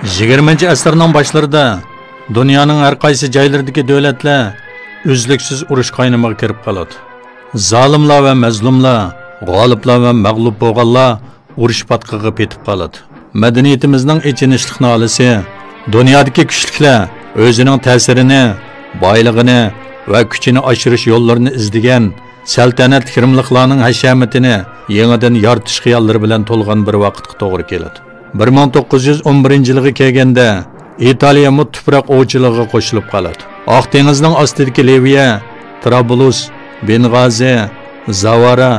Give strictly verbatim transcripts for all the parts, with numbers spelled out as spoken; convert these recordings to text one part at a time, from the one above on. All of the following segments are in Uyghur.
يىگىرمىنچى ئەسىرنىڭ باشلىرىدا دۇنيانىڭ ھەر قايسى جايلىرىدىكى دۆلەتلەر ئۈزلۈكسىز ئۇرۇش قاينىمىغا كىرىپ قالىدۇ. زالىملار ۋە مەزلۇملار، غالىبلار ۋە مەغلۇپ بولغانلار ئۇرۇش پاتقىقىغا پېتىپ قالىدۇ. مەدەنىيىتىمىزنىڭ ئېچىنىشلىق نالىسى، دۇنيادىكى كۈچلۈكلەر ئۆزىنىڭ تەسىرىنى، بايلىقىنى ۋە كۈچىنى ئاشۇرۇش يوللىرىنى ئىزدىگەن سەلتەنەتلىك رىملىقلارنىڭ ھەشەمىتىنى يېڭىدىن يارىتىش خىياللىرى بىلەن تولغان بىر ۋاقىتقا توغرا كېلىدۇ. بىر مىڭ توققۇز يۈز ئون بىرىنچى يىلىغا كەلگەندە، ئىتالىيەمۇ تۇپراق ئوۋچىلىقىغا قوشۇلۇپ قالىدۇ. ئاق دېڭىزنىڭ ئاستىدىكى لىۋىيە، ترابلۇس، بېنغازى، زاۋارا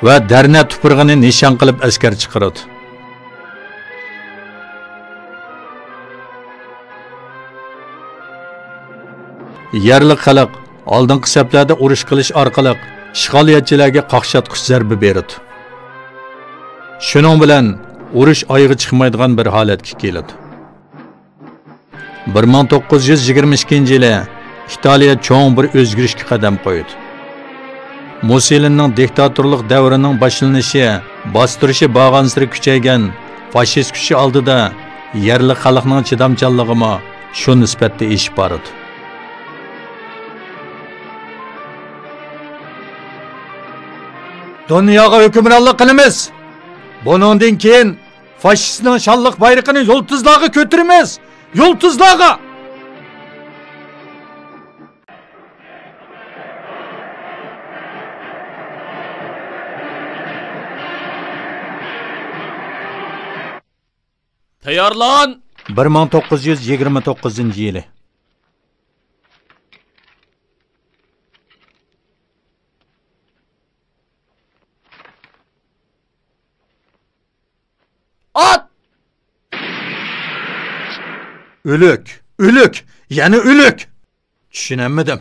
ۋە دەرنە تۇپرىقىنى نىشان قىلىپ ئەسكەر چىقىرىدۇ. يەرلىك خەلق ئالدىنقى سەپلەردە ئۇرۇش قىلىش ئارقىلىق ئىشغالىيەتچىلەرگە قاقشاتقۇچ زەربە بېرىدۇ. شۇنىڭ بىلەن ئۇرۇش ئايىغى چىقمايدىغان بىر ھالەتكە كېلىدۇ. بىر مىڭ توققۇز يۈز يىگىرمە ئىككىنچى يىلى ئىتالىيە چوڭ بىر ئۆزگىرىشكە قەدەم قويىدۇ. مۇسسولىنىنىڭ دىكتاتورلۇق دەۋرىنىڭ باشلىنىشى، باستۇرۇشى بارغانسېرى كۈچەيگەن فاشىست كۈچى ئالدىدا يەرلىك خەلقنىڭ چىدامچانلىقىمۇ شۇ نىسبەتتە ئېشىپ بارىدۇ. دۇنياغا ھۆكۈمرانلىق قىلىمىز. بۇنىڭدىن كېيىن فاشىستنىڭ شانلىق بايرىقىنى يۇلتۇزلارغا كۆتۈرىمىز. يۇلتۇزلارغا! تەييارلان! بىر مىڭ توققۇز يۈز يىگىرمە توققۇزىنچى يىلى. ئات! ئۆلۈك! ئۆلۈك! يەنە ئۆلۈك! چۈشىنەلمىدىم.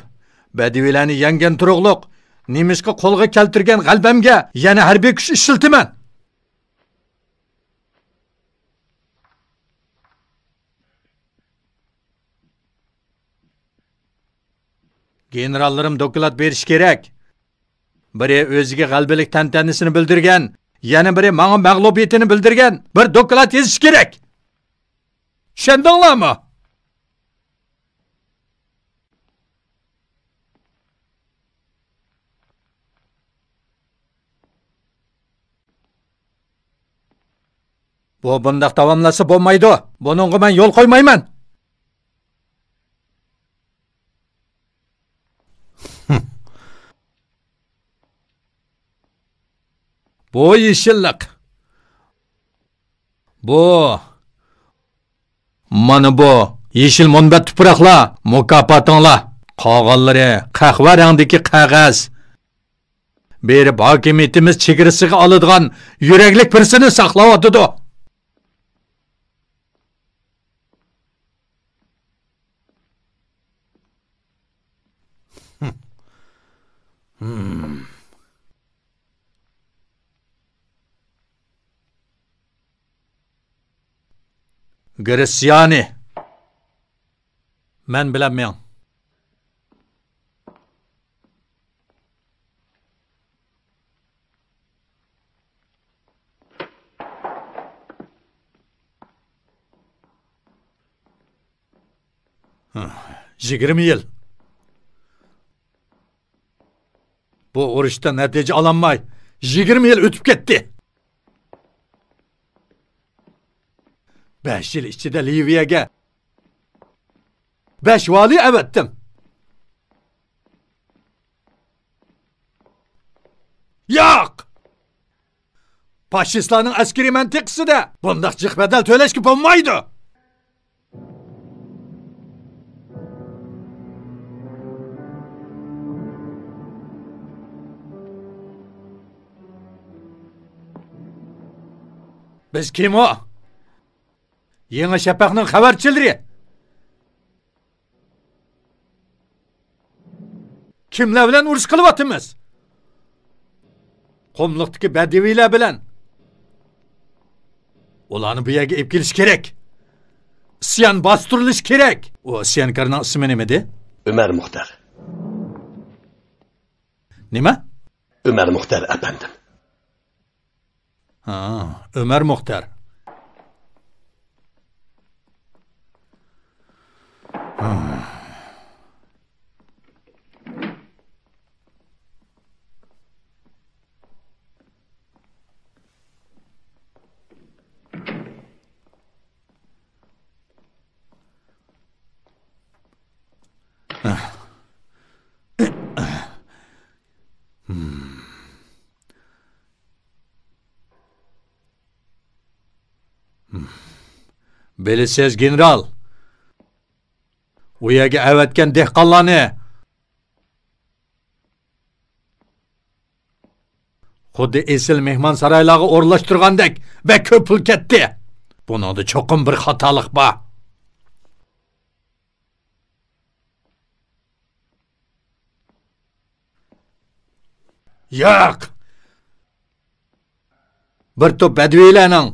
بەدىۋىلەرنى يەڭگەن تۇرۇقلۇق، نېمىشقا قولغا كەلتۈرگەن غەلىبەمگە يەنە ھەربىي كۈچ ئىشلىتىمەن؟ گېنېراللىرىم دوكلات بېرىشى كېرەك. بىرى ئۆزىگە غەلىبىلىك تەنتەنىسىنى بىلدۈرگەن، يەنە بىرى ماڭا مەغلۇبىيىتىنى بىلدۈرگەن بىر دوكلات يېزىشى كېرەك. چۈشەندىڭلارمۇ؟ بۇ بۇنداق داۋاملاشسا بولمايدۇ. بۇنىڭغا مەن يول قويمايمەن. بۇ يېشىللىق. بۇ. مانا بۇ يېشىل مۇنبەت تۇپراقلار، مۇكاپاتىڭلار. قالغانلىرى قەھۋە رەڭدىكى قەغەز. بېرىپ ھاكىمىيىتىمىز چېگرىسىغا ئالىدىغان يۈرەكلىك بىرسىنى ساقلاۋاتىدۇ. گرېتسىيانى. مەن بىلەن مېڭ. يىگىرمە يىل. بۇ ئۇرۇشتا نەتىجە ئالالماي، يىگىرمە يىل ئۆتۈپ كەتتى. بەش يىل ئىچىدە لىۋىيەگە بەش ۋالىي ئەۋەتتىم. ياق! پاشىستلارنىڭ ئەسكىرىي مەنتىقىسىدە بۇنداق جىق بەدەل تۆلەشكە بولمايدۇ. بىز كىم ئۇ؟ يېڭى شەپەقنىڭ خەۋەرچىلىرى. كىملەر بىلەن ئۇرۇش قىلىۋاتىمىز؟ قۇملۇقتىكى بەدىۋىيلەر بىلەن. ئۇلارنى بۇ يەرگە ئېلىپ كېلىش كېرەك. ئىسيان باستۇرۇلۇشى كېرەك. ئۇ ئىسيانكارنىڭ ئىسمى نېمىدى؟ ئۆمەر مۇختەر. نېمە؟ ئۆمەر مۇختەر ئەپەندىم. ھا، ئۆمەر مۇختەر. بىلىسىز، گېنېرال، ئۇ يەرگە ئەۋەتكەن دېھقانلارنى خۇددى ئېسىل مېھمانسارايلارغا ئورۇنلاشتۇرغاندەك بەك كۆپ پۇل كەتتى. بۇنىڭدا چوقۇم بىر خاتالىق بار. ياق! بىر توپ بەدىۋىلەرنىڭ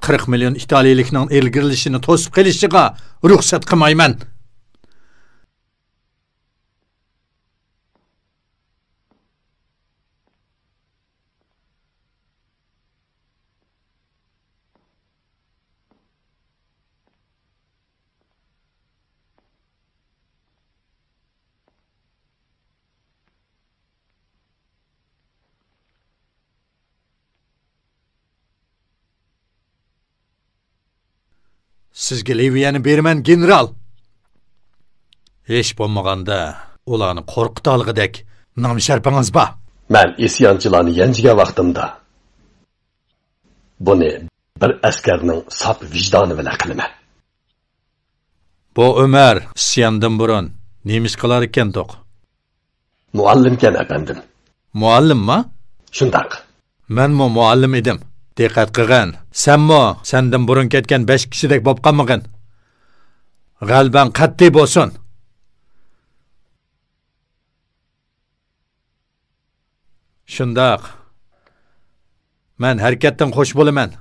قىرىق مىليون ئىتالىيىلىكنىڭ ئىلگىرىلىشىنى توسۇپ قېلىشىغا رۇخسەت قىلمايمەن. سىزگە لىۋىيەنى بېرىمەن، گېنېرال. ھېچ بولمىغاندا ئۇلارنى قورقۇتالىغۇدەك نام-شەرىپىڭىز بار. مەن ئىسيانچىلارنى يەنچىگەن ۋاقتىمدا بۇنى بىر ئەسكەرنىڭ ساپ ۋىجدانى بىلەن قىلىمەن. بۇ ئۆمەر ئىسياندىن بۇرۇن نېمە ئىش قىلار ئىكەندۇق؟ مۇئەللىمكەن، ئەپەندىم. مۇئەللىمما؟ شۇنداق. مەنمۇ مۇئەللىم ئىدىم. دىققەت قىلغىن، سەنمۇ سەندىن بۇرۇن كەتكەن بەش كىشىدەك بولۇپ قالمىغىن. غەلىبەڭ قەتئىي بولسۇن. شۇنداق. مەن ھەرىكەتتىن خوش بولىمەن.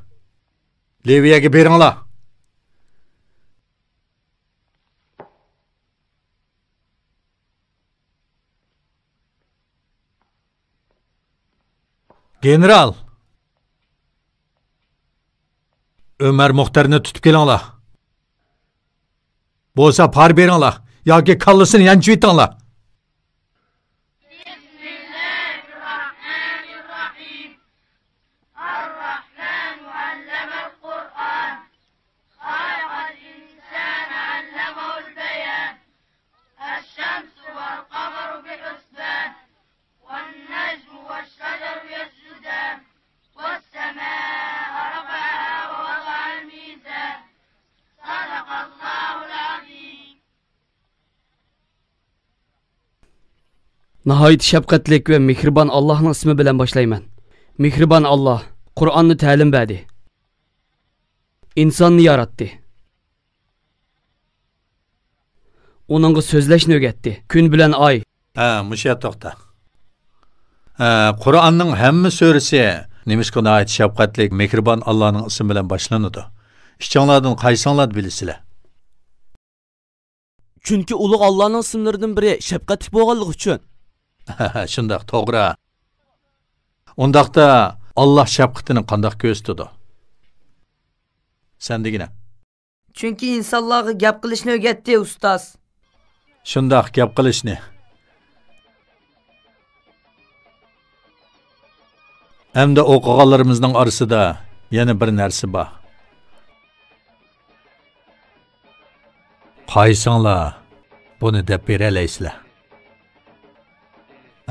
لىۋىيەگە بېرىڭلار. گېنېرال! ئۆمەر مۇختەرنى تۇتۇپ كېلىڭلار. بولسا پارا بېرىڭلار ياكى كاللىسىنى يانچۇۋېتىڭلار. بسم الله الرحمن الرحيم. الرحمن علم القرآن. خلق الإنسان علمه البيان. الشمس والقمر بحسبان. والنجم والشجر يسجدان. والسماء رفعها ووضع الميزان. صدق الله العظيم. ناھايىتى شەپقەتلىك ۋە مېھرىبان ئاللاھنىڭ ئىسمى بىلەن باشلايمەن. مېھرىبان ئاللاھ قۇرئاننى تەلىم بەردى. ئىنساننى ياراتتى. ئۇنىڭغا سۆزلەشنى ئۆگەتتى. كۈن بىلەن ئاي. ھە، مۇشۇ يەردە توختا. ھە، قۇرئاننىڭ ھەممە سۈرىسى نېمىشقا ناھايىتى شەپقەتلىك، مېھرىبان ئاللاھنىڭ ئىسمى بىلەن باشلىنىدۇ؟ ئىككىڭلاردىن قايسىڭلارنى بىلىسىلەر؟ چۈنكى ئۇلۇغ ئاللاھنىڭ ئىسىملىرىدىن بىرى شەپقەتلىك بولغانلىقى ئۈچۈن. شۇنداق، توغرا. ئۇنداقتا ئاللاھ شەپقىتىنى قانداق كۆرسىتىدۇ؟ سەن دېگىنە. چۈنكى ئىنسانلارغا گەپ قىلىشنى ئۆگەتتى، ئۇستاز. شۇنداق، گەپ قىلىشنى. ئەمدى ئوقۇغانلىرىمىزنىڭ ئارىسىدا يەنە بىر نەرسە بار. قايسىڭلار بۇنى دەپ بېرەلەيسىلەر؟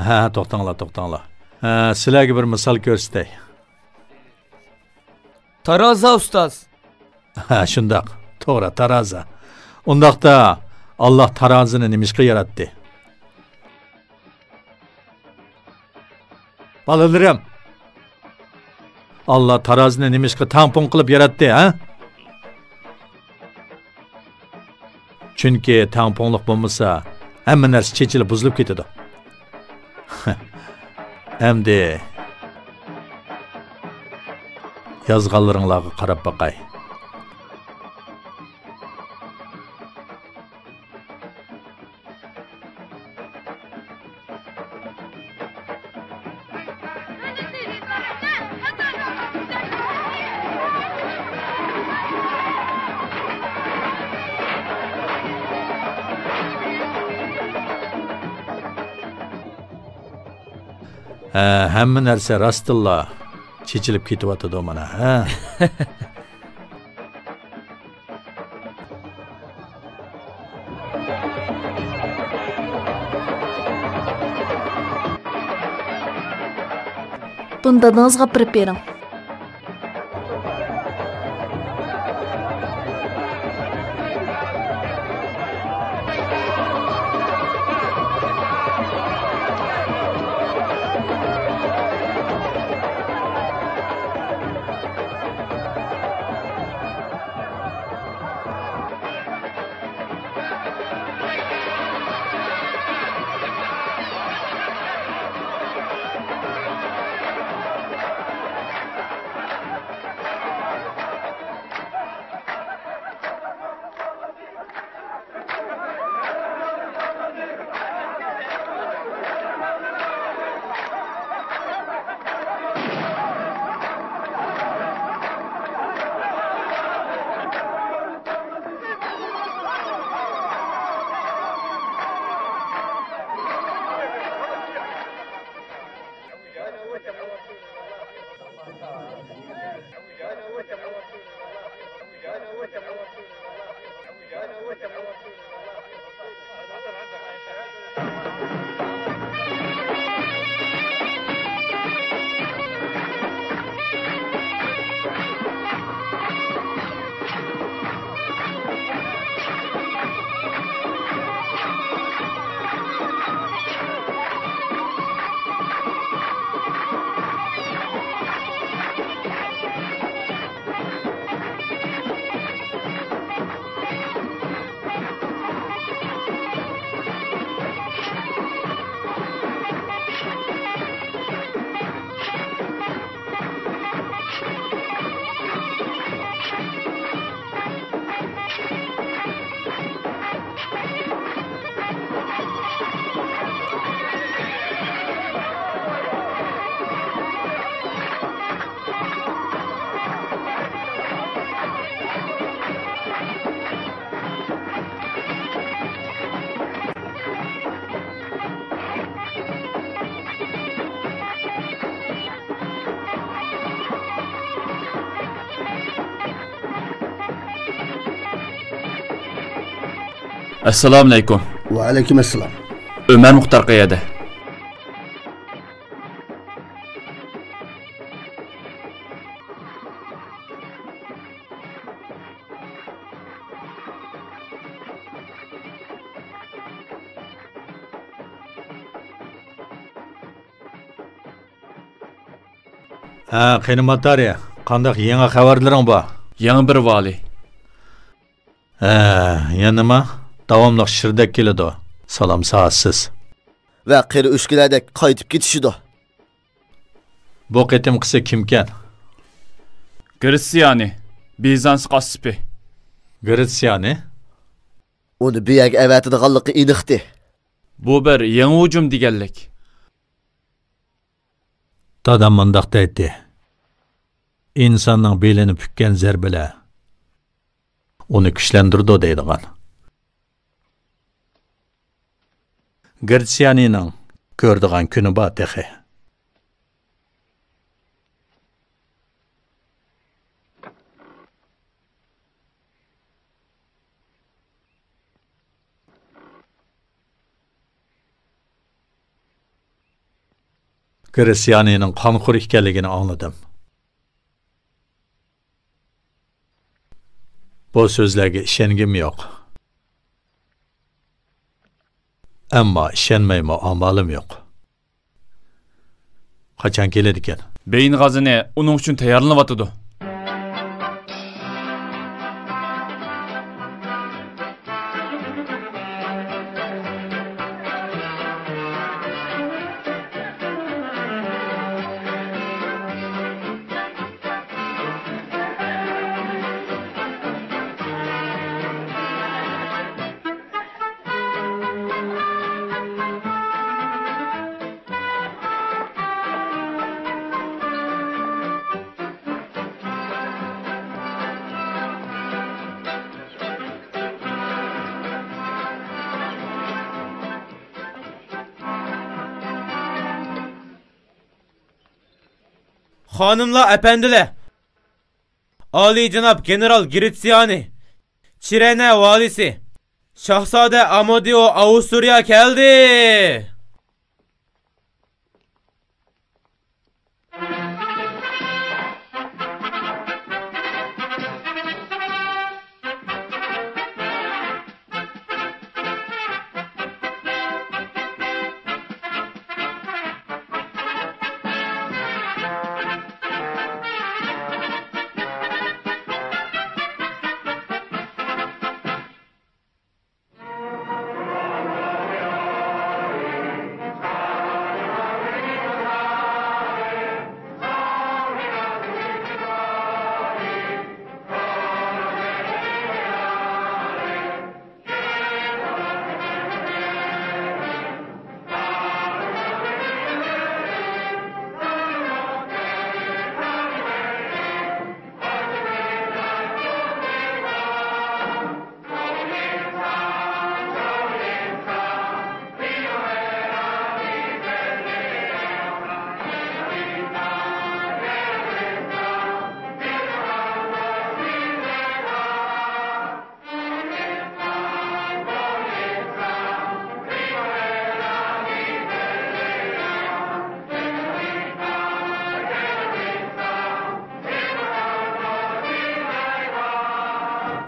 ھە، توختاڭلار، توختاڭلار. ھە، سىلەرگە بىر مىسال كۆرسىتەي. تارازا، ئۇستاز. ھە، شۇنداق. توغرا، تارازا. ئۇنداقتا، ئاللاھ تارازىنى نېمىشقا ياراتتى؟ بالىلىرىم، ئاللاھ تارازىنى نېمىشقا تەڭپۇڭ قىلىپ ياراتتى، ھە؟ چۈنكى تەڭپۇڭلۇق بولمىسا، ھەممە نەرسە چېچىلىپ بۇزۇلۇپ كېتىدۇ. ئەمدى يازغانلىرىڭلارغا قاراپ باقاي. ھە، ھەممە نەرسە راستتىنلا چېچىلىپ كېتىۋاتىدۇ مانا، ھە؟ بۇنى دادىڭىزغا ئاپىرىپ بېرىڭ. ئەسسالامۇئەلەيكۇم. ۋەئەلەيكۇم ئەسسالام. ئۆمەر مۇختار قەيەردە؟ ھە، قېنى ماتارى، قانداق يېڭى خەۋەرلىرىڭ بار؟ يېڭى بىر ۋالىي. ھە، يەنە نېمە؟ داۋاملىق شىردەك كېلىدۇ. سالام سائەتسىز. ۋە قېرى ئۆچكىلەردەك قايتىپ كېتىشىدۇ. بۇ قېتىمقىسى كىمكەن؟ گرېتسىيانى، بىزانس قاسسىپى. گرېتسىيانى؟ ئۇنى بۇ يەرگە ئەۋەتىدىغانلىقى ئېنىقتى. بۇ بىر يېڭى ھۇجۇم دېگەنلىك. دادام مۇنداق دەيتتى، ئىنساننىڭ بېلىنى پۈككەن زەربىلەر ئۇنى كۈچلەندۈرىدۇ دەيدىغان. گرېتسىيانىنىڭ كۆرىدىغان كۈنى بار تېخى. گرېتسىيانىنىڭ قانخور ئىكەنلىكىنى ئاڭلىدىم. بۇ سۆزلەرگە ئىشەنگۈم يوق. ئەمما ئىشەنمەيمۇ ئامالىم يوق. قاچان كېلىدىكەن؟ بېيىن غازىنى ئۇنىڭ ئۈچۈن تەييارلىنىۋاتىدۇ. خانىملار، ئەپەندىلەر! ئالىيجاناب گېنېرال گرېتسىيانى، چىرېنە ۋالىسى، شاھزادە ئامادېئو ئاۋسترىيە كەلدى!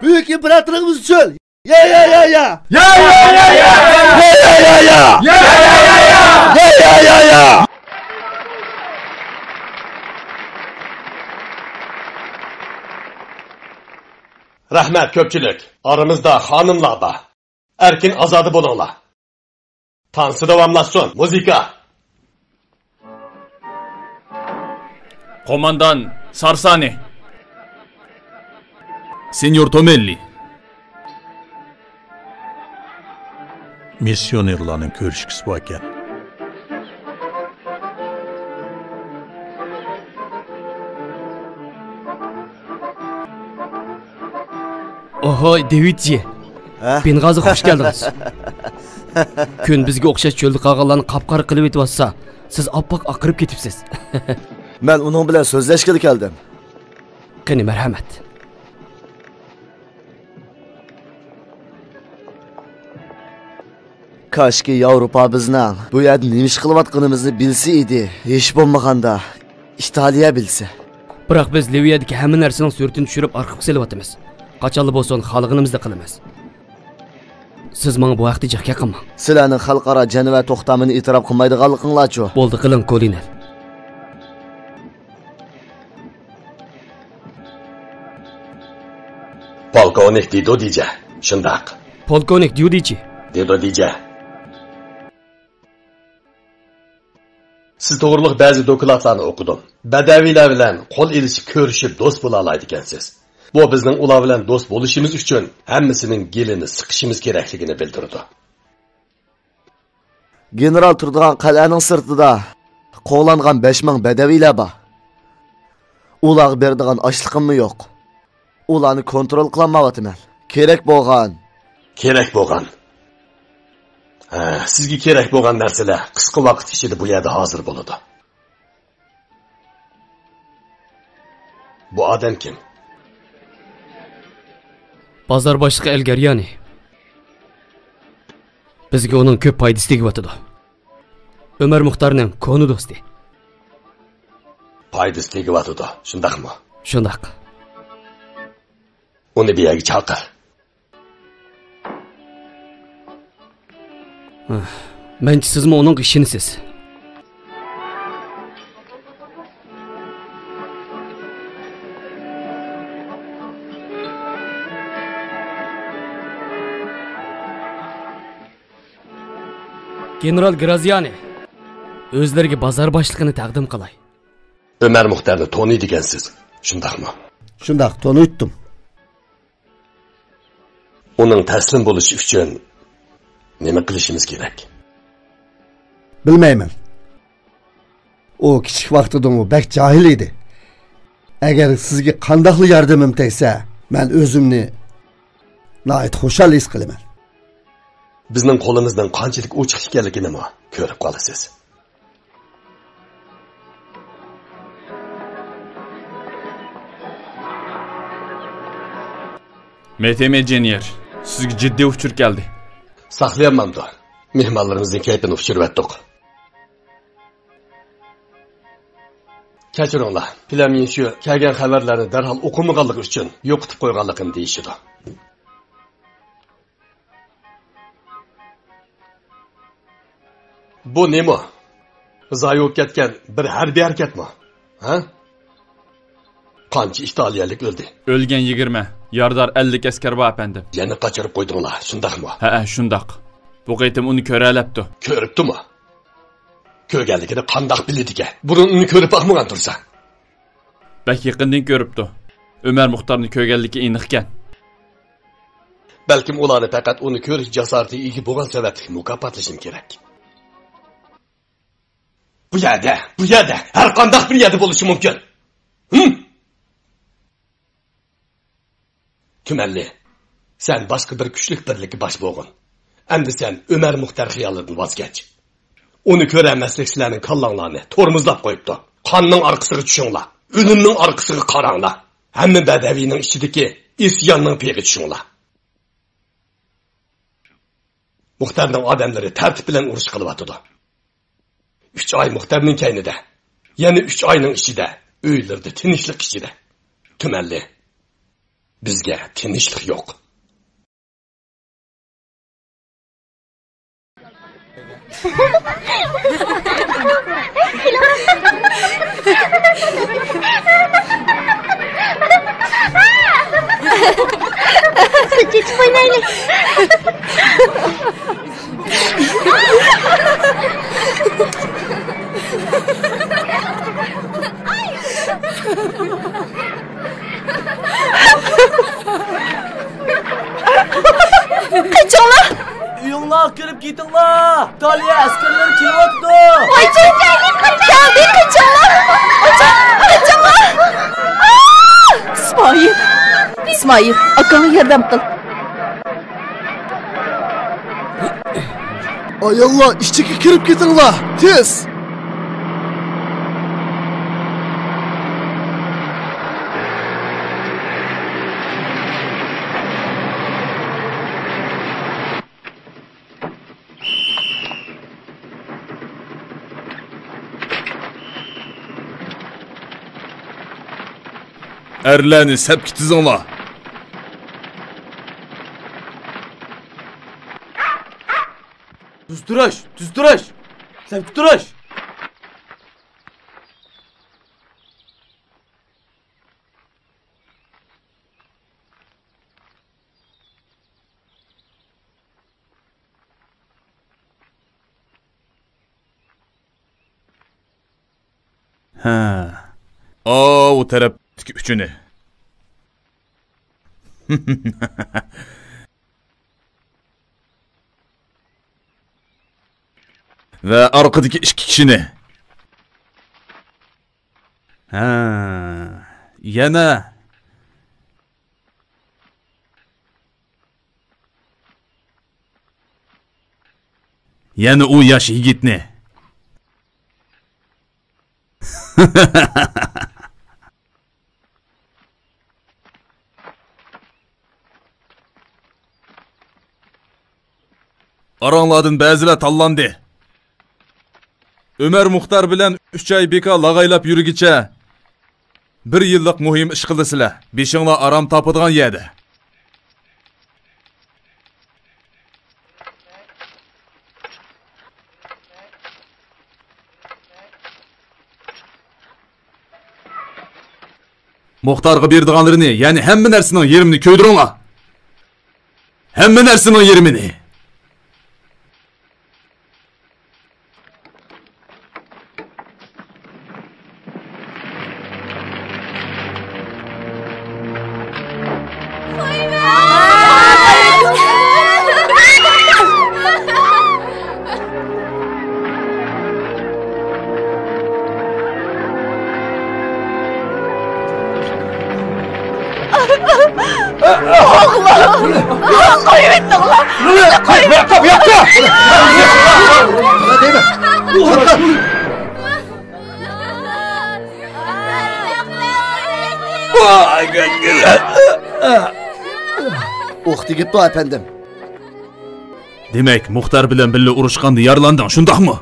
بۈيۈك ئىمپېراتورىمىز ئۈچۈن! يا، يا، يا، يا! يا، يا، يا، يا! يا، يا، يا، يا! يا، يا، يا، يا! يا، يا، يا، يا! رەھمەت، كۆپچىلىك. ئارىمىزدا خانىملار بار. ئەركىن ئازادە بولۇڭلار. تانسا داۋاملاشسۇن. مۇزىكا. قوماندان سارسانى. سېنيور تومېللى. مىسسىيونېرلارنىڭ كۆرۈشكۈسى باركەن. ئوھوي، دېۋىدجى. ھە؟ بېنغازىغا خۇش كەلدىڭىز. كۈن بىزگە ئوخشاش چۆلدە قالغانلارنى قاپقارا قىلىۋېتىۋاتسا، سىز ئاپئاق ئاقىرىپ كېتىپسىز. مەن ئۇنىڭ بىلەن سۆزلەشكىلى كەلدىم. قېنى، مەرھەمەت. كاشكى ياۋروپا بىزنىڭ بۇ يەردە نېمە ئىش قىلىۋاتقىنىمىزنى بىلسە ئىدى. ھېچ بولمىغاندا ئىتالىيە بىلسە. بىراق بىز لىۋىيەدىكى ھەممە نەرسىنىڭ سۈرىتىنى چۈشۈرۈپ ئارخىپقا سېلىۋاتىمىز. قاچانلا بولسۇن خالىغىنىمىزنى قىلىمىز. سىز ماڭا بۇ ھەقتە جىق گەپ قىلماڭ. سىلەرنىڭ خەلقئارا جەنۋە توختامىنى ئېتىراپ قىلمايدىغانلىقىڭلارچۇ؟ بولدى، قىلىڭ، كولونېل. پولكوۋنىك دېدۇ دېجە. شۇنداق. پولكوۋنىك دېدۇ دېچى. دېدۇ دېجە. سىز توغرۇلۇق بەزى دوكلاتلارنى ئوقۇدۇم. بەدەۋىيلەر بىلەن قول ئېلىشىپ كۆرۈشۈپ دوست بولالايدىكەنسىز. بۇ بىزنىڭ ئۇلار بىلەن دوست بولۇشىمىز ئۈچۈن ھەممىسىنىڭ گېلىنى سىقىشىمىز كېرەكلىكىنى بىلدۈرىدۇ. گېنېرال تۇرىدىغان قەلئەنىڭ سىرتىدا قوغلانغان بەش مىڭ بەدەۋىيلەر بار. ئۇلارغا بېرىدىغان ئاشلىقىممۇ يوق. ئۇلارنى كونترول قىلالمايۋاتىمەن. كېرەك بولغان. كېرەك بولغان. ھە، سىزگە كېرەك بولغان نەرسىلەر قىسقا ۋاقىت ئىچىدە بۇ يەردە ھازىر بولىدۇ. بۇ ئادەم كىم؟ بازار باشلىقى ئەل گەريانى. بىزگە ئۇنىڭ كۆپ پايدىسى تېگىۋاتىدۇ. ئۆمەر مۇختارنىڭ كونا دوستى. پايدىسى تېگىۋاتىدۇ، شۇنداقمۇ؟ شۇنداق. ئۇنى بۇ يەرگە چاقىر. مەنچە سىزمۇ ئۇنىڭغا ئىشىنىسىز. گېنېرال گرازىيانى، ئۆزلىرىگە بازار باشلىقىنى تەقدىم قىلاي. ئۆمەر مۇختەرنى تونۇيدىكەنسىز، شۇنداقمۇ؟ شۇنداق، تونۇيتتۇم. ئۇنىڭ تەسلىم بولۇشى ئۈچۈن نېمە قىلىشىمىز كېرەك؟ بىلمەيمەن. ئۇ كىچىك ۋاقتىدىمۇ بەك جاھىل ئىدى. ئەگەر سىزگە قانداقلا ياردىمىم تەگسە، مەن ئۆزۈمنى ناھايىتى خۇشال ھېس قىلىمەن. بىزنىڭ قولىمىزنىڭ قانچىلىك ئوچۇق ئىكەنلىكىنىمۇ كۆرۈپ قالىسىز. مېتېمېجېنېر، سىزگە جىددىي ئۇچۇر كەلدى. ساقلىيالمامدۇ؟ مېھمانلىرىمىزنىڭ كەيپىنى ئۇچۇرۇۋەتتۇق. كەچۈرۈڭلار، پليامىنشۈ كەلگەن خەۋەرلەرنى دەرھال ئوقۇمىغانلىقى ئۈچۈن يوقىتىپ قويغانلىقىنى دېيىشىدۇ. بۇ نېمە؟ زايە بولۇپ كەتكەن بىر ھەربىي ھەرىكەتمۇ؟ ھە؟ قانچە ئىتالىيەلىك ئۆلدى؟ ئۆلگەن يىگىرمە، يارىدار ئەللىك ئەسكەر بار، ئەپەندىم. يەنە قاچۇرۇپ قويدۇڭلار، شۇنداقمۇ؟ ھەئە، شۇنداق. بۇ قېتىم ئۇنى كۆرەلەپتۇ. كۆرۈپتۇمۇ؟ كۆرگەنلىكىنى قانداق بىلىدىكەن؟ بۇرۇن ئۇنى كۆرۈپ باقمىغان تۇرسا. بەك يېقىندىن كۆرۈپتۇ. ئۆمەر مۇختارنى كۆرگەنلىكى ئېنىقكەن. بەلكىم ئۇلارنى پەقەت ئۇنى كۆرۈش جاسارىتىگە ئىگە بولغان سەۋەبلىك مۇكاپاتلىشىم كېرەك. بۇ يەردە، بۇ يەردە، ھەر قانداق بىر يەردە بولۇشى مۇمكىن. ھىم؟ تۈمەنلى، سەن باشقا بىر كۈچلۈك بىرلىككە باش بولغىن. ئەمدى سەن ئۆمەر مۇختەر خىيالىدىن ۋاز كەچ. ئۇنى كۆرەلمەسلىك سىلەرنىڭ كاللاڭلارنى تورمۇزلاپ قويۇپتۇ. قاننىڭ ئارقىسىغا چۈشۈڭلار. ئۆلۈمنىڭ ئارقىسىغا قاراڭلار. ھەممە بەدەۋىنىڭ ئىچىدىكى ئىسياننىڭ پېيىغا چۈشۈڭلار. مۇختەرنىڭ ئادەملىرى تەرتىپ بىلەن ئۇرۇش قىلىۋاتىدۇ. ئۈچ ئاي مۇختەرنىڭ كەينىدە، يەنە ئۈچ ئاينىڭ ئىچىدە ئۆيلىرىدە تىنچلىق ئىچىدە. تۈمەنلى، بىزگە تىنچلىق يوق. چېچىپ ئوينايلى. قېچىڭلار! ئۆيۈڭلارغا كىرىپ كېتىڭلار! ئىتالىيە ئەسكەرلىرى كېلىۋاتىدۇ! ۋاي، كەلدى، قېچىڭلار! قېچىڭ، قېچىڭلار! ئىسمائىل! ئىسمائىل، ئاكاڭغا ياردەم قىل! ئاياللار، ئىچىگە كىرىپ كېتىڭلار، تېز! ئەرلەرنى سەپكە تىزىڭلار! تۈز تۇرۇش! تۈز تۇرۇش! سەپكە تۇرۇش! ھە. ئاۋۇ تەرەپتىكى ئۈچىنى. ۋە ئارقىدىكى ئىككى كىشىنى. ھە. يەنە. يەنە ئۇ ياش يىگىتنى. ئاراڭلاردىن بەزىلەر تاللاندى. ئۆمەر مۇختار بىلەن ئۈچ ئاي بىكا لاغايلاپ يۈرگىچە، بىر يىللىق مۇھىم ئىش قىلىسىلەر. بېشىڭلار ئارام تاپىدىغان يەردە. مۇختارغا بېرىدىغانلىرىنى، يەنى ھەممە نەرسىنىڭ يېرىمىنى كۆيدۈرۈڭلار. ھەممە نەرسىنىڭ يېرىمىنى. ئوغلۇم! قويۇۋېتىڭلار! قويۇۋېتىڭلار! ئوق تېگىپتۇ، ئەپەندىم. دېمەك، مۇختار بىلەن بىللە ئۇرۇشقاندا يارىلاندىڭ، شۇنداقمۇ؟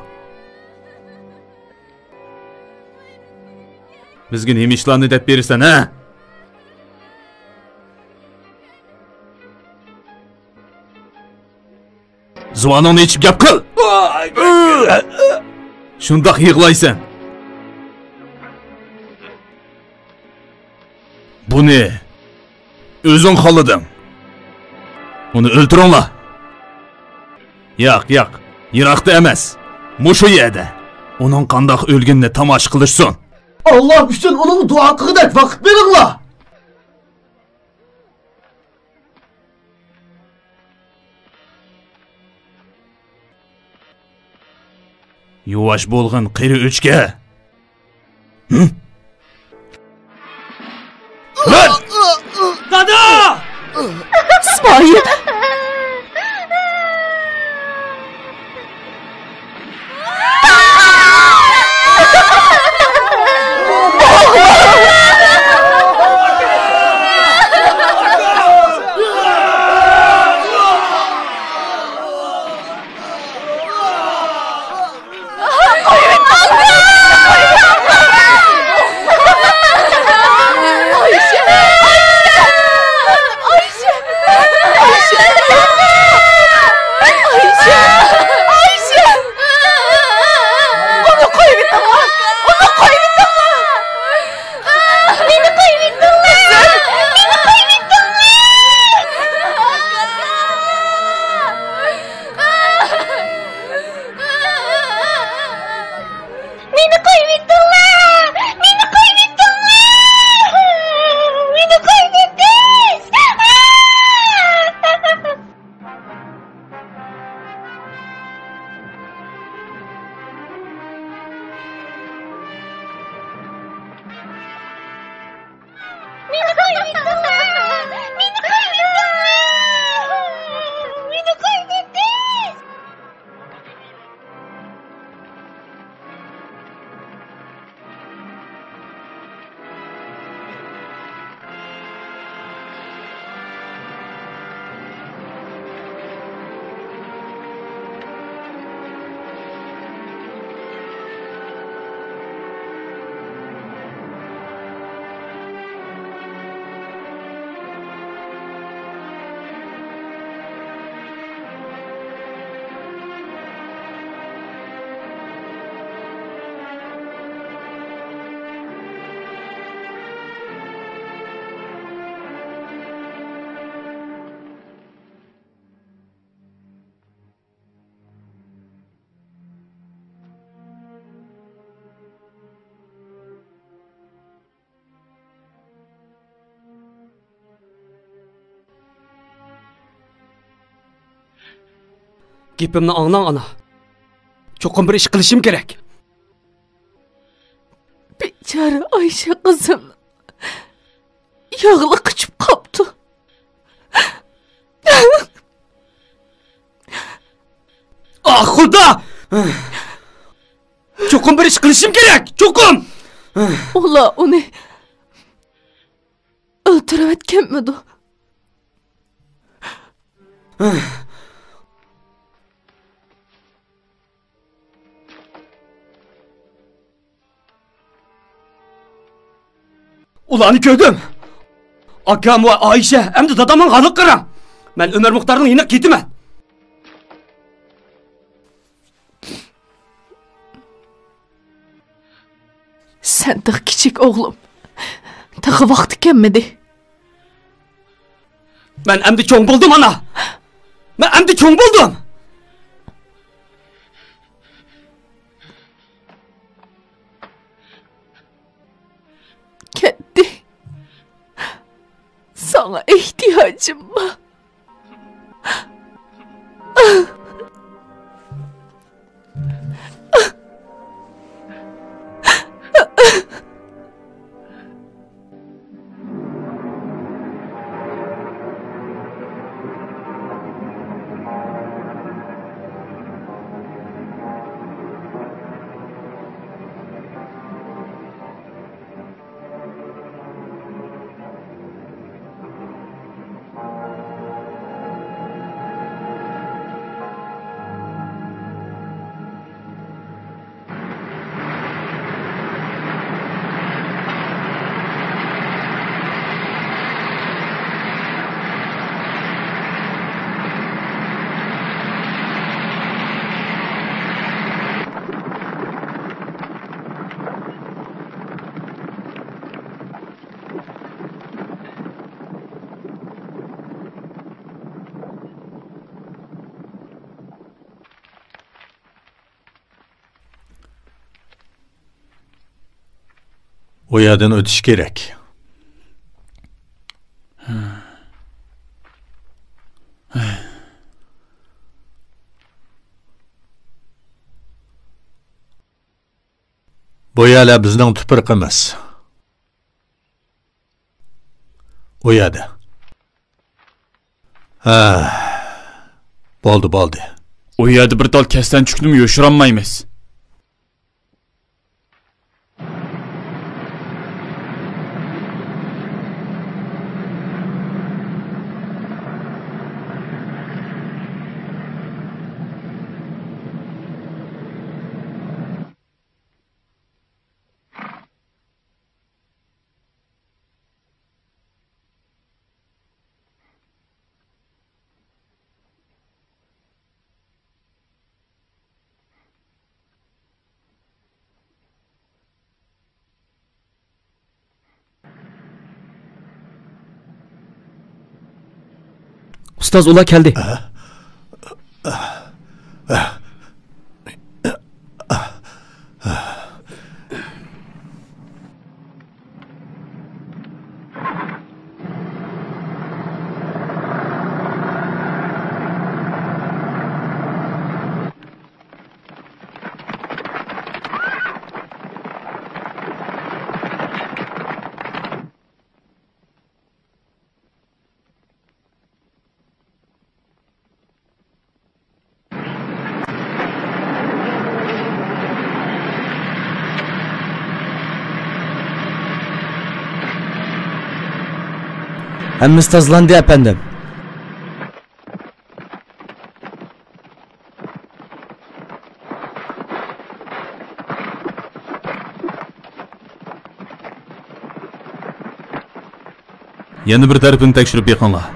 بىزگە نېمە ئىشلارنى دەپ بېرىسەن، ھە؟ زۇۋانىڭنى ئېچىپ گەپ قىل! شۇنداق يىغلايسەن. بۇنى ئۆزۈڭ خالىدىڭ. ئۇنى ئۆلتۈرۈڭلار. ياق، ياق، يىراقتا ئەمەس. مۇشۇ يەردە. ئۇنىڭ قانداق ئۆلگىنىنى تاماشا قىلىشسۇن. ئاللا ئۈچۈن ئۇنىڭغا دۇئا قىلغۇدەك ۋاقىت بېرىڭلار. يۇۋاش بولغىن، قېرى ئۆچكە. ھە؟ دادا! ئىسمائىل! ئۇنى قويۇۋېتىڭلار! ئۇنى قويۇۋېتىڭلار! مېنى قويۇۋېتىڭلار! مېنى قويۇۋېتىڭلار! مېنى قويۇۋېتىڭلار! مېنى قويۇۋېتىڭلار! مېنى قويۇۋېتىڭ! مېنى قويۇۋېتىڭلار! مېنى قويۇۋېتىڭلار! مېنى قويۇۋېتىڭ! گېپىمنى ئاڭلاڭ، ئانا. چوقۇم بىر ئىش قىلىشىم كېرەك. بىچارە ئايشە قىزىم ياغلىق قىچىپ قاپتۇ. ئاھ، خۇدا! چوقۇم بىر ئىش قىلىشىم كېرەك، چوقۇم! ئۇلار ئۇنى ئۆلتۈرۈۋەتكەنمىدۇ؟ ئۇلارنى كۆردۈم. ئاكام ۋە ئائىشە، ئەمدى دادامنىڭ ھالىغا قاراڭ. مەن ئۆمەر مۇختارنىڭ يېنىغا كېتىمەن. سەن تېخى كىچىك، ئوغلۇم. تېخى ۋاقتى كەلمىدى. مەن ئەمدى چوڭ بولدۇم، ئانا. مەن ئەمدى چوڭ بولدۇم. كەتتى. ساڭا ئېھتىياجىم بار. بۇ يەردىن ئۆتۈش كېرەك. بۇ يەرلەر بىزنىڭ تۇپرىقىمىز. ئۇ يەردە. ھە. بولدى، بولدى. ئۇ يەردە بىر تال كەسلەنچۈكنىمۇ يوشۇرالمايمىز. ئۇستاز، ئۇلار كەلدى. ھەممىسى تازىلاندى، ئەپەندىم. يەنە بىر تەرىپىنى تەكشۈرۈپ بېقىڭلار.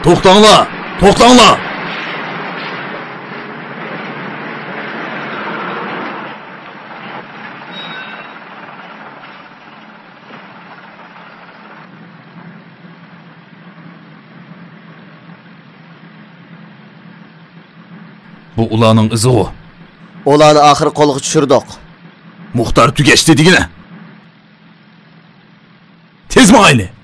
توختاڭلار! توختاڭلار! بۇ ئۇلارنىڭ ئىزىغۇ. ئۇلارنى ئاخىرى قولغا چۈشۈردۇق. مۇختار تۈگەشتى دېگىنە. تېز ماڭايلى!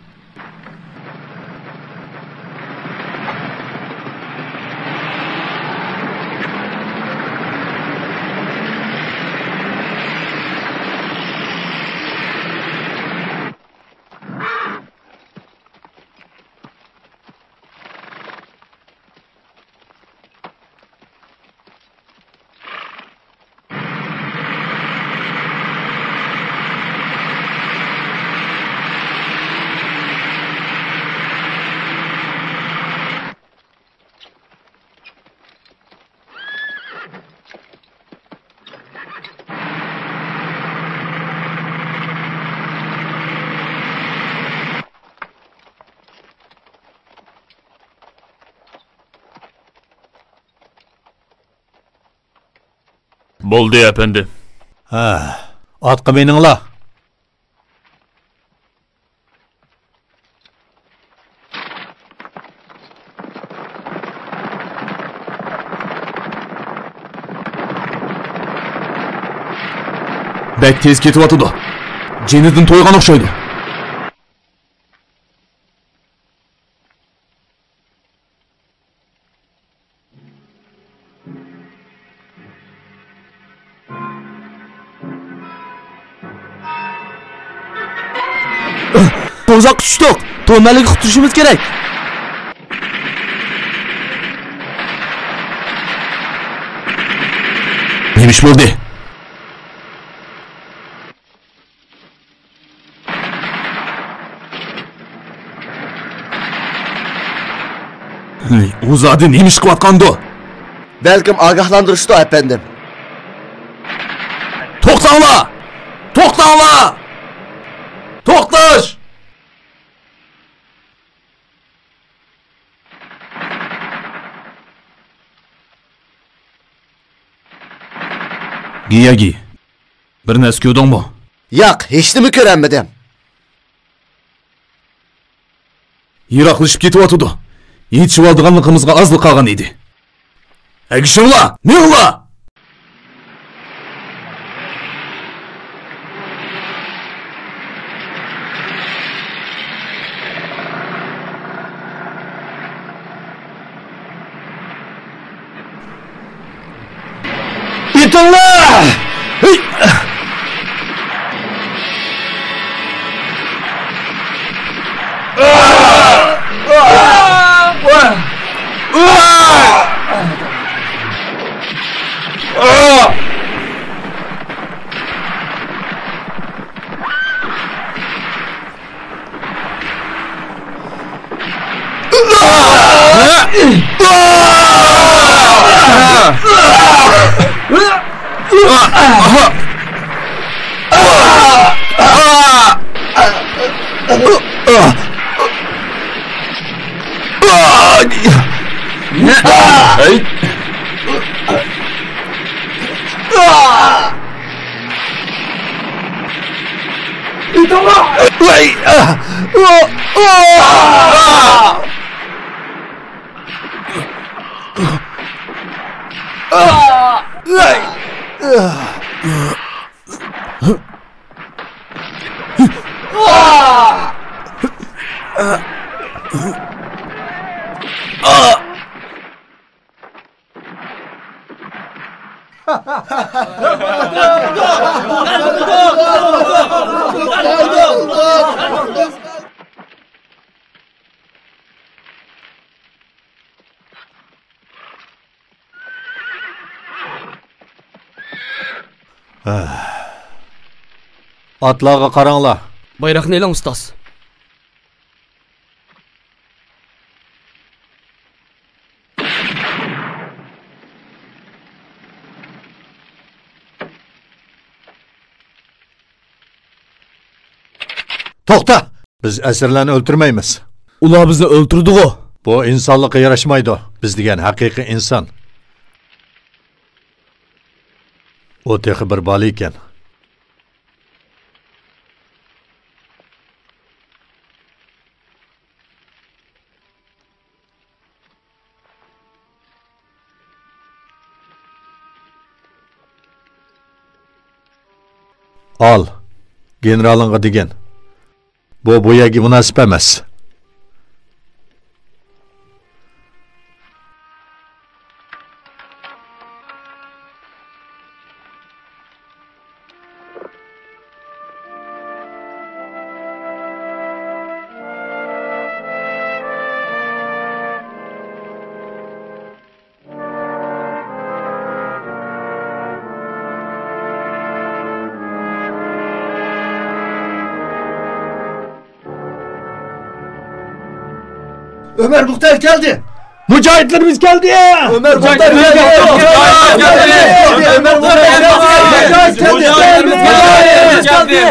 بولدى، ئەپەندىم. ھە، ئاتقا مىنىڭلار. بەك تېز كېتىۋاتىدۇ. جېنىدىن تويغان ئوخشايدۇ. توزاققا چۈشتۇق. تورمەنلەرگە قۇتۇلۇشىمىز كېرەك. نېمە ئىش بولدى؟ ھەي، ئۇ زادى نېمە ئىش قىلىۋاتقاندۇ؟ بەلكىم ئاگاھلاندۇرۇشتۇ، ئەپەندىم. توختاڭلار! توختاڭلار! توختاش! گىياگى، بىر نەرسە كۆردۈڭمۇ؟ ياق، ھېچنېمە كۆرەلمىدىم. يىراقلىشىپ كېتىۋاتىدۇ. يېتىشىۋالىدىغانلىقىمىزغا ئازلا قالغان ئىدى. ئەگىشىڭلار، مېڭىڭلار! ئېتىڭلار! ھەي! ئاتلارغا قاراڭلار. بايراقنى ئېلىڭ، ئۇستاز. توختا! بىز ئەسىرلەرنى ئۆلتۈرمەيمىز. ئۇلار بىزنى ئۆلتۈرىدىغۇ؟ بۇ ئىنسانلىققا ياراشمايدۇ. بىز دېگەن ھەقىقىي ئىنسان. ئۇ تېخى بىر بالا ئىكەن. ئال، گېنېرالىڭغا دېگىن. بۇ، بۇ يەرگە مۇناسىپ ئەمەس. ئۆمەر مۇختار كەلدى! مۇجاھىدلىرىمىز كەلدى! ئۆمەر مۇختار كەلدى! مۇجاھىدلىرىمىز كەلدى! ئۆمەر مۇختار كەلدى! مۇجاھىدلىرىمىز كەلدى!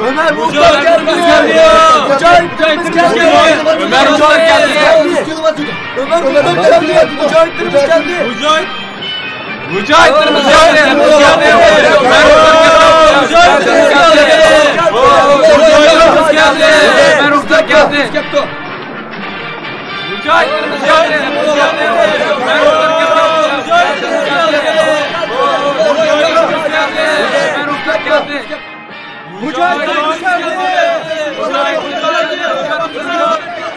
ئۆمەر مۇختار كەلدى! مۇجاھىدلىرىمىز كەلدى! ئۆمەر مۇختار كەلدى! ئۆمەر مۇختار كەلدى! مۇجاھىدلىرىمىز كەلدى! مۇجاھىد! مۇجاھىدلىرىمىز كەلدى! مۇجاھىدلىرىمىز كەلدى! مۇجاھىدلىرىمىز كەلدى! مۇجاھىدلىرىمىز كەلدى! ئۆمەر مۇختار كەلدى! مۇجاھىدلىرىمىز كەلدى! مۇجاھىدلىرىمىز كەلدى! مۇجاھىدلىرىمىز كەلدى! مۇجاھىدلىرىمىز كەلدى! مۇجاھىدلىرىمىز كەلدى! مۇجاھىدلىرىمىز كەلدى!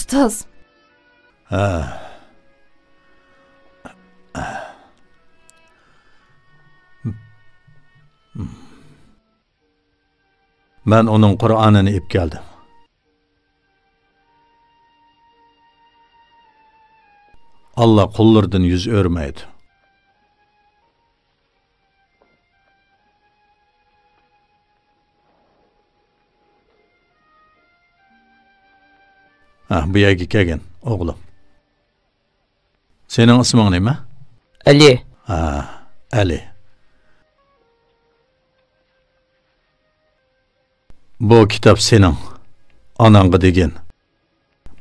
ئۇستاز. ھە. مەن ئۇنىڭ قۇرئانىنى ئېلىپ كەلدىم. ئاللا قۇللىرىدىن يۈز ئۆرۈمەيدۇ. ھە، بۇ يەرگە كەلگىن، ئوغلۇم. سېنىڭ ئىسمىڭ نېمە؟ ئەلى. ھە، ئەلى. بۇ كىتاب سېنىڭ. ئاناڭغا دېگىن.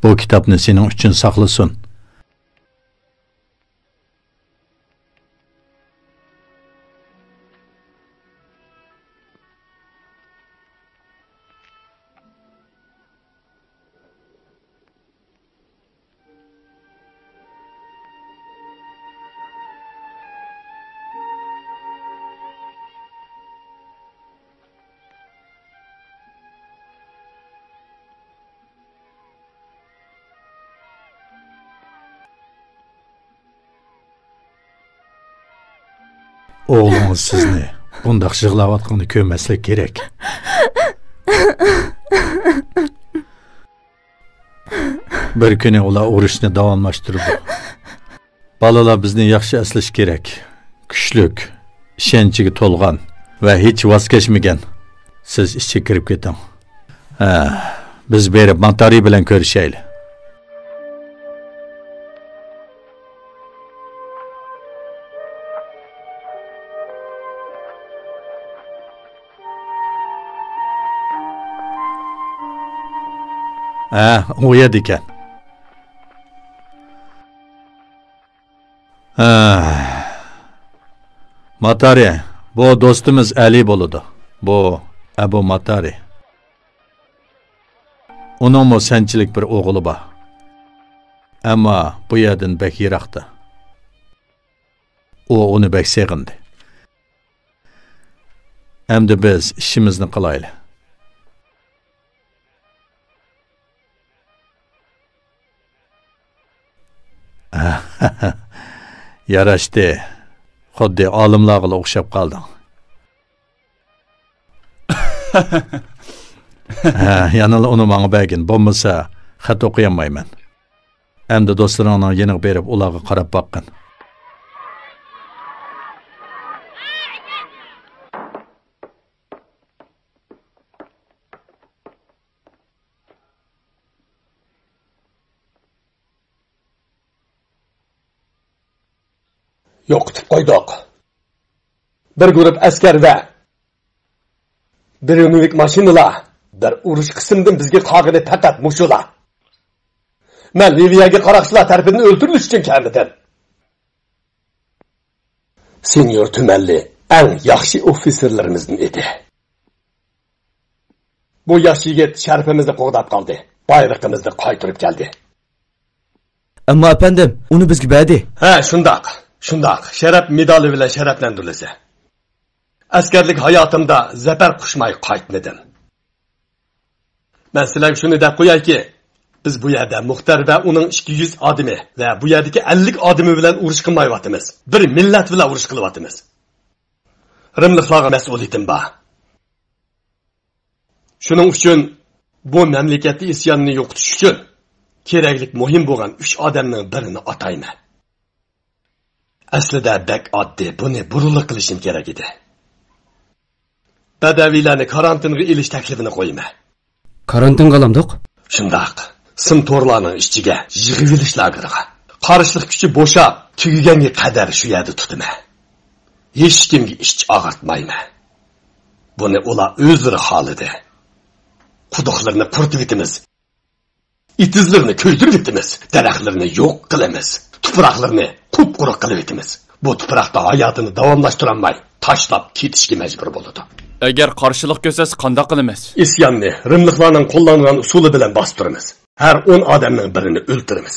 بۇ كىتابنى سېنىڭ ئۈچۈن ساقلىسۇن. ئوغلىڭىز سىزنى بۇنداق يىغلاۋاتقىنىنى كۆرمەسلىك كېرەك. بىر كۈنى ئۇلار ئۇرۇشنى داۋاملاشتۇرىدۇ. بالىلار بىزنى ياخشى ئەسلىشى كېرەك. كۈچلۈك، ئىشەنچىگە تولغان ۋە ھېچ ۋاز كەچمىگەن. سىز ئىچىگە كىرىپ كېتىڭ. ھە، بىز بېرىپ ماتارى بىلەن كۆرۈشەيلى. ھە، ئۇ يەردە ئىكەن. ھە. ماتارى، بۇ دوستىمىز ئەلى بولىدۇ. بۇ ئەبۇ ماتارى. ئۇنىڭمۇ سەنچىلىك بىر ئوغلى بار. ئەمما بۇ يەردىن بەك يىراقتا. ئۇ ئۇنى بەك سېغىندى. ئەمدى بىز ئىشىمىزنى قىلايلى. ياراشتى. خۇددى ئالىملارغىلا ئوخشاپ قالدىڭ. ھە، يەنىلا ئۇنى ماڭا بەرگىن، بولمىسا خەت ئوقۇيالمايمەن. ئەمدى دوستلىرىڭنىڭ يېنىغا بېرىپ، ئۇلارغا قاراپ باققىن. يوقىتىپ قويدۇق. بىر گۇرۇپ ئەسكەر ۋە بىر يۈمۈك ماشىنىلار، بىر ئۇرۇش قىسمىدىن بىزگە قالغىنى پەقەت مۇشۇلا. مەن لىۋىيەگە قاراقچىلار تەرىپىدىن ئۆلتۈرۈلۈش ئۈچۈن كەلمىدىم. سېنيور تۈمەنلى ئەڭ ياخشى ئوفىتسېرلىرىمىزدىن ئىدى. بۇ ياش يىگىت شەرىپىمىزنى قوغداپ قالدى، بايرىقىمىزنى قايتۇرۇپ كەلدى. ئەمما ئەپەندىم، ئۇنى بىزگە بەردى. ھە، شۇنداق، شۇنداق. شەرەپ مېدالى بىلەن شەرەپلەندۈرۈلسە. ئەسكەرلىك ھاياتىمدا زەپەر قۇچماي قايتمىدىم. مەن سىلەرگە شۇنى دەپ قويايكى، بىز بۇ يەردە مۇختەر ۋە ئۇنىڭ ئىككى يۈز ئادىمى ۋە بۇ يەردىكى ئەللىك ئادىمى بىلەن ئۇرۇش قىلمايۋاتىمىز. بىر مىللەت بىلەن ئۇرۇش قىلىۋاتىمىز. رىملىقلارغا مەسئۇلىيىتىم بار. شۇنىڭ ئۈچۈن بۇ مەملىكەتتە ئىسياننى يوقىتىش ئۈچۈن كېرەكلىك مۇھىم بولغان ئۈچ ئادەمنىڭ بىرىنى ئاتايمەن. ئەسلىدە بەك ئاددىي، بۇنى بۇرۇنلا قىلىشىم كېرەك ئىدى. بەدەۋىيلەرنى كارانتىنغا ئېلىش تەكلىپىنى قويىمەن. كارانتىنغا ئالامدۇق؟ شۇنداق. سىم تورلارنىڭ ئىچىگە، يىغىۋېلىش لاگېرىغا. قارشىلىق كۈچى بوشاپ تۈگىگەنگە قەدەر شۇ يەردە تۇتىمەن. ھېچكىمگە ئىچ ئاغرىتمايمەن. بۇنى ئۇلار ئۆزلىرى خالىدى. قۇدۇقلىرىنى قۇرۇتۇۋېتىمىز. ئېتىزلىرىنى كۆيدۈرۈۋېتىمىز، دەرەخلىرىنى يوق قىلىمىز، تۇپراقلىرىنى قۇپقۇرۇق قىلىۋېتىمىز. بۇ تۇپراقتا ھاياتىنى داۋاملاشتۇرالماي، تاشلاپ كېتىشكە مەجبۇر بولىدۇ. ئەگەر قارشىلىق كۆرسەتسە، قانداق قىلىمىز؟ ئىسياننى رىملىقلارنىڭ قوللانغان ئۇسۇلى بىلەن باستۇرىمىز. ھەر ئون ئادەمنىڭ بىرىنى ئۆلتۈرىمىز.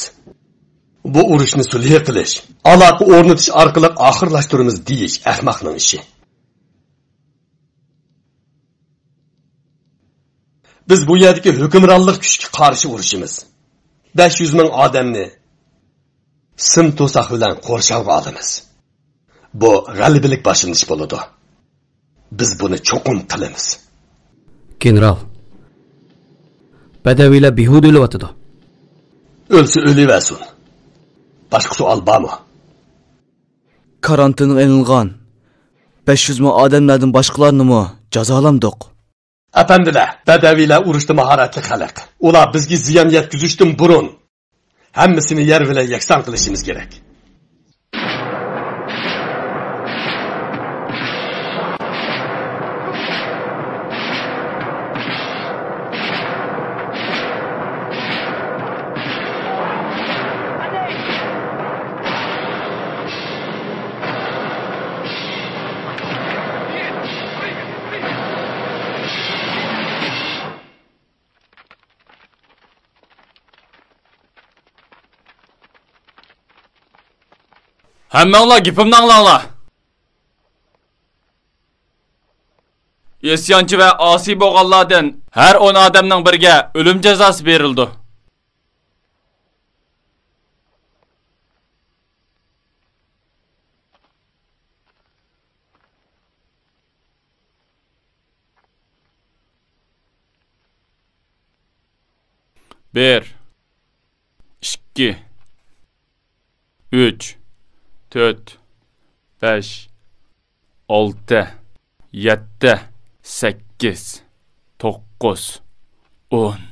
بۇ ئۇرۇشنى سۈلھى قىلىش، ئالاقە ئورنىتىش ئارقىلىق ئاخىرلاشتۇرىمىز دېيىش ئەخمەقنىڭ ئىشى. بىز بۇ يەردىكى ھۆكۈمرانلىق كۈچكە قارشى ئۇرۇشىمىز. بەش يۈز مىڭ ئادەمنى سىم توساق بىلەن قورشاۋغا ئالىمىز. بۇ غەلىبىلىك باشلىنىش بولىدۇ. بىز بۇنى چوقۇم قىلىمىز. گېنېرال، بەدەۋىيلەر بىھۇدە ئۆلۈۋاتىدۇ. ئۆلسە ئۆلۈۋەرسۇن. باشقا سوئال بارمۇ؟ كارانتىنغا ئېلىنغان بەش يۈز مىڭ ئادەملەردىن باشقىلارنىمۇ جازالامدۇق؟ ئەپەندىلەر، بەدەۋىيلەر ئۇرۇشتا ماھارەتلىك خەلق. ئۇلار بىزگە زىيان يەتكۈزۈشتىن بۇرۇن ھەممىسىنى يەر بىلەن يەكسان قىلىشىمىز كېرەك. ھەممىڭلار گېپىمنى ئاڭلاڭلار. ئىسيانچى ۋە ئاسىي بولغانلاردىن ھەر ئون ئادەمنىڭ بىرىگە ئۆلۈم جازاسى بېرىلىدۇ. بىر، ئىككى، ئۈچ، تۆت، بەش، ئالتە، يەتتە، سەككىز، توققۇز، ئون.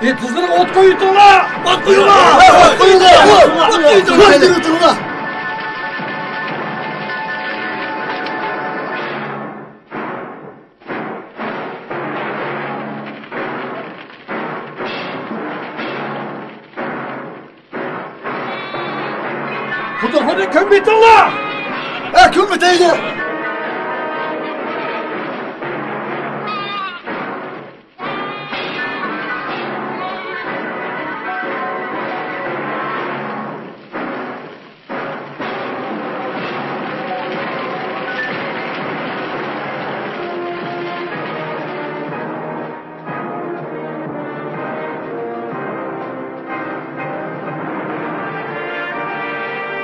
ئېي، قىزلارغا ئوت قويۇۋېتىڭلار! ئوت قويۇڭلار! ئوت قويۇڭلار! ئوت قويۇۋېتىڭلار! خوتۇنخانىنى كۆمۈۋېتىڭلار! ھە، كۆمۈۋېتەيلى!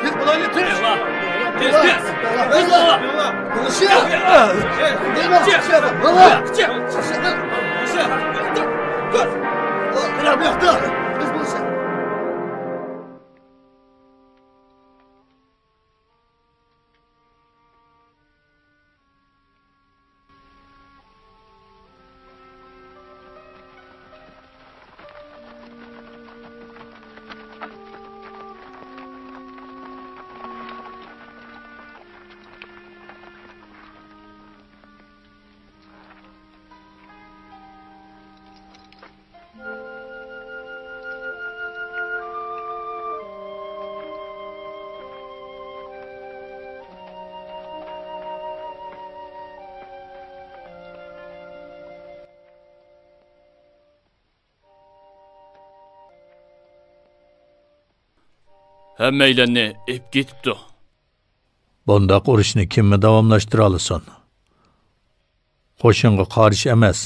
تېز بولايلى، تېز! تېز، تېز! تېز بول! ھەممەيلەننى ئېلىپ كېتىپتۇ. بۇنداق ئۇرۇشنى كىممۇ داۋاملاشتۇرالىسۇن؟ قوشۇنغا قارشى ئەمەس،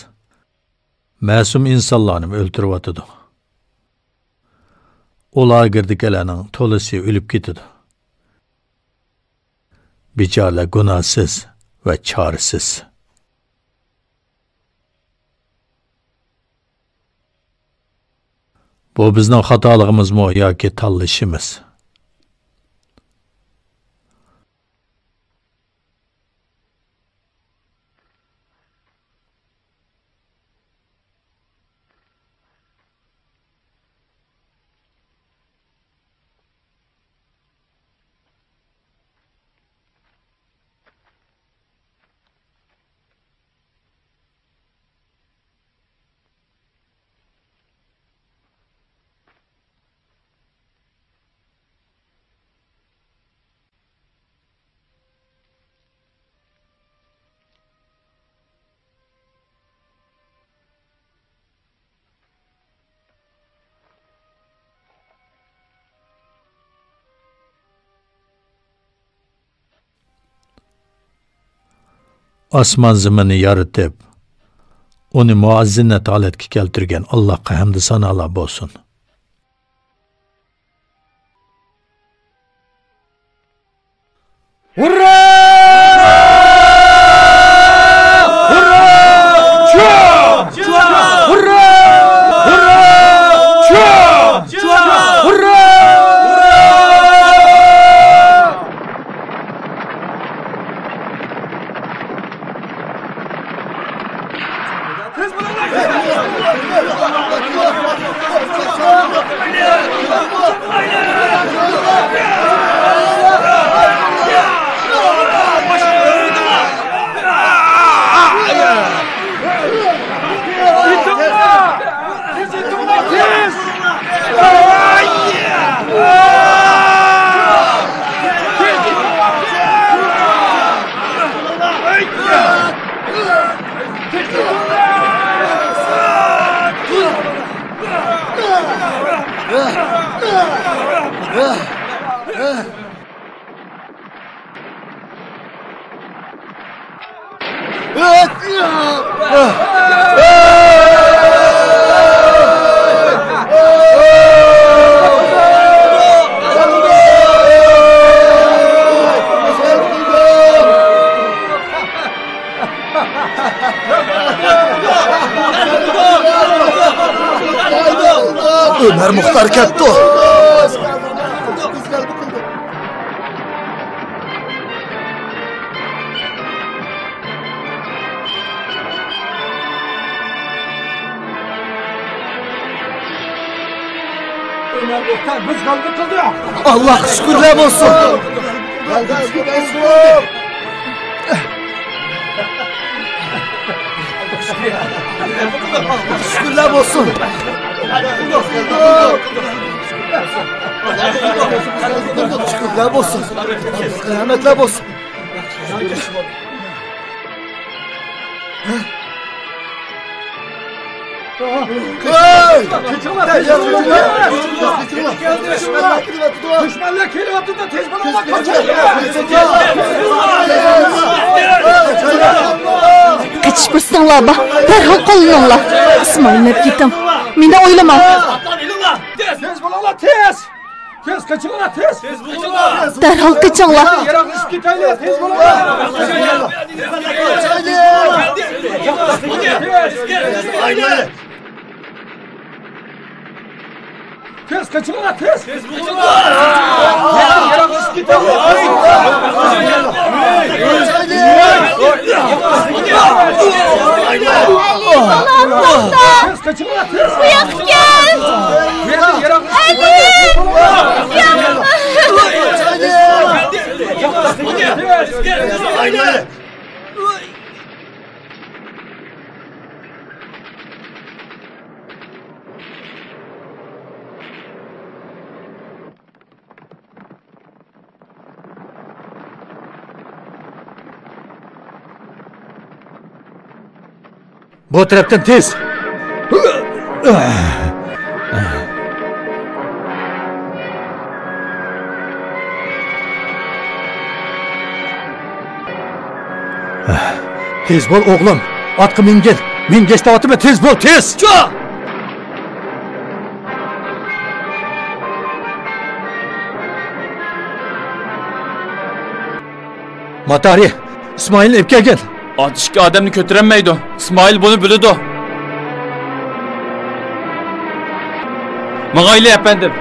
مەسۇم ئىنسانلارنىمۇ ئۆلتۈرۈۋاتىدۇ. ئۇ لاگېردىكىلەرنىڭ تولىسى ئۆلۈپ كېتىدۇ. بىچارىلەر گۇناھسىز ۋە چارىسىز. بۇ بىزنىڭ خاتالىقىمىزمۇ ياكى تاللىشىمىز؟ ئاسمان زېمىننى يارىتىپ، ئۇنى مۇئەززىنەت ھالەتكە كەلتۈرگەن ئاللاھقا ھەمدۇ سانالار بولسۇن. ھۇررا! ھۇررا! چۇ! ھۇررا! ھۇررا! چۇ! ھۇررا! ھۇررا! ئۆمەر مۇختار كەپتۇ. ئۆمەر مۇختار، بىز غەلىبە قىلدۇق. ئاللاھقا شۈكۈرلەر بولسۇن. شۈكۈرلەر بولسۇن. شۈكۈرلەر بولسۇن. رەھمەتلەر بولسۇن. دۈشمەنلەر كېلىۋاتىدۇ، تېز بولۇڭلار، قېچىڭلار. قېچىش پۇرسىتىڭلار بار، دەرھال قوللىنىڭلار. ئىسمائىلنى ئېلىپ كېتىڭ، مېنى ئويلىماڭ. تېز بولۇڭلار، تېز! تېز قېچىڭلار، تېز! تېز بولۇڭلار! دەرھال قېچىڭلار! يىراقلىشىپ كېتەيلى، تېز بولۇڭلار! تېز! تېز قېچىڭلار، تېز! تېز بولۇڭلار! يىراقلىشىپ كېتەيلى! تېز! قېچىڭلار، تېز! بۇ ياققا كەل! ئەلى! ياققا! بۇ تەرەپتىن تېز! تېز بول، ئوغلۇم! ئاتقا مىنگىن! مىنگەچ دەۋاتىمەن، تېز بول، تېز! چۇ! ماتارى، ئىسمائىلنى ئېلىپ كەلگىن. ئات ئىككى ئادەمنى كۆتۈرەلمەيدۇ. ئىسمائىل بۇنى بىلىدۇ. ماڭايلى، ئەپەندىم.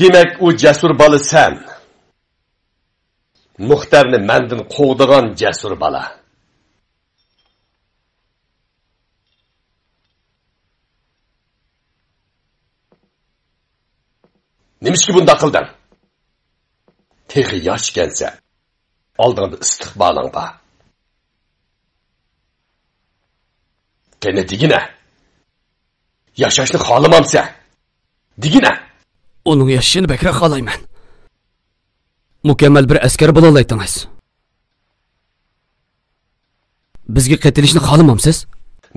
دېمەك، ئۇ جەسۇر بالا سەن. مۇختەرنى مەندىن قوغدىغان جەسۇر بالا. نېمىشقا بۇنداق قىلدىڭ؟ تېخى ياش ئىكەنسەن. ئالدىڭدا ئىستىقبالىڭ بار. قېنى دېگىنە. ياشاشنى خالىمامسەن؟ دېگىنە. ئۇنىڭ ياشىشىنى بەكرەك خالايمەن. مۇكەممەل بىر ئەسكەر بولالايتىڭىز. بىزگە قېتىلىشنى خالىمامسىز؟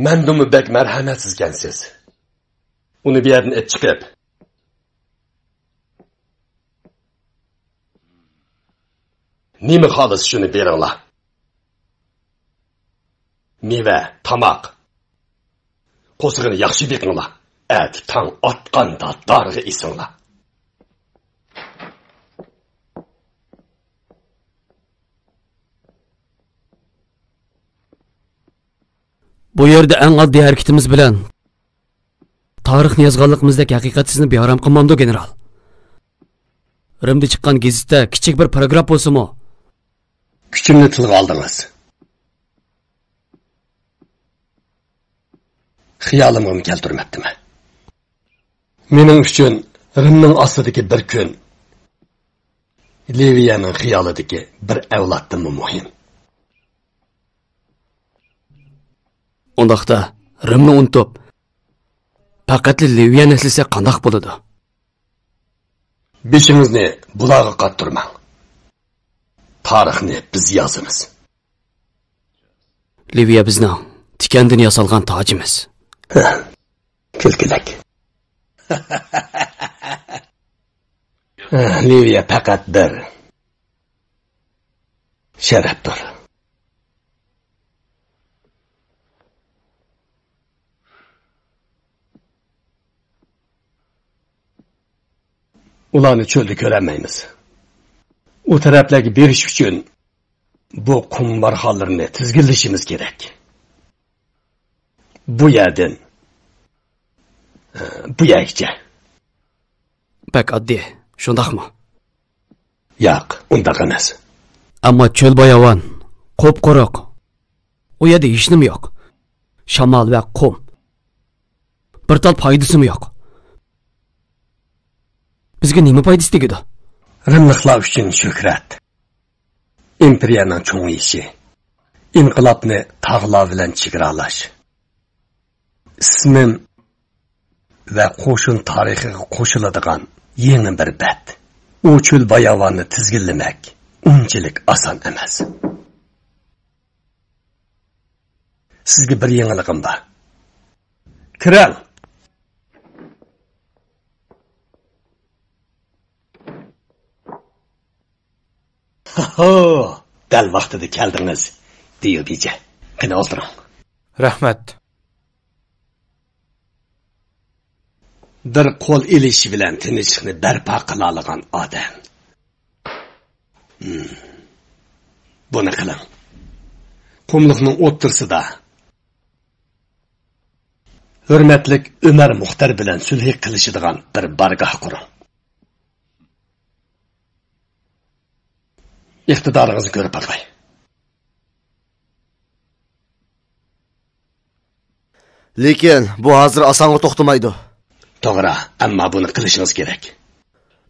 مەندىنمۇ بەك مەرھەمەتسىزكەنسىز. ئۇنى بۇ يەردىن ئېلىپ چىقىپ، نېمە خالىسا شۇنى بېرىڭلار. مېۋە، تاماق. قورسىقىنى ياخشى بېقىڭلار. ئەتە تاڭ ئاتقاندا دارغا ئېسىڭلار. بۇ يەردە ئەڭ ئاددىي ھەرىكىتىمىز بىلەن تارىخنى يازغانلىقىمىزدەك ھەقىقەت سىزنى بىئارام قىلمامدۇ، گېنېرال؟ رىمدا چىققان گېزىتتە كىچىك بىر پاراگراف بولسىمۇ. كۈچۈمنى تىلغا ئالدىڭىز. خىيالىمغىمۇ كەلتۈرمەپتىمەن. مېنىڭ ئۈچۈن رىمنىڭ ئاستىدىكى بىر كۈن لىۋىيەنىڭ خىيالىدىكى بىر ئەۋلادتىنمۇ مۇھىم. ئۇنداقتا، رىمنى ئۇنتۇپ، پەقەتلا لىۋىيەنى ئەسلىسەك قانداق بولىدۇ؟ بېشىڭىزنى بۇلارغا قاتتۇرماڭ. تارىخنى بىز يازىمىز. لىۋىيە بىزنىڭ تىكەندىن ياسالغان تاجىمىز. كۈلكىلىك. لىۋىيە پەقەت بىر شەرەپتۇر. ئۇلارنى چۆلدە كۆرەلمەيمىز. ئۇ تەرەپلەرگە بېرىش ئۈچۈن بۇ قۇم بارخانلىرىنى تىزگىنلىشىمىز كېرەك. بۇ يەردىن، بۇ يەرگىچە. بەك ئاددىي، شۇنداقمۇ؟ ياق، ئۇنداق ئەمەس. ئەمما چۆل باياۋان، قۇپقۇرۇق. ئۇ يەردە ھېچنېمە يوق. شامال ۋە قۇم. بىر تال پايدىسىمۇ يوق. بىزگە نېمە پايدىسى تېگىدۇ؟ رىملىقلار ئۈچۈن شۆھرەت. ئىمپېرىيەنىڭ چوڭىيىشى. ئىنقىلابنى تاغلار بىلەن چېگرالاش. ئىسمىم ۋە قوشۇن تارىخىغا قوشۇلىدىغان يېڭى بىر بەت. ئۇ چۆل باياۋاننى تىزگىنلىمەك ئۇنچىلىك ئاسان ئەمەس. سىزگە بىر يېڭىلىقىم بار. كىرىڭ! ھو، دەل ۋاقتىدا كەلدىڭىز، ديۇدىچە. قېنى ئولتۇرۇڭ. رەھمەت. بىر قول ئېلىشى بىلەن تىنچلىقنى بەرپا قىلالىغان ئادەم. ھىم. بۇنى قىلىڭ. قۇملۇقنىڭ ئوتتۇرىسىدا ھۆرمەتلىك ئۆمەر مۇختەر بىلەن سۈلھى قىلىشىدىغان بىر بارگاھ قۇرۇڭ. ئىقتىدارىڭىزنى كۆرۈپ باقاي. لېكىن بۇ ھازىر ئاسانغا توختىمايدۇ. توغرا، ئەمما بۇنى قىلىشىڭىز كېرەك.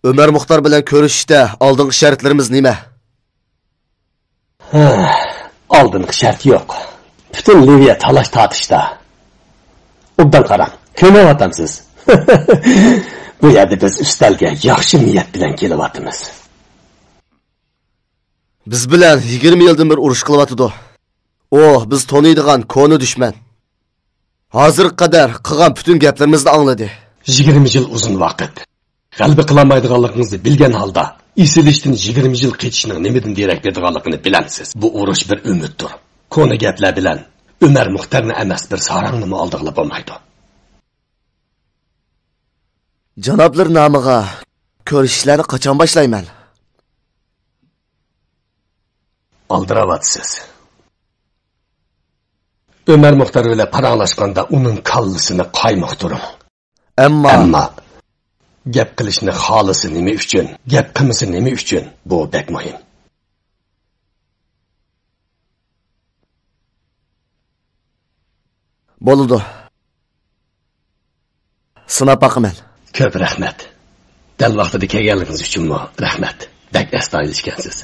ئۆمەر مۇختار بىلەن كۆرۈشۈشتە ئالدىنقى شەرتلىرىمىز نېمە؟ ھە، ئالدىنقى شەرت يوق. پۈتۈن لىۋىيە تالاش-تارتىشتا. ئوبدان قاراڭ، كۆرمەيۋاتامسىز؟ بۇ يەردە بىز ئۈستەلگە ياخشى نىيەت بىلەن كېلىۋاتىمىز. بىز بىلەن يىگىرمە يىلدىن بېرى ئۇرۇش قىلىۋاتىدۇ. ئۇ بىز تونۇيدىغان كونا دۈشمەن. ھازىرغا قەدەر قىلغان پۈتۈن گەپلىرىمىزنى ئاڭلىدى. يىگىرمە يىل ئۇزۇن ۋاقىت. غەلىبە قىلالمايدىغانلىقىڭىزنى بىلگەن ھالدا، ئېسىلىشتىن يىگىرمە يىل قېچىشنىڭ نېمىدىن دېرەك بېرىدىغانلىقىنى بىلەمسىز. بۇ ئۇرۇش بىر ئۈمىدتۇر. كونا گەپلەر بىلەن ئۆمەر مۇختەرنى ئەمەس، بىر ساراڭنىمۇ ئالدىغىلى بولمايدۇ. جانابلىرى نامىغا كۆرۈشۈشلەرنى قاچان باشلايمەن؟ ئالدىراۋاتىسىز. ئۆمەر مۇختەر بىلەن پاراڭلاشقاندا ئۇنىڭ كاللىسىنى قايمۇقتۇرۇڭ. ئەمما ئەمما گەپ قىلىشنى خالىسا نېمە ئۈچۈن، گەپ قىلمىسا نېمە ئۈچۈن؟ بۇ بەك مۇھىم. بولىدۇ. سىناپ باقىمەن. كۆپ رەھمەت. دەل ۋاقتىدا كەلگەنلىكىڭىز ئۈچۈنمۇ رەھمەت. بەك ئەستايىدىل ئىكەنسىز.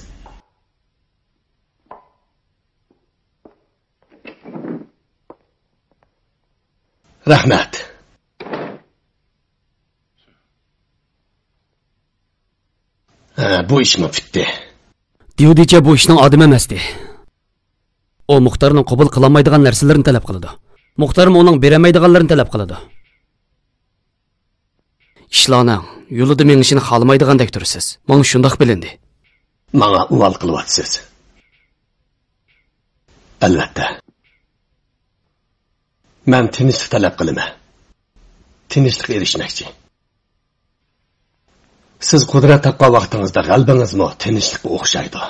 رەھمەت. ھە، بۇ ئىشمۇ پۈتتى. ديۇدىچە بۇ ئىشنىڭ ئادىمى ئەمەستى. ئۇ مۇختەرنىڭ قوبۇل قىلالمايدىغان نەرسىلىرىنى تەلەپ قىلىدۇ. مۇختەرمۇ ئۇنىڭ بېرەلمەيدىغانلىرىنى تەلەپ قىلىدۇ. ئىشلارنىڭ يولىدا مېڭىشىنى خالىمايدىغاندەك تۇرىسىز. ماڭا شۇنداق بىلىندى. ماڭا ئۇۋال قىلىۋاتىسىز. ئەلۋەتتە. مەن تىنچلىق تەلەپ قىلىمەن. تىنچلىققا ئېرىشمەكچى. سىز قۇدرەت تاپقان ۋاقتىڭىزدا غەلىبىڭىزمۇ تىنچلىققا ئوخشايدۇ.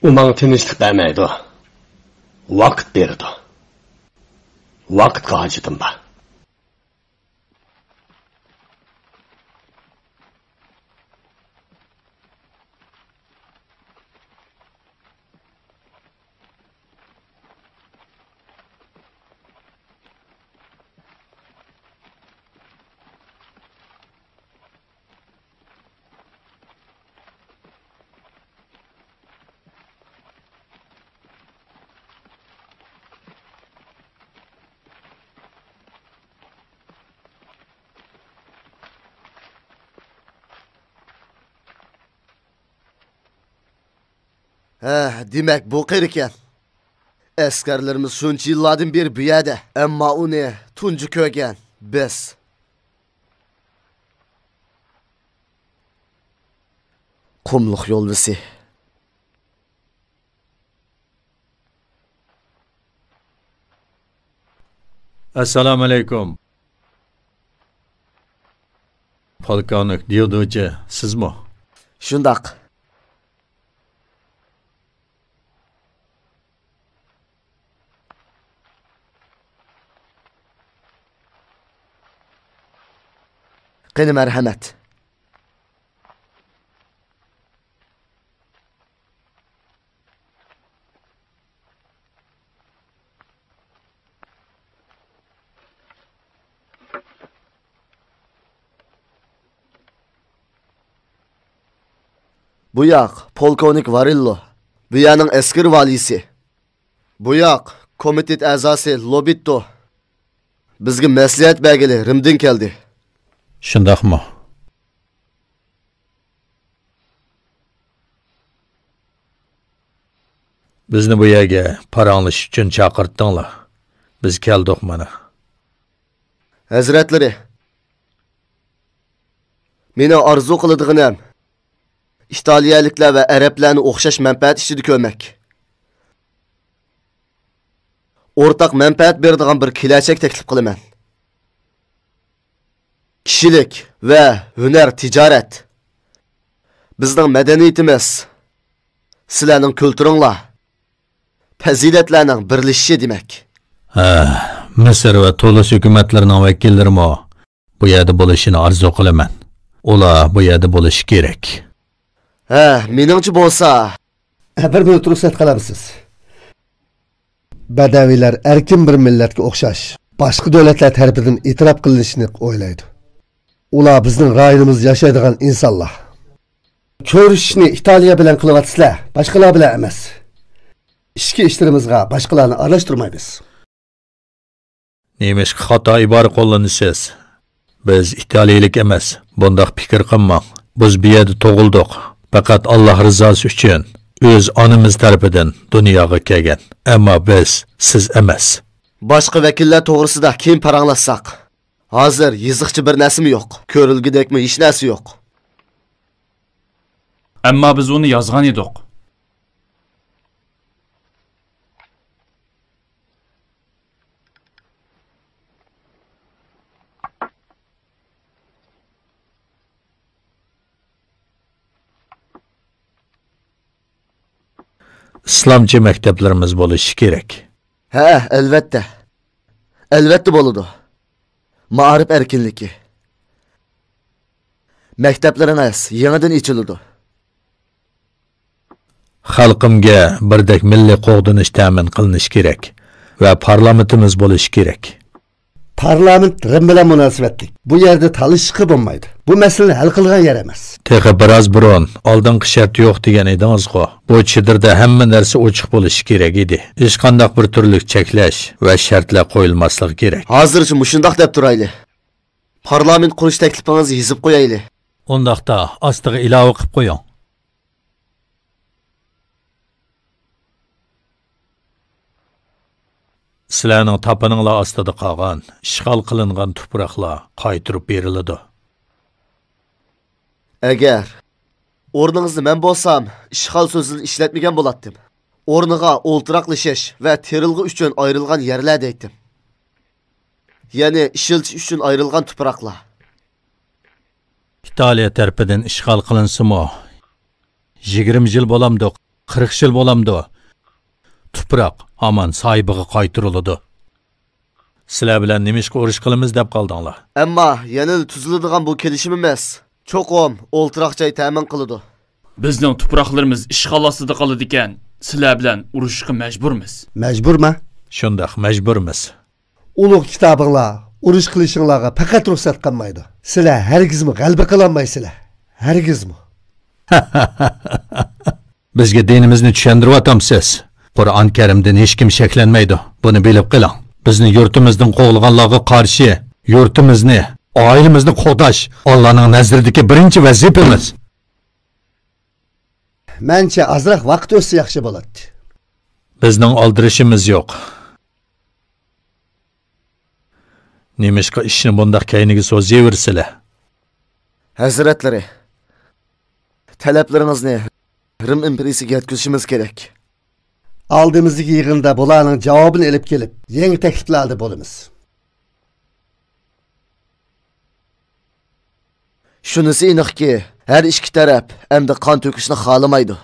ئۇ ماڭا تىنچلىق بەرمەيدۇ. ۋاقىت بېرىدۇ. ۋاقىتقا ھاجىتىم بار. ھە، دېمەك، بۇ قېرىكەن. ئەسكەرلىرىمىز شۇنچە يىللاردىن بېرى بۇ يەردە، ئەمما ئۇنى تۇنجى كۆرگەن بىز. قۇملۇق يولۋىسى. ئەسسالامۇئەلەيكۇم. پولكوۋنىك ديۇدىچى، سىزمۇ؟ شۇنداق. قېنى، مەرھەمەت. بۇ ياق، پولكوۋنىك ۋارىللو. بۇ يەرنىڭ ئەسكىرى ۋالىيسى. بۇ ياق، كومىتېت ئەزاسى لوبىتتو. بىزگە مەسلىھەت بەرگىلى رىمدىن كەلدى. شۇنداقمۇ؟ بىزنى بۇ يەرگە پاراڭلىشىش ئۈچۈن چاقىرتتىڭلار. بىز كەلدۇق مانا. ھەزرەتلىرى، مېنىڭ ئارزۇ قىلىدىغىنىم ئىتالىيەلىكلەر ۋە ئەرەبلەرنى ئوخشاش مەنپەئەت ئىچىدە كۆرمەك. ئورتاق مەنپەئەت بېرىدىغان بىر كېلەچەك تەكلىپ قىلىمەن. كىشىلىك ۋە ھۈنەر تىجارەت. بىزنىڭ مەدەنىيىتىمىز سىلەرنىڭ كۈلتۈرۈڭلار، پەزىلەتلەرنىڭ بىرلىشىشى دېمەك. ھە، مىسىر ۋە تۇنىس ھۆكۈمەتلىرىنىڭ ۋەكىللىرىمۇ بۇ يەردە بولۇشىنى ئارزۇ قىلىمەن. ئۇلار بۇ يەردە بولۇشى كېرەك. ھە، مېنىڭچە بولسا. ھە، بىر مىنۇت رۇخسەت قىلامسىز؟ بەدەۋىيلەر ئەركىن بىر مىللەتكە ئوخشاش، باشقا دۆلەتلەر تەرىپىدىن ئېتىراپ قىلىنىشىنى ئويلايدۇ. ئۇلار بىزنىڭ رايونىمىزدا ياشايدىغان ئىنسانلار. كۆرۈشۈشنى ئىتالىيە بىلەن قىلىۋاتىسىلەر، باشقىلار بىلەن ئەمەس. ئىچكى ئىشلىرىمىزغا باشقىلارنى ئارىلاشتۇرمايمىز. نېمىشقا خاتا ئىبارە قوللىنىسىز؟ بىز ئىتالىيىلىك ئەمەس، بۇنداق پىكىر قىلماڭ. بىز بۇ يەردە تۇغۇلدۇق. پەقەت ئاللاھ رىزاسى ئۈچۈن ئۆز ئانىمىز تەرىپىدىن دۇنياغا كەلگەن. ئەمما بىز سىز ئەمەس. باشقا ۋەكىللەر توغرىسىدا كېيىن پاراڭلاشساق. ھازىر يېزىقچە بىر نەرسىمۇ يوق. كۆرۈلگۈدەكمۇ ھېچ نەرسە يوق. ئەمما بىز ئۇنى يازغان ئىدۇق. ئىسلامچە مەكتەپلىرىمىز بولۇشى كېرەك. ھە، ئەلۋەتتە. ئەلۋەتتە بولىدۇ. مائارىپ ئەركىنلىكى. مەكتەپلىرىڭىز يېڭىدىن ئېچىلىدۇ. خەلقىمگە بىردەك مىللىي قوغدىنىش تەمىن قىلىنىشى كېرەك ۋە پارلامېنتىمىز بولۇشى كېرەك. پارلامېنت رىم بىلەن مۇناسىۋەتلىك. بۇ يەردە تالىشىشقا بولمايدۇ. بۇ مەسىلىنى ھەل قىلغان يەر ئەمەس. تېخى بىراز بۇرۇن ئالدىنقى شەرت يوق دېگەن ئىدىڭىزغۇ؟ بۇ چېدىردا ھەممە نەرسە ئوچۇق بولۇشى كېرەك ئىدى. ھېچقانداق بىر تۈرلۈك چەكلەش ۋە شەرتلەر قويۇلماسلىقى كېرەك. ھازىرچە مۇشۇنداق دەپ تۇرايلى. پارلامېنت قۇرۇش تەكلىپىڭىزنى يېزىپ قويايلى. ئۇنداقتا ئاستىغا ئىلاۋە قىلىپ قويۇڭ. سىلەرنىڭ تاپىنىڭلار ئاستىدا قالغان، ئىشغال قىلىنغان تۇپراقلار قايتۇرۇپ بېرىلىدۇ. ئەگەر ئورنىڭىزدا مەن بولسام، ئىشغال سۆزىنى ئىشلەتمىگەن بولاتتىم. ئورنىغا ئولتۇراقلىشىش ۋە تېرىلغۇ ئۈچۈن ئايرىلغان يەرلەر دەيتتىم. يەنى ئىشلىتىش ئۈچۈن ئايرىلغان تۇپراقلار. ئىتالىيە تەرىپىدىن ئىشغال قىلىنسىمۇ، يىگىرمە يىل بولامدۇ، قىرىق يىل بولامدۇ، تۇپراق ھامان ساھىبىغا قايتۇرۇلىدۇ. سىلەر بىلەن نېمىشقا ئۇرۇش قىلىمىز دەپ قالدىڭلار؟ ئەمما يەنىلا تۈزۈلىدىغان بۇ كېلىشىمىمىز چوقۇم ئولتۇراق جاي تەمىن قىلىدۇ. بىزنىڭ تۇپراقلىرىمىز ئىشغال ئاستىدا قالىدىكەن، سىلەر بىلەن ئۇرۇشۇشقا مەجبۇرمىز. مەجبۇرما؟ شۇنداق، مەجبۇرمىز. ئۇلۇغ كىتابىڭلار ئۇرۇش قىلىشىڭلارغا پەقەت رۇخسەت قىلمايدۇ. سىلەر ھەرگىزمۇ غەلىبە قىلالمايسىلەر. ھەرگىزمۇ. بىزگە دىنىمىزنى چۈشەندۈرۈۋاتامسىز؟ قۇرئان كەرىمدىن ھېچكىم شەكلەنمەيدۇ. بۇنى بىلىپ قېلىڭ. بىزنى يۇرتىمىزدىن قوغلىغانلارغا قارشى يۇرتىمىزنى، ئائىلىمىزنى قوغداش ئاللانىڭ نەزىرىدىكى بىرىنچى ۋەزىپىمىز. مەنچە ئازراق ۋاقىت ئۆتسە ياخشى بولاتتى. بىزنىڭ ئالدىرىشىمىز يوق. نېمىشقا ئىشنى بۇنداق كەينىگە سوزۇۋېرىسىلەر؟ ھەزرەتلىرى، تەلەپلىرىڭىزنى رىم ئىمپېرىيىسىگە يەتكۈزۈشىمىز كېرەك. ئالدىمىزدىكى يىغىندا بۇلارنىڭ جاۋابىنى ئېلىپ كېلىپ، يېڭى تەكلىپلەردە بولىمىز. شۇنىسى ئېنىقكى، ھەر ئىككى تەرەپ ئەمدى قان تۆكۈشنى خالىمايدۇ.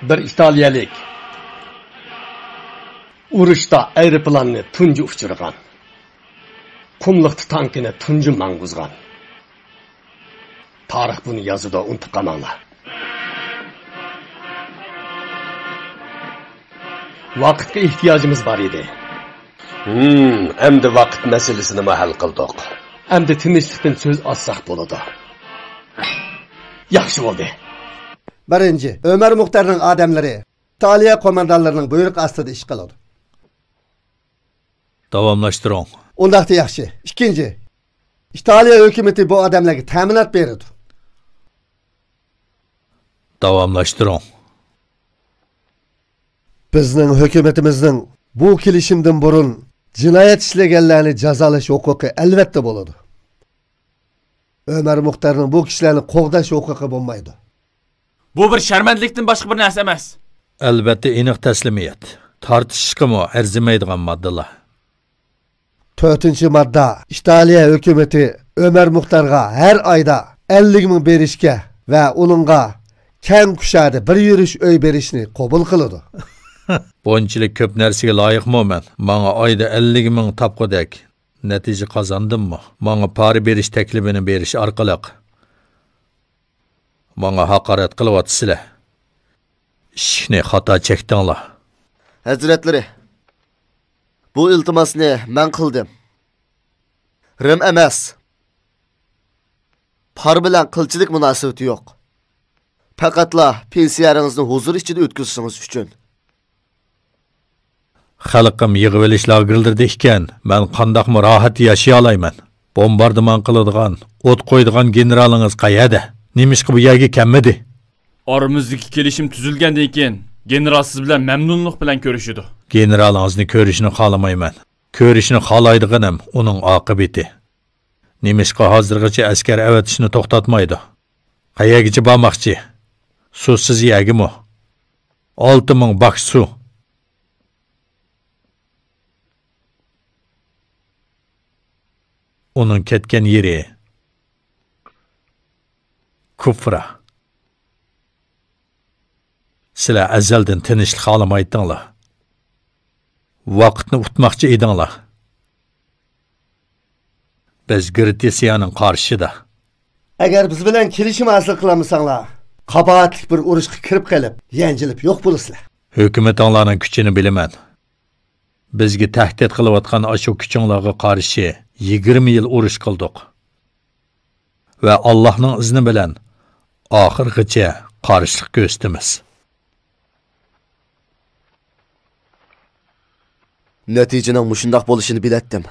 بىر ئىتالىيەلىك ئۇرۇشتا ئايروپىلاننى تۇنجى ئۇچۇرغان، قۇملۇقتا تانكىنى تۇنجى ماڭغۇزغان. تارىخ بۇنى يازىدۇ، ئۇنتۇپ قالماڭلار. ۋاقىتقا ئېھتىياجىمىز بار ئىدى. ھىم، ئەمدى ۋاقىت مەسىلىسىنىمۇ ھەل قىلدۇق. ئەمدى تىنچلىقتىن سۆز ئاچساق بولىدۇ. ياخشى بولدى. بىرىنچى، ئۆمەر مۇختەرنىڭ ئادەملىرى ئىتالىيە قوماندانلىرىنىڭ بۇيرۇقى ئاستىدا ئىش قىلىدۇ. داۋاملاشتۇرۇڭ. ئۇنداقتا ياخشى. ئىككىنچى، ئىتالىيە ھۆكۈمىتى بۇ ئادەملەرگە تەمىنات بېرىدۇ. داۋاملاشتۇرۇڭ. بىزنىڭ ھۆكۈمىتىمىزنىڭ بۇ كېلىشىمدىن بۇرۇن جىنايەت ئىشلىگەنلەرنى جازالاش ھوقۇقى ئەلۋەتتە بولىدۇ. ئۆمەر مۇختەرنىڭ بۇ كىشىلەرنى قوغداش ھوقۇقى بولمايدۇ. بۇ بىر شەرمەندىلىكتىن باشقا بىر نەرسە ئەمەس. ئەلۋەتتە، ئېنىق تەسلىمىيەت. تارتىشىشقىمۇ ئەرزىمەيدىغان ماددىلار. تۆتىنچى ماددا، ئىتالىيە ھۆكۈمىتى ئۆمەر مۇختەرغا ھەر ئايدا ئەللىك مىڭ بېرىشكە ۋە ئۇنىڭغا كەڭ كۇشادە بىر يۈرۈش ئۆي بېرىشنى قوبۇل قىلىدۇ. بۇنچىلىك كۆپ نەرسىگە لايىقمۇ مەن؟ ماڭا ئايدا ئەللىك مىڭ تاپقۇدەك نەتىجە قازاندىممۇ؟ ماڭا پارا بېرىش تەكلىپىنى بېرىش ئارقىلىق ماڭا ھاقارەت قىلىۋاتىسىلەر. ئىشىكنى خاتا چەكتىڭلار. ھەزرەتلىرى، بۇ ئىلتىماسنى مەن قىلدىم. رىم ئەمەس. پار بىلەن قىلچىلىك مۇناسىۋىتى يوق. پەقەتلا پېنسىيەرىڭىزنى ھۇزۇر ئىچىدە ئۆتكۈزۈشىڭىز ئۈچۈن. خەلقىم يىغىۋېلىش لاگېرلىرىدا ئىكەن، مەن قانداقمۇ راھەت ياشىيالايمەن؟ بومباردىمان قىلىدىغان، ئوت قويىدىغان گېنېرالىڭىز قەيەردە؟ نېمىشقا بۇ يەرگە كەلمىدى؟ ئارىمىزدىكى كېلىشىم تۈزۈلگەندىن كېيىن، گېنېرال سىز بىلەن مەمنۇنلۇق بىلەن كۆرۈشىدۇ. گېنېرالىڭىزنى كۆرۈشنى خالىمايمەن. كۆرۈشنى خالايدىغىنىم ئۇنىڭ ئاقىۋىتى. نېمىشقا ھازىرغىچە ئەسكەر ئەۋەتىشنى توختاتمايدۇ؟ قەيەرگىچە بارماقچى؟ سۇسىز يەرگىمۇ؟ ئالتە مىڭ باك سۇ. ئۇنىڭ كەتكەن يېرى كۇفرا. سىلەر ئەزەلدىن تىنچلىق خالىمايتتىڭلار. ۋاقىتنى ئۇتماقچى ئىدىڭلار. بىز گرېتسىيەنىڭ قارشىسىدا. ئەگەر بىز بىلەن كېلىشىم ھاسىل قىلالمىساڭلار، قاباھەتلىك بىر ئۇرۇشقا كىرىپ قېلىپ، يەنجىلىپ يوق بولىسىلەر. ھۆكۈمىتىڭلارنىڭ كۈچىنى بىلىمەن. بىزگە تەھدىت قىلىۋاتقان ئاشۇ كۈچۈڭلارغا قارشى يىگىرمە يىل ئۇرۇش قىلدۇق. ۋە ئاللاھنىڭ ئىزنى بىلەن ئاخىرغىچە قارشىلىق كۆرسىتىمىز. نەتىجىنىڭ مۇشۇنداق بولۇشىنى بىلەتتىم.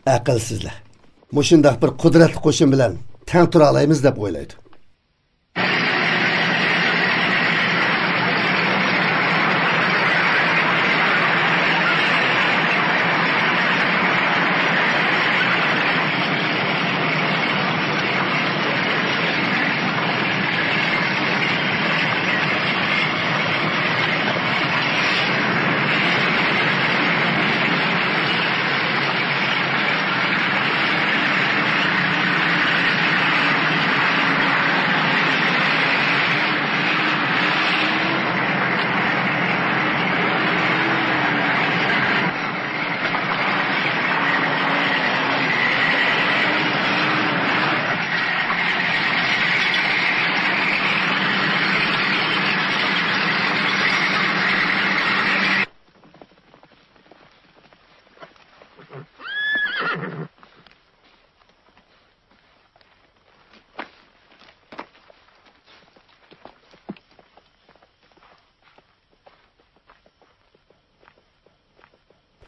ئەقىلسىزلەر. مۇشۇنداق بىر قۇدرەتلىك قوشۇن بىلەن تەڭ تۇرالايمىز دەپ ئويلايدۇ.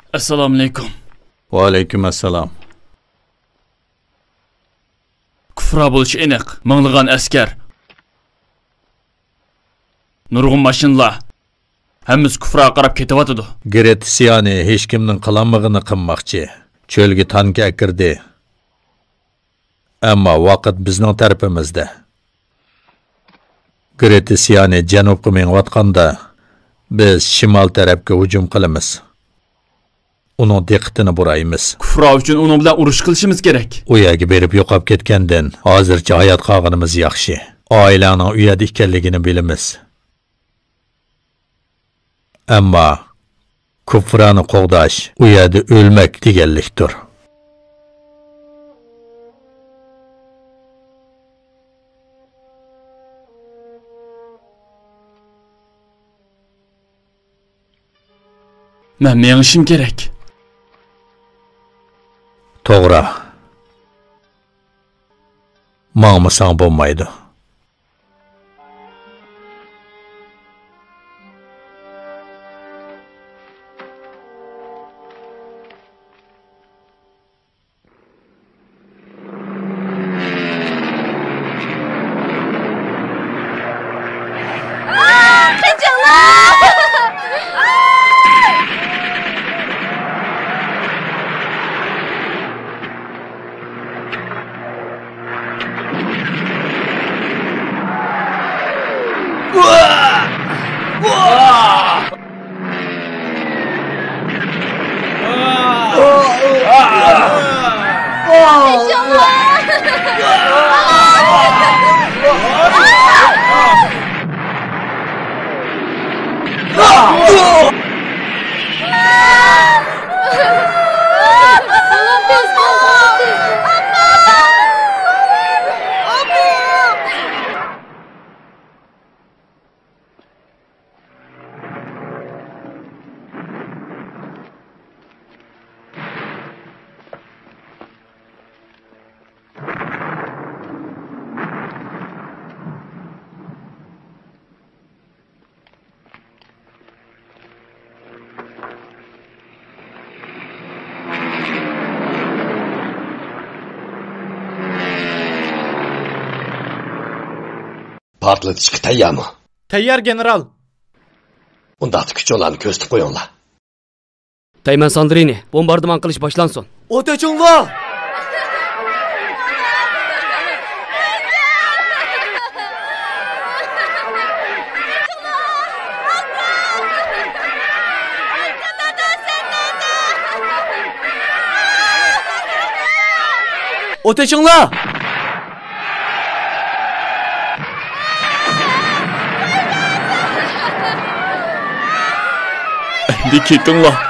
ئەسسالامۇئەلەيكۇم. ۋەئەلەيكۇم ئەسسالام. كۇفرا بولۇشى ئېنىق. مىڭلىغان ئەسكەر، نۇرغۇن ماشىنىلار، ھەممىسى كۇفراغا قاراپ كېتىۋاتىدۇ. گرېتسىيەنى ھېچكىمنىڭ قىلالمىغىنى قىلماقچى. چۆلگە تانكا ئەكىردى. ئەمما ۋاقىت بىزنىڭ تەرىپىمىزدە. گرېتسىيانى جەنۇبقا مېڭىۋاتقاندا، بىز شىمال تەرەپكە ھۇجۇم قىلىمىز. ئۇنىڭ دىققىتىنى بۇرايمىز. كۇفرا ئۈچۈن ئۇنىڭ بىلەن ئۇرۇش قىلىشىمىز كېرەك. ئۇ يەرگە بېرىپ يوقاپ كەتكەندىن، ھازىرچە ھايات قالغىنىمىز ياخشى. ئائىلەڭنىڭ ئۇ يەردە ئىكەنلىكىنى بىلىمىز. ئەمما كۇفرانى قوغداش ئۇ يەردە ئۆلمەك دېگەنلىكتۇر. مەن مېڭىشىم كېرەك. توغرا. ماڭمىساڭ بولمايدۇ. پارتلىتىشقا تەييارمۇ؟ تەييار، گېنېرال. ئۇنداقتا كۈچۈڭلارنى كۆرسىتىپ قويۇڭلار. تەيمەن ساندرىنى، بومباردىمان قىلىش باشلانسۇن. ئوت ئېچىڭلار! ئوت ئېچىڭلار! ئەمدى كېتىڭلار!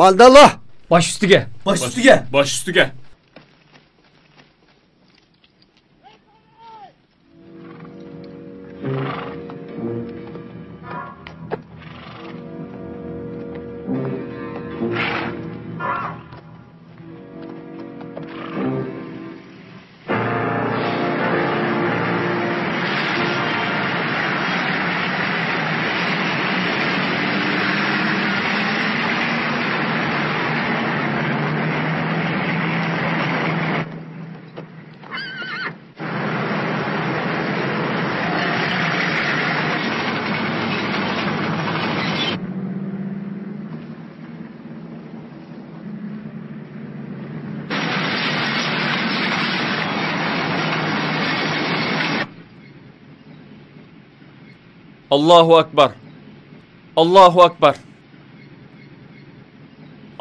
مالداللا! باش ئۈستىگە! باش ئۈستىگە! باش ئۈستىگە! ئاللاھۇ ئەكبەر! ئاللاھۇ ئەكبەر!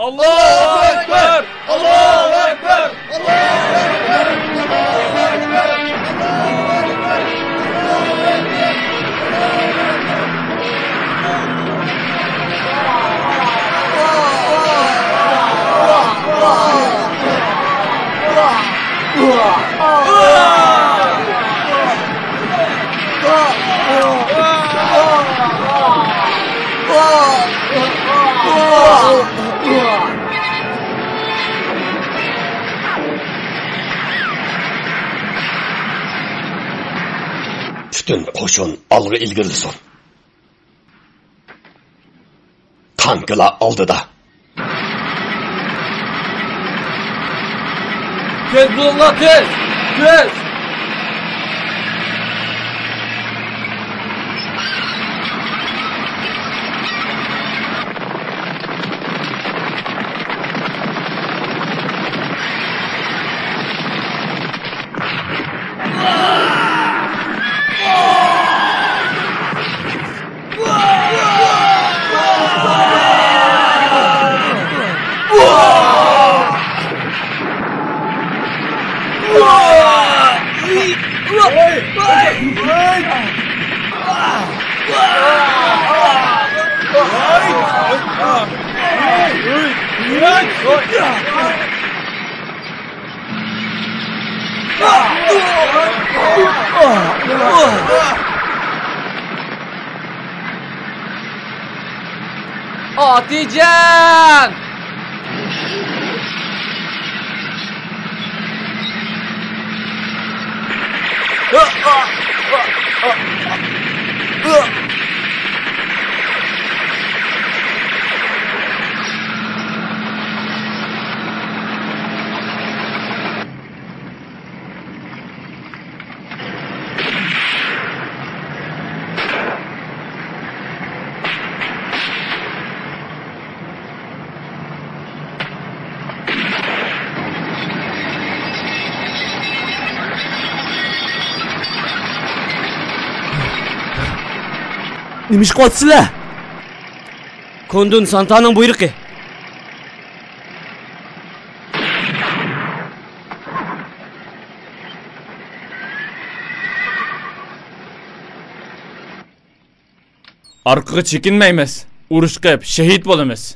ئاللاھۇ ئەكبەر! ئاللاھۇ ئەكبەر! ئاللاھۇ ئەكبەر! پۈتۈن قوشۇن ئالغا ئىلگىرىلىسۇن. تانكىلار ئالدىدا. تېز بولۇڭلار، تېز! تېز! ئاتىجان! نېمە ئىش قىلىۋاتىسىلەر؟ كوندۇن سانتانىڭ بۇيرۇقى. ئارقىغا چېكىنمەيمىز. ئۇرۇش قىلىپ شېھىت بولىمىز.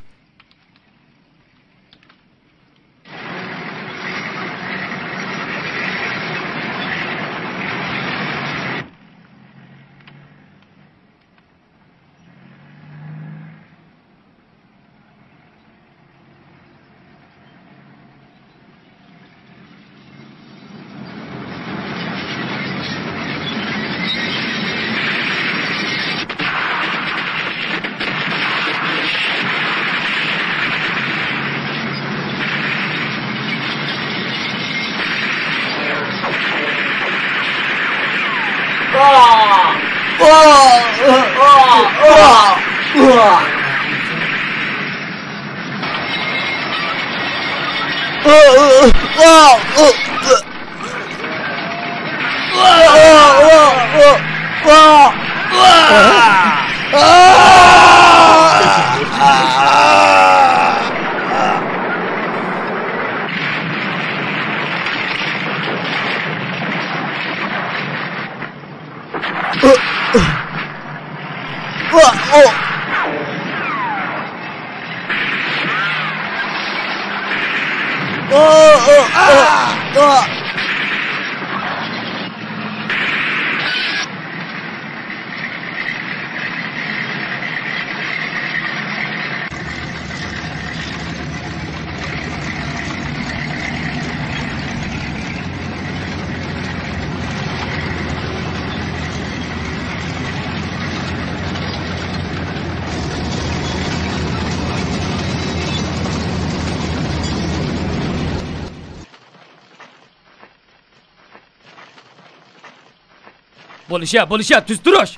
بولۇشە، بولۇشە، تۈز تۇرۇش!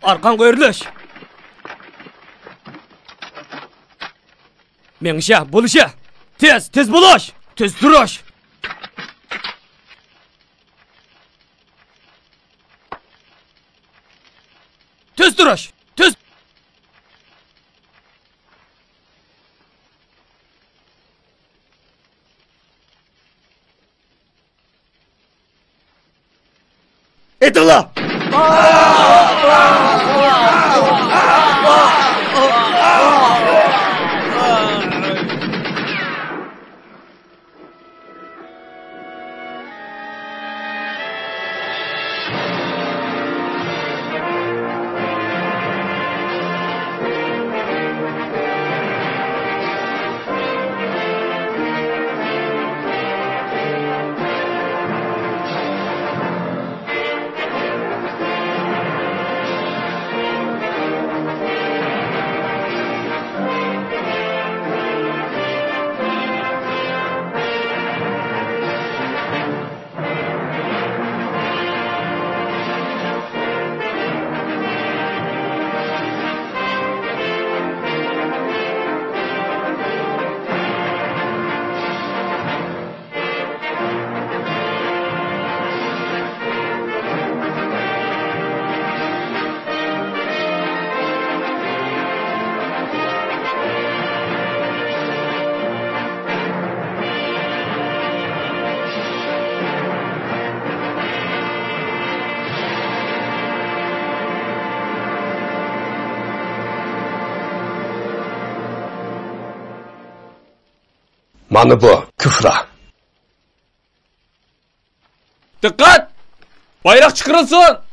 ئارقاڭغا ئۆرۈلۈش! مېڭىشە، بولۇشە! تېز، تېز بولۇش! تۈز تۇرۇش! تۈز تۇرۇش! تۈز! ئېتىڭلار! ئانا بۇ كۇفرا. دىققەت! بايراق چىقىرىلسۇن!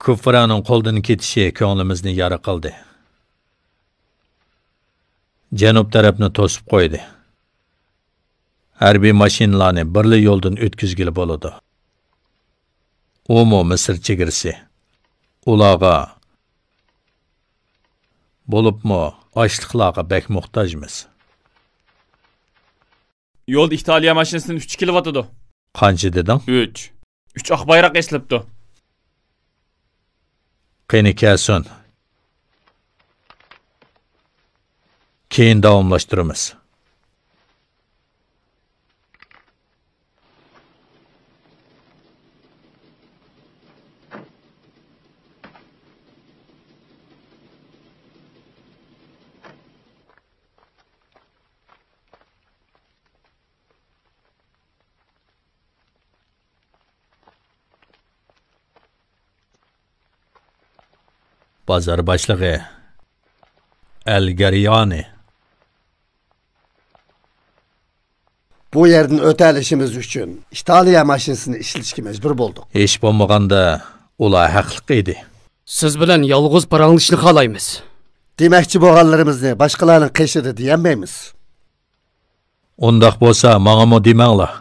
كۇفرانىڭ قولدىن كېتىشى كۆڭلىمىزنى يارا قىلدى. جەنۇب تەرەپنى توسۇپ قويدى. ھەربىي ماشىنىلارنى بىرلا يولدىن ئۆتكۈزگىلى بولىدۇ. ئۇمۇ مىسىر چېگرىسى. ئۇلارغا، بولۇپمۇ ئاشلىقلارغا بەك موھتاجمىز. يولدا ئىتالىيە ماشىنىسىدىن ئۈچ كېلىۋاتىدۇ. قانچە دېدىڭ؟ ئۈچ. ئۈچ ئاق بايراق ئېسىلىپتۇ. قېنى كەلسۇن. كېيىن داۋاملاشتۇرىمىز. بازار باشلىقى ئەل گەريانى. بۇ يەردىن ئۆتەلىشىمىز ئۈچۈن ئىتالىيە ماشىنىسىنى ئىشلىتىشكە مەجبۇر بولدۇق. ھېچ بولمىغاندا ئۇلار ھەقلىق ئىدى. سىز بىلەن يالغۇز پاراڭلىشىشنى خالايمىز. دېمەكچى بولغانلىرىمىزنى باشقىلارنىڭ قېشىدا دېيەلمەيمىز. ئۇنداق بولسا ماڭىمۇ دېمەڭلار.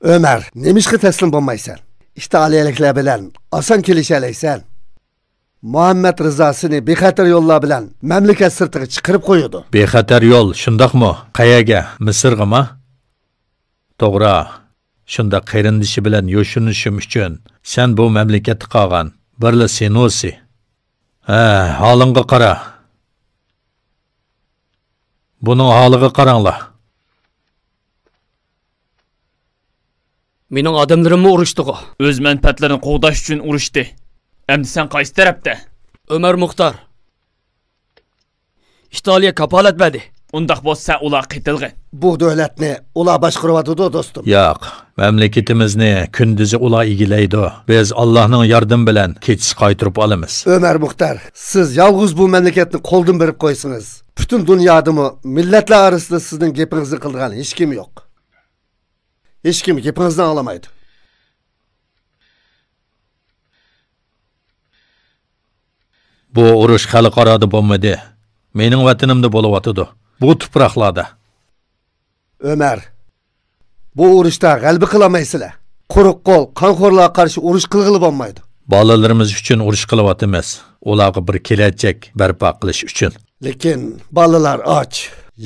ئۆمەر، نېمىشقا تەسلىم بولمايسەن؟ ئىتالىيەلىكلەر بىلەن ئاسان كېلىشەلەيسەن. مۇھەممەد رىزا سېنى بىخەتەر يوللار بىلەن مەملىكەت سىرتىغا چىقىرىپ قويىدۇ. بىخەتەر يول، شۇنداقمۇ؟ قەيەرگە؟ مىسىرغىمۇ؟ توغرا. شۇنداق قېرىندىشى بىلەن يوشۇرۇنۇشۇم ئۈچۈن سەن بۇ مەملىكەتتە قالغان بىرلا سېنۇسى. ھە، ھالىڭغا قارا. بۇنىڭ ھالىغا قاراڭلار. مېنىڭ ئادەملىرىممۇ ئۇرۇشتىغۇ. ئۆز مەنپەئەتلىرىنى قوغداش ئۈچۈن ئۇرۇشتى. ئەمدى سەن قايسى تەرەپتە؟ ئۆمەر مۇختار. ئىتالىيە كاپالەت بەردى. ئۇنداق بولسا سەن ئۇلارغا قېتىلغىن. بۇ دۆلەتنى ئۇلار باشقۇرۇۋاتىدۇ، دوستۇم. ياق، مەملىكىتىمىزنى كۈندۈزى ئۇلار ئىگىلەيدۇ. بىز ئاللاھنىڭ ياردىمى بىلەن كېچىسى قايتۇرۇپ ئالىمىز. ئۆمەر مۇختار، سىز يالغۇز بۇ مەملىكەتنى قولدىن بېرىپ قويسىڭىز، پۈتۈن دۇنيادىمۇ مىللەتلەر ئارىسىدا سىزنىڭ گېپىڭىزنى قىلىدىغان ھېچكىم يوق. ھېچكىم گېپىڭىزنى ئاڭلىمايدۇ. بۇ ئۇرۇش خەلقئارادا بولمىدى. مېنىڭ ۋەتىنىمدە بولۇۋاتىدۇ. بۇ تۇپراقلاردا. ئۆمەر، بۇ ئۇرۇشتا غەلىبە قىلالمايسىلەر. قۇرۇق قول، قانخورلارغا قارشى ئۇرۇش قىلغىلى بولمايدۇ. بالىلىرىمىز ئۈچۈن ئۇرۇش قىلىۋاتىمىز. ئۇلارغا بىر كېلەچەك بەرپا قىلىش ئۈچۈن. لېكىن بالىلار ئاچ،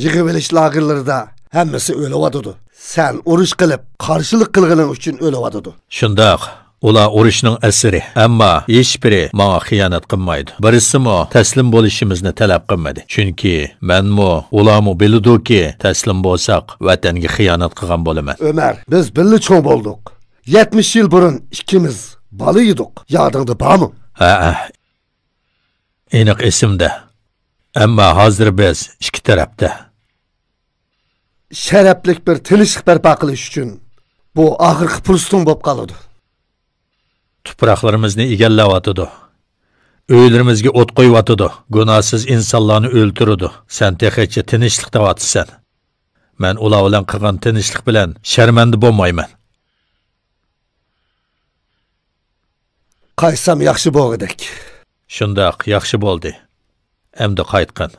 يىغىۋېلىش لاگېرلىرىدا ھەممىسى ئۆلۈۋاتىدۇ. سەن ئۇرۇش قىلىپ، قارشىلىق قىلغىنىڭ ئۈچۈن ئۆلۈۋاتىدۇ. شۇنداق، ئۇلار ئۇرۇشنىڭ ئەسىرى، ئەمما ھېچبىرى ماڭا خىيانەت قىلمايدۇ. بىرسىمۇ تەسلىم بولۇشىمىزنى تەلەپ قىلمىدى. چۈنكى مەنمۇ، ئۇلارمۇ بىلىدۇكى، تەسلىم بولساق، ۋەتەنگە خىيانەت قىلغان بولىمەن. ئۆمەر، بىز بىللە چوڭ بولدۇق. يەتمىش يىل بۇرۇن ئىككىمىز بالا ئىدۇق. يادىڭدا بارمۇ؟ ھەئە. ئېنىق ئېسىمدە. ئەمما ھازىر بىز ئىككى تەرەپتە. شەرەپلىك بىر تىنچلىق بەرپا قىلىش ئۈچۈن بۇ ئاخىرقى پۇرسىتىڭ بولۇپ قالىدۇ. تۇپراقلىرىمىزنى ئىگىلەۋاتىدۇ. ئۆيلىرىمىزگە ئوت قويۇۋاتىدۇ. گۇناھسىز ئىنسانلارنى ئۆلتۈرىدۇ. سەن تېخىچە تىنچلىق دەۋاتىسەن. مەن ئۇلار بىلەن قىلغان تىنچلىق بىلەن شەرمەندە بولمايمەن. قايتسام ياخشى بولغۇدەك. شۇنداق، ياخشى بولدى. ئەمدى قايتقىن.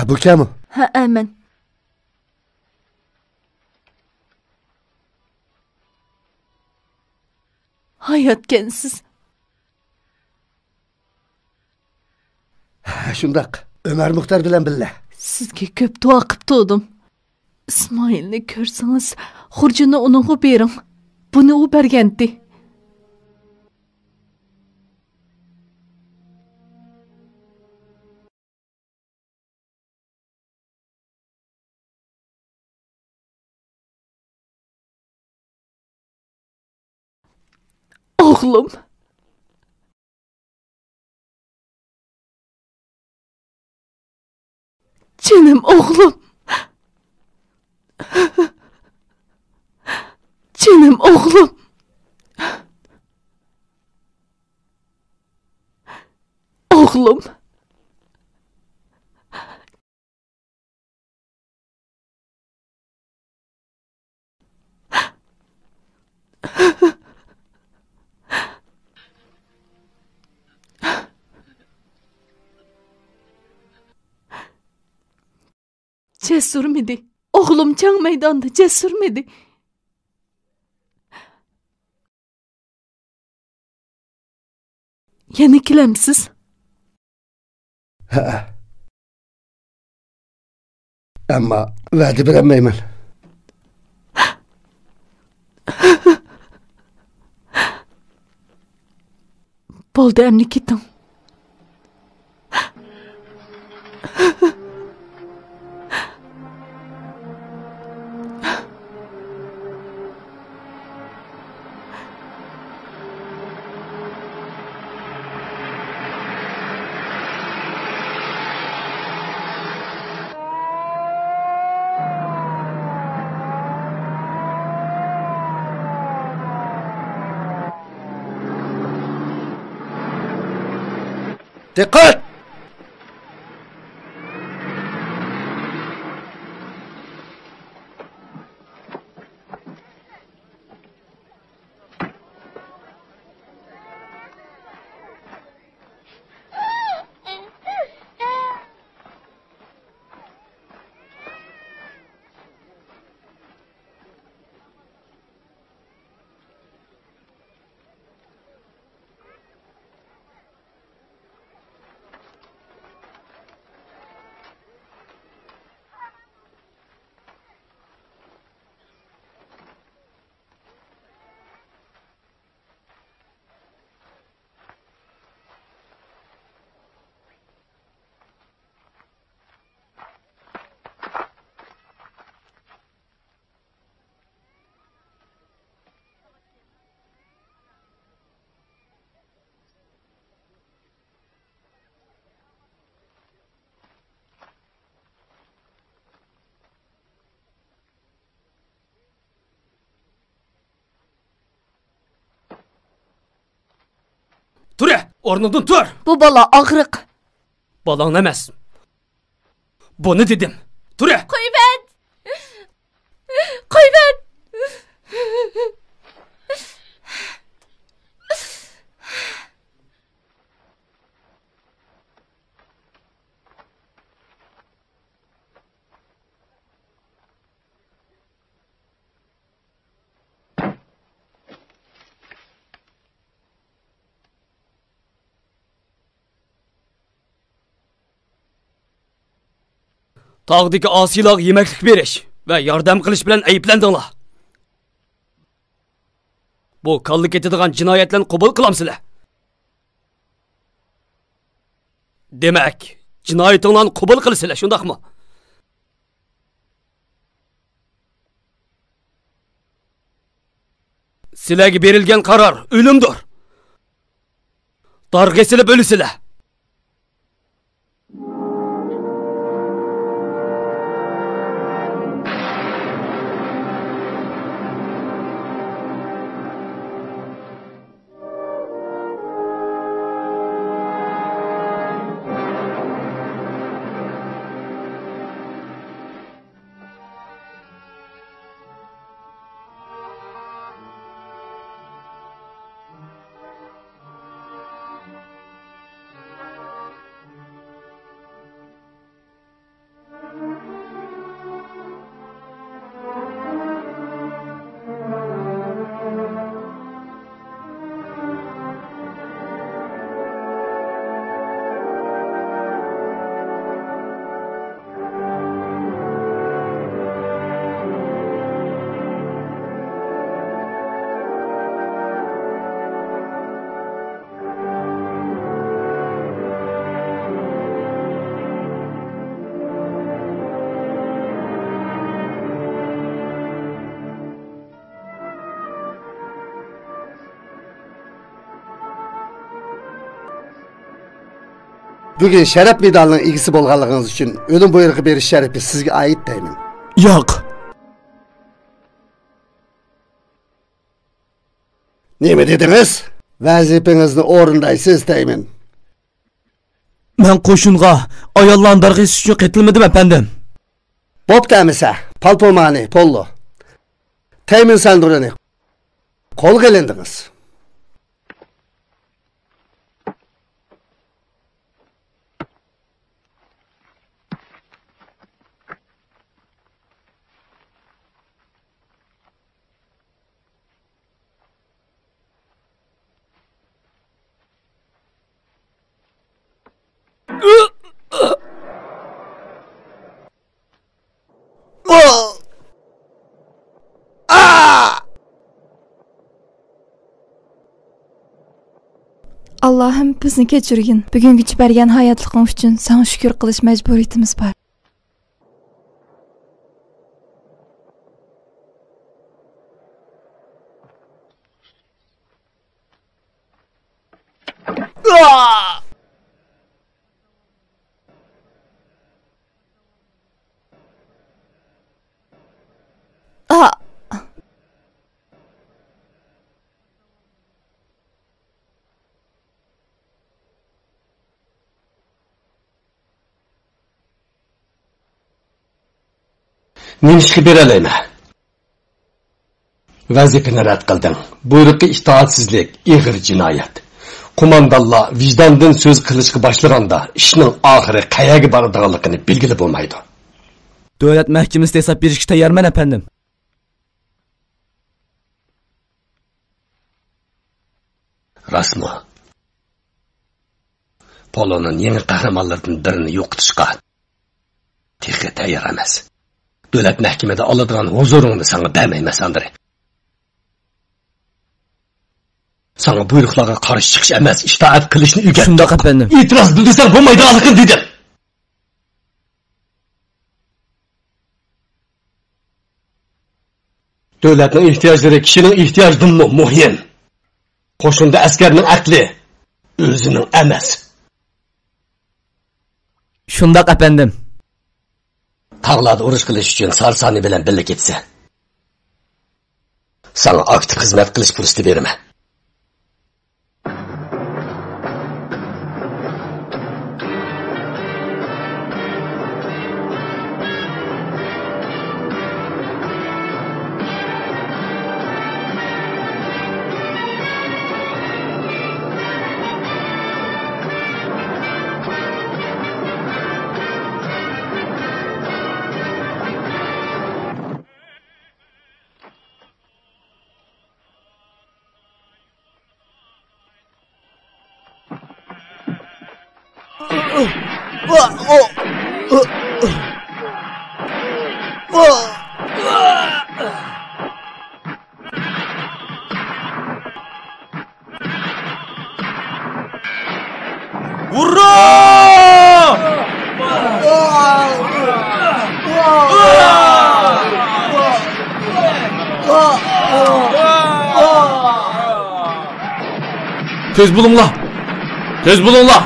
بۇ كەمۇ؟ ھەئە، مەن. ھاياتكەنسىز. شۇنداق، ئۆمەر مۇختار بىلەن بىللە. سىزگە كۆپ دۇئا قىپ تۇردۇم. ئىسمائىلنى كۆرسىڭىز، خۇرجۇننى ئۇنىڭغا بېرىڭ. بۇنى ئۇ بەرگەنتى. ئوغلۇم. جېنىم ئوغلۇم. جېنىم ئوغلۇم. ئوغلۇم. جەسۇرمىدى. ئوغلۇم جەڭ مەيدانىدا جەسۇرمىدى. يەنە كېلەمسىز؟ ھەئە. ئەمما ۋەدە بېرەلمەيمەن. بولدى، ئەمدى كېتىڭ. دىققەت! تۇرە! ئورنۇڭدىن تۇر! بۇ بالا ئاغرىق. بالاڭ ئەمەس. بۇنى دېدىم. تۇرە! قويۇۋەت! قويۇۋەت! تاغدىكى ئاسىيلارغا يېمەكلىك بېرىش ۋە ياردەم قىلىش بىلەن ئەيىبلەندىڭلار. بۇ كاللا كېتىدىغان جىنايەتلەرنى قوبۇل قىلامسىلەر؟ دېمەك، جىنايىتىڭلارنى قوبۇل قىلىسىلەر، شۇنداقمۇ؟ سىلەرگە بېرىلگەن قارار ئۆلۈمدۇر. دارغا ئېسىلىپ ئۆلىسىلەر. بۈگۈن شەرەپ مېدالىنىڭ ئىگىسى بولغانلىقىڭىز ئۈچۈن ئۆلۈم بۇيرۇقى بېرىش شەرىپى سىزگە ئائىت دەيمەن. ياق. نېمە دېدىڭىز؟ ۋەزىپىڭىزنى ئورۇندايسىز دەيمەن. مەن قوشۇنغا ئاياللارنى دارغا ئېسىش ئۈچۈن قېتىلمىدىم، ئەپەندىم. بوپتۇ ئەمىسە، پالپومانى، پوللو، تەيمىن سەندۇرىنى قولغا ئېلىندىڭىز. ئاللاھىم، بىزنى كەچۈرگىن. بۈگۈنگىچە بەرگەن ھاياتلىقىڭ ئۈچۈن ساڭا شۈكۈر قىلىش مەجبۇرىيىتىمىز بار. نېمىشقا بېرەلەيمەن؟ ۋەزىپىنى رەت قىلدىڭ. بۇيرۇققا ئىتائەتسىزلىك ئېغىر جىنايەت. قوماندانلار ۋىجداندىن سۆز قىلىشقا باشلىغاندا، ئىشنىڭ ئاخىرى قەيەرگە بارىدىغانلىقىنى بىلگىلى بولمايدۇ. دۆلەت مەھكىمىسىدە ھېساب بېرىشكە تەييارمەن، ئەپەندىم. راستمۇ؟ پولونىڭ يېڭى قەھرىمانلىرىدىن بىرىنى يوقىتىشقا تېخى تەييار ئەمەس. دۆلەت مەھكىمىدە ئالىدىغان ھۇزۇرۇڭنى ساڭا بەرمەيمەن، ساندرى. ساڭا بۇيرۇقلارغا قارشى چىقىش ئەمەس، ئىتائەت قىلىشنى ئۆگەتتۇق. شۇنداق، ئەپەندىم. ئېتىراز بىلدۈرسەڭ بولمايدىغانلىقىنى دېدىم. دۆلەتنىڭ ئېھتىياجلىرى كىشىنىڭ ئېھتىياجىدىنمۇ مۇھىم. قوشۇندا ئەسكەرنىڭ ئەقلى ئۆزىنىڭ ئەمەس. شۇنداق، ئەپەندىم. تاغلاردا ئۇرۇش قىلىش ئۈچۈن سارسانى بىلەن بىللە كېتىسەن. ساڭا ئاكتىپ خىزمەت قىلىش پۇرسىتى بېرىمەن. ئۇررا! تېز بولۇڭلار! تېز بولۇڭلار!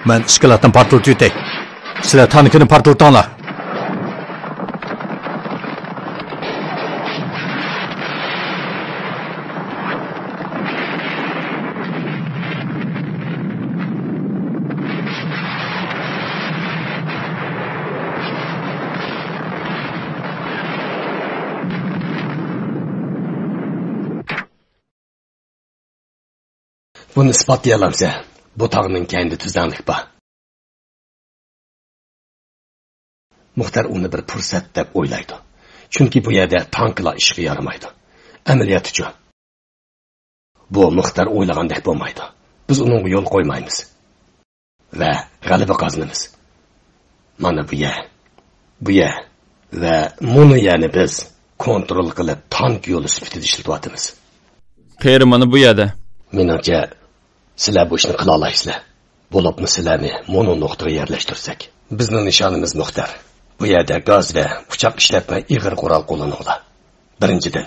مەن ئىسكىلاتنى پارتلىتىۋېتەي. سىلەر تانكىنى پارتلىتىڭلار. بۇنى ئىسپاتلىيالامسەن؟ بۇ تاغنىڭ كەينىدە تۈزلەڭلىك بار. مۇختەر ئۇنى بىر پۇرسەت دەپ ئويلايدۇ. چۈنكى بۇ يەردە تانكىلار ئىشقا يارىمايدۇ. ئەمەلىيەتتىچۇ؟ بۇ مۇختەر ئويلىغاندەك بولمايدۇ. بىز ئۇنىڭغا يول قويمايمىز. ۋە غەلىبە قازىنىمىز. مانا بۇ يەر، بۇ يەر ۋە مۇنۇ يەرنى بىز كونترول قىلىپ، تانك يولى سۈپىتىدە ئىشلىتىۋاتىمىز. قېرى مانا بۇ يەردە. مېنىڭچە، سىلەر بۇ ئىشنى قىلالايسىلەر. بولۇپمۇ سىلەرنى مۇنۇ نۇقتىغا يەرلەشتۈرسەك. بىزنىڭ نىشانىمىز مۇختەر. بۇ يەردە گاز ۋە ئۇچاق ئىشلەتمەي ئېغىر قورال قوللىنىڭلار. بىرىنچىدىن،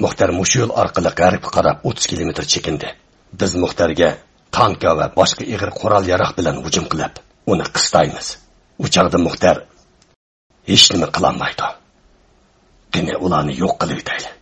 مۇختەر مۇشۇ يول ئارقىلىق غەربكە قاراپ ئوتتۇز كىلومېتىر چېكىندى. بىز مۇختەرگە تانكا ۋە باشقا ئېغىر قورال-ياراغ بىلەن ھۇجۇم قىلىپ، ئۇنى قىستايمىز. ئۇ چاغدا مۇختەر ھېچنېمە قىلالمايدۇ. قېنى، ئۇلارنى يوق قىلىۋېتەيلى.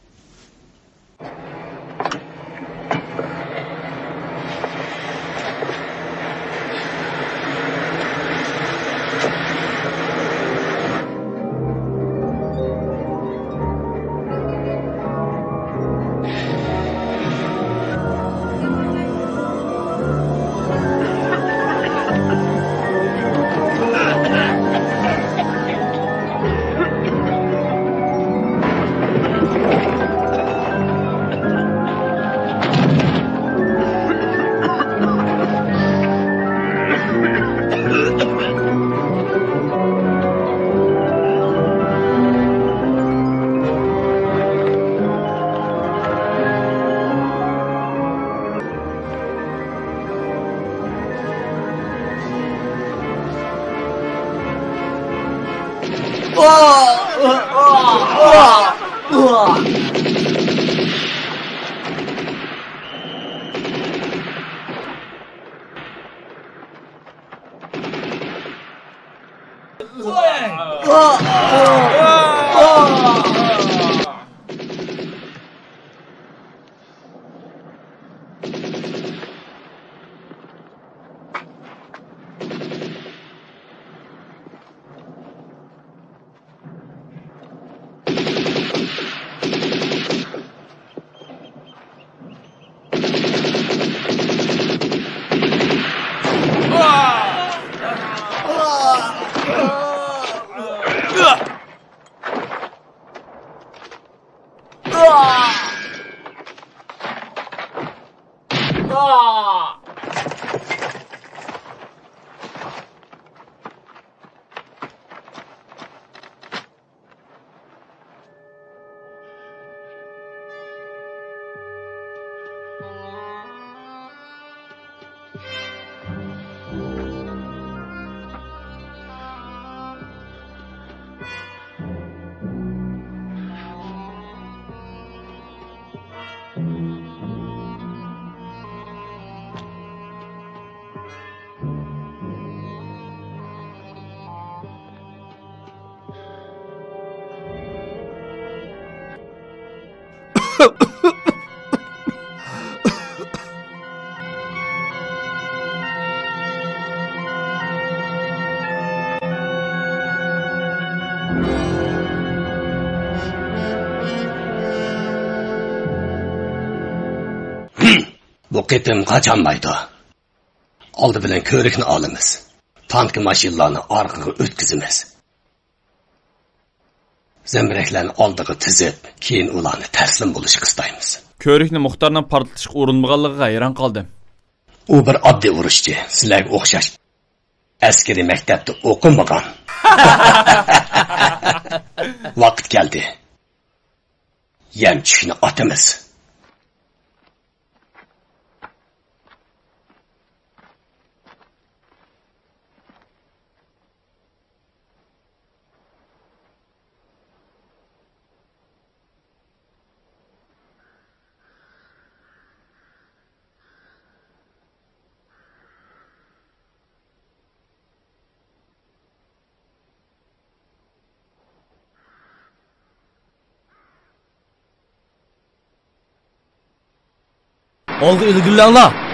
بۇ قېتىم قاچالمايدۇ. ئالدى بىلەن كۆۋرۈكنى ئالىمىز. تانكا ماشىنىلارنى ئارقىغا ئۆتكۈزىمىز. زەمبىرەكلەرنى ئالدىغا تىزىپ، كېيىن ئۇلارنى تەسلىم بولۇشقا ئىستايمىز. كۆۋرۈكنى مۇختارنىڭ پارتلىتىشقا ئۇرۇنمىغانلىقىغا ھەيران قالدىم. ئۇ بىر ئاددىي ئۇرۇشچى، سىلەرگە ئوخشاش ئەسكىرىي مەكتەپتە ئوقۇمىغان. ۋاقىت كەلدى. يەم چۈشنى ئاتىمىز. ئالدى ئىلگىرىلەڭلار!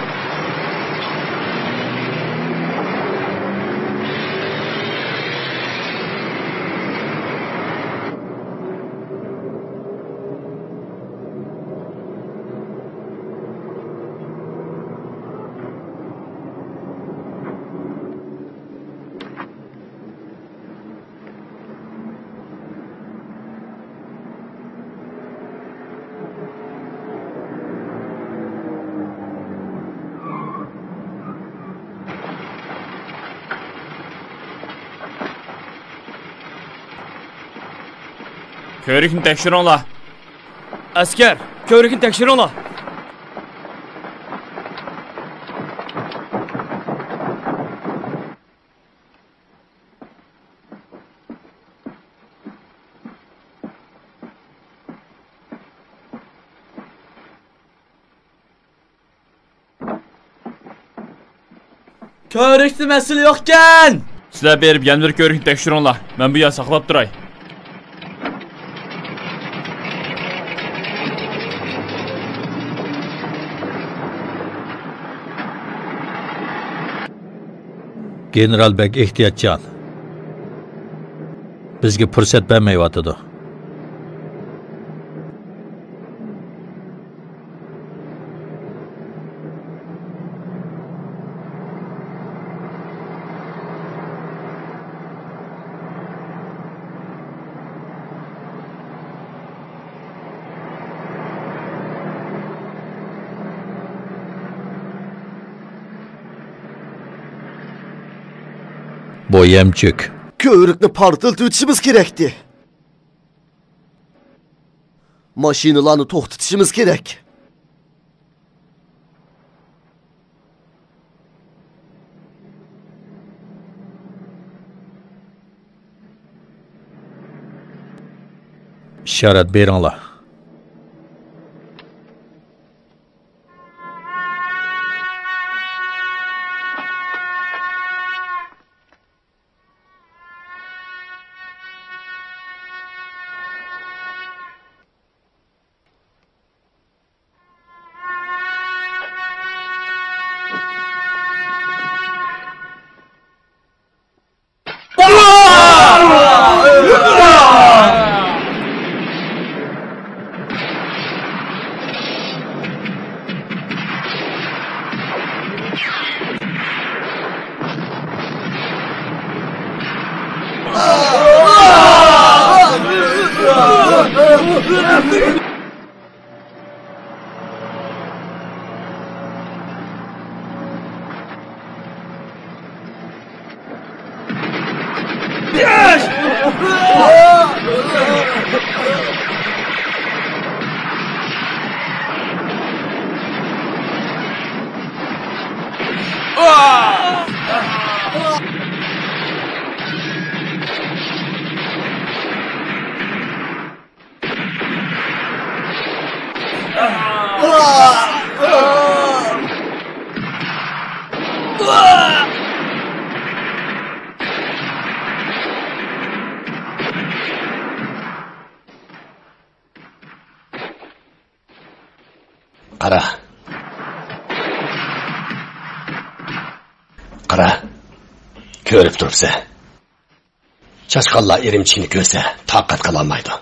كۆۋرۈكنى تەكشۈرۈڭلار. ئەسكەر، كۆۋرۈكنى تەكشۈرۈڭلار. كۆۋرۈكتە مەسىلە يوقكەن! سىلەر بېرىپ يەنە بىر كۆۋرۈكنى تەكشۈرۈڭلار. مەن بۇ يەردە ساقلاپ تۇراي. گېنېرال بەك ئېھتىياتچان. بىزگە پۇرسەت بەرمەيۋاتىدۇ. بۇ يەمچۈك. كۆۋرۈكنى پارتلىتىۋېتىشىمىز كېرەكتى. ماشىنىلارنى توختىتىشىمىز كېرەك. ئىشارەت بېرىڭلار. قارا. قارا. كۆرۈپ تۇرۇپسەن. چاشقانلار ئىرىمچىكنى كۆرسە، تاقەت قىلالمايدۇ.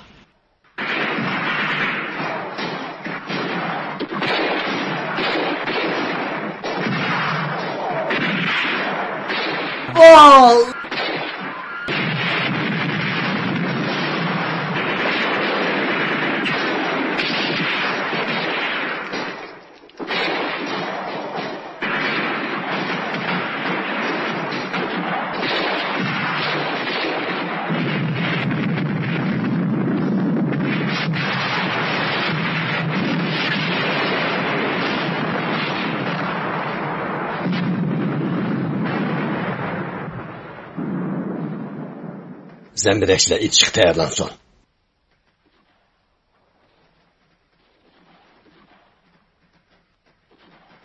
زەمبىرەكچىلەر ئېتىشقا تەييارلانسۇن.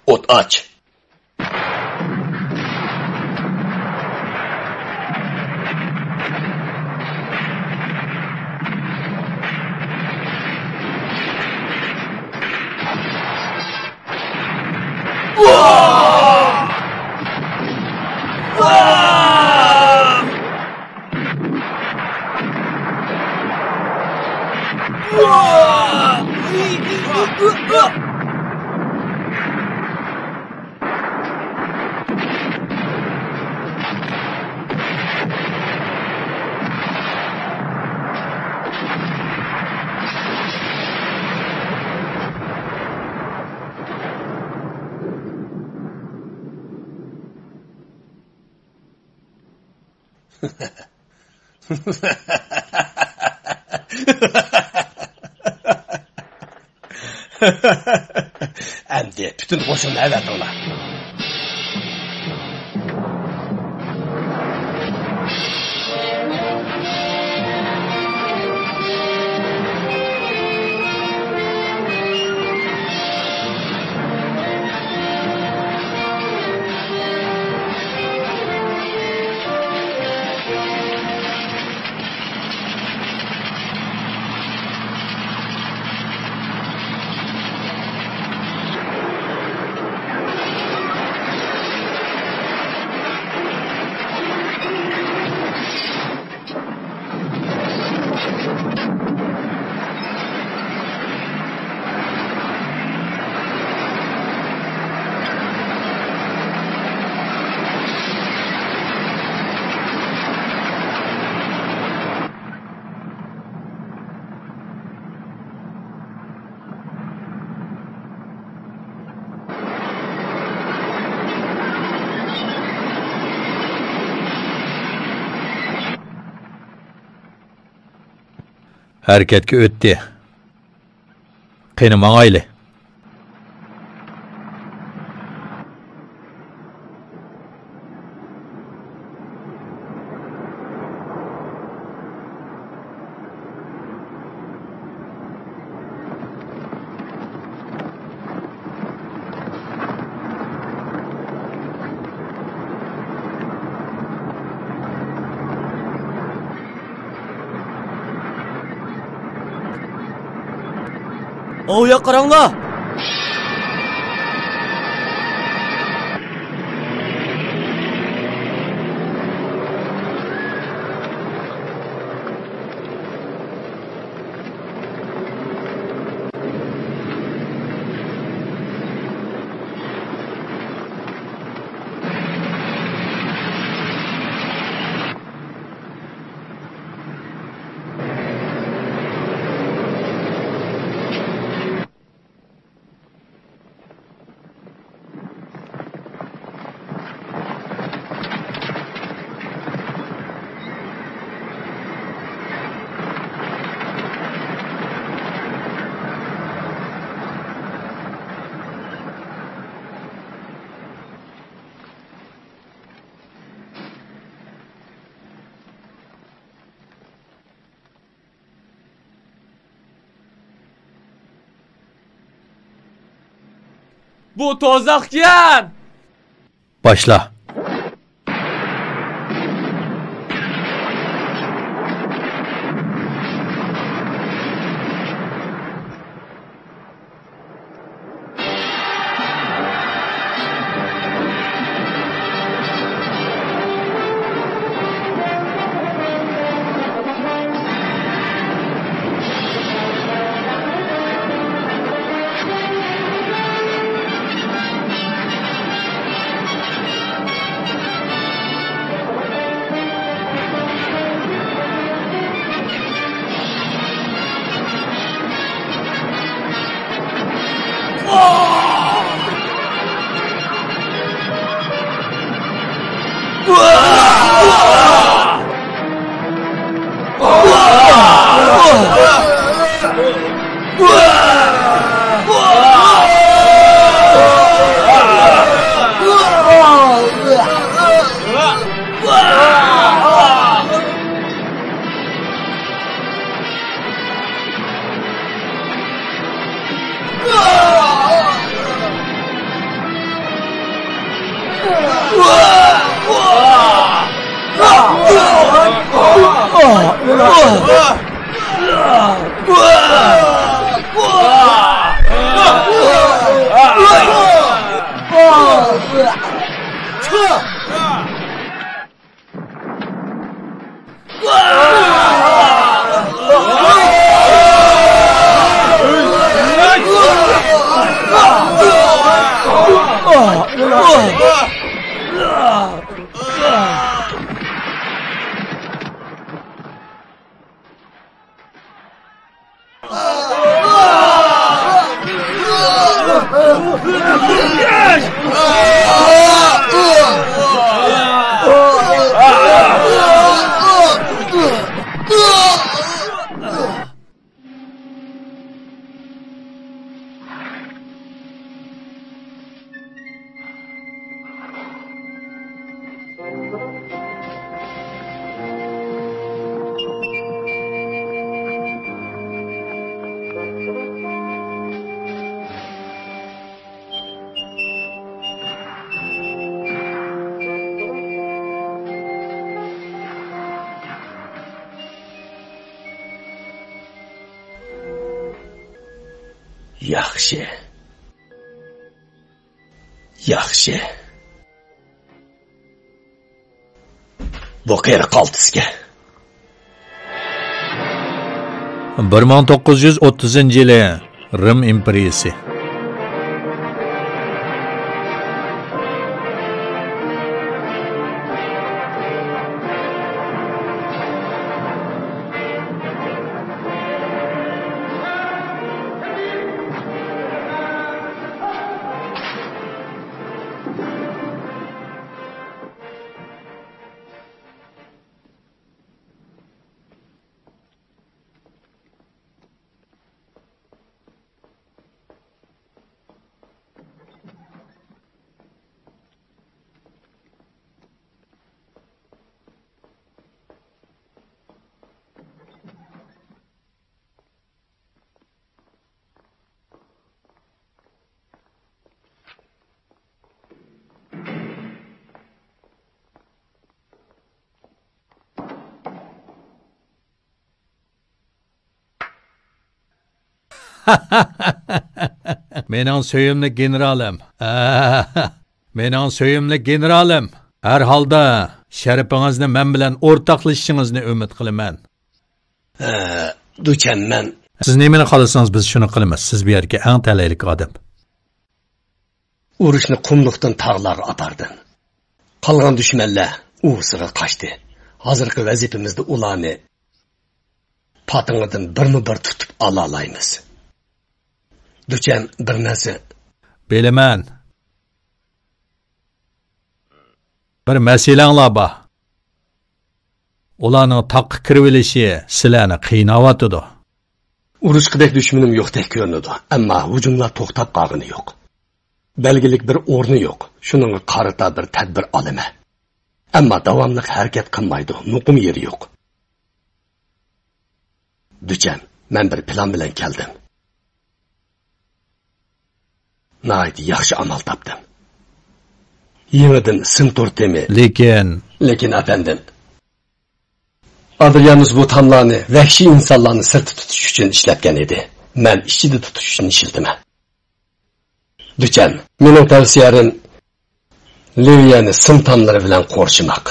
ئوت ئاچ. ئەمدى پۈتۈن قوشۇننى ئەۋەتىڭلار. ھەرىكەتكە ئۆتتى. قېنى، ماڭايلى. ئاۋۇ ياققا قاراڭلار! بۇ توزاخكەن! باشلا. ياخشى. ياخشى. بۇ قېرى قالتىسكەن. بىر مىڭ توققۇز يۈز ئوتتۇزىنچى يىلى رىم ئىمپېرىيىسى. مېنىڭ سۆيۈملۈك گېنېرالىم. مېنىڭ سۆيۈملۈك گېنېرالىم. ھەر ھالدا شەرىپىڭىزنى مەن بىلەن ئورتاقلىشىشىڭىزنى ئۈمىد قىلىمەن. ھە، دۇچەن، مەن. سىز نېمىنى خالىسىڭىز، بىز شۇنى قىلىمىز. سىز بۇ يەردىكى ئەڭ تەلەيلىك ئادەم. ئۇرۇشنى قۇملۇقتىن تاغلارغا ئاپاردىم. قالغان دۈشمەنلەر ئۇۋىسىغا قاچتى. ھازىرقى ۋەزىپىمىزدە ئۇلارنى پاتىڭىدىن بىرمۇ بىر تۇتۇپ ئالالايمىز. دۇچەن، بىر نەرسە. بىلىمەن. بىر مەسىلەڭلار بار. ئۇلارنىڭ تاغقا كىرىۋېلىشى سىلەرنى قىيناۋاتىدۇ. ئۇرۇشقىدەك دۈشمىنىم يوقتەك كۆرۈنىدۇ، ئەمما ھۇجۇملار توختاپ قالغىنى يوق. بەلگىلىك بىر ئورنى يوق، شۇنىڭغا قارىتا بىر تەدبىر ئالىمەن. ئەمما داۋاملىق ھەرىكەت قىلمايدۇ، مۇقىم يېرى يوق. دۈچەن، مەن بىر پىلان بىلەن كەلدىم. ناھايىتى ياخشى ئامال تاپتىم. يېڭىدىن سىم تور تېمى. لېكىن. لېكىن، ئەپەندىم. ئادرىيانۇس بۇ تاملارنى ۋەھشىي ئىنسانلارنى سىرتتا تۇتۇش ئۈچۈن ئىشلەتكەن ئىدى. مەن ئىچىدە تۇتۇش ئۈچۈن ئىشلىتىمەن. دۈچەن، مېنىڭ تەۋسىيەم، لىۋىيەنى سىم تاملىرى بىلەن قورشىماق.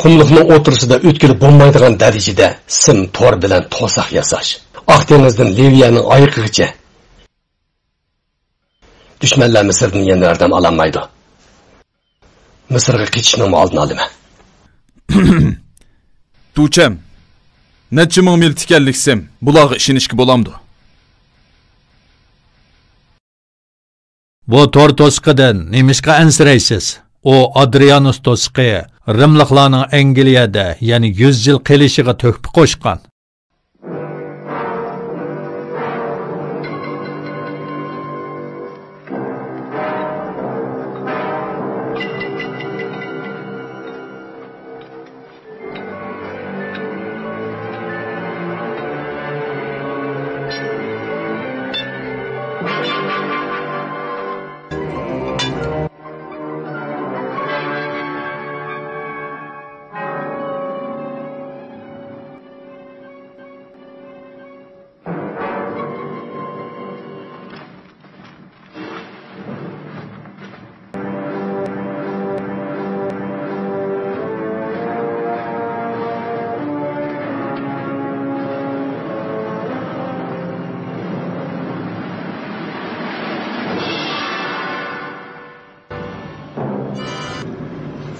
قۇملۇقنىڭ ئوتتۇرىسىدا ئۆتكىلى بولمايدىغان دەرىجىدە سىم تور بىلەن توساق ياساش. ئاق دېڭىزدىن لىۋىيەنىڭ ئايىغىغىچە. دۈشمەنلەر مىسىردىن يەنە ياردەم ئالالمايدۇ. مىسىرغا قېچىشنىڭمۇ ئالدىنى ئالىمەن. دۇچەن، نەچچە مىڭ مىل تىكەنلىك سىم، بۇلارغا ئىشىنىشكە بولامدۇ؟ بۇ تور توسۇقىدىن نېمىشقا ئەنسىرەيسىز؟ ئۇ ئادرىيانۇس توسۇقى رىملىقلارنىڭ ئەنگلىيەدە يەنە يۈز يىل قېلىشىغا تۆھپە قوشقان.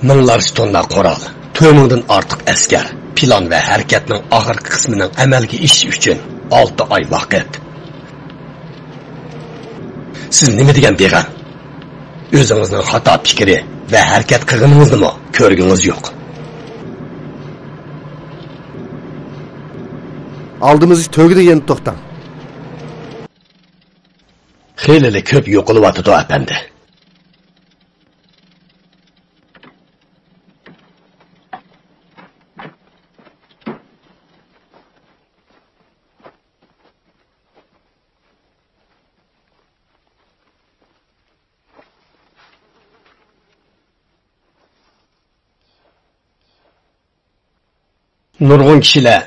مىڭلارچە توننا قورال، تۆت مىڭدىن ئارتۇق ئەسكەر، پىلان ۋە ھەرىكەتنىڭ ئاخىرقى قىسمىنىڭ ئەمەلگە ئېشىشى ئۈچۈن ئالتە ئاي ۋاقىت. سىز نېمە دېگەن بىغەم؟ ئۆزىڭىزنىڭ خاتا پىكرى ۋە ھەرىكەت قىلغىنىڭىزنىمۇ كۆرگۈڭىز يوق. ئالدىمىزدىكى تۆگىدە يېنىپ توختاڭ. خېلىلا كۆپ يوقىلىۋاتىدۇ، ئەپەندى. نۇرغۇن كىشىلەر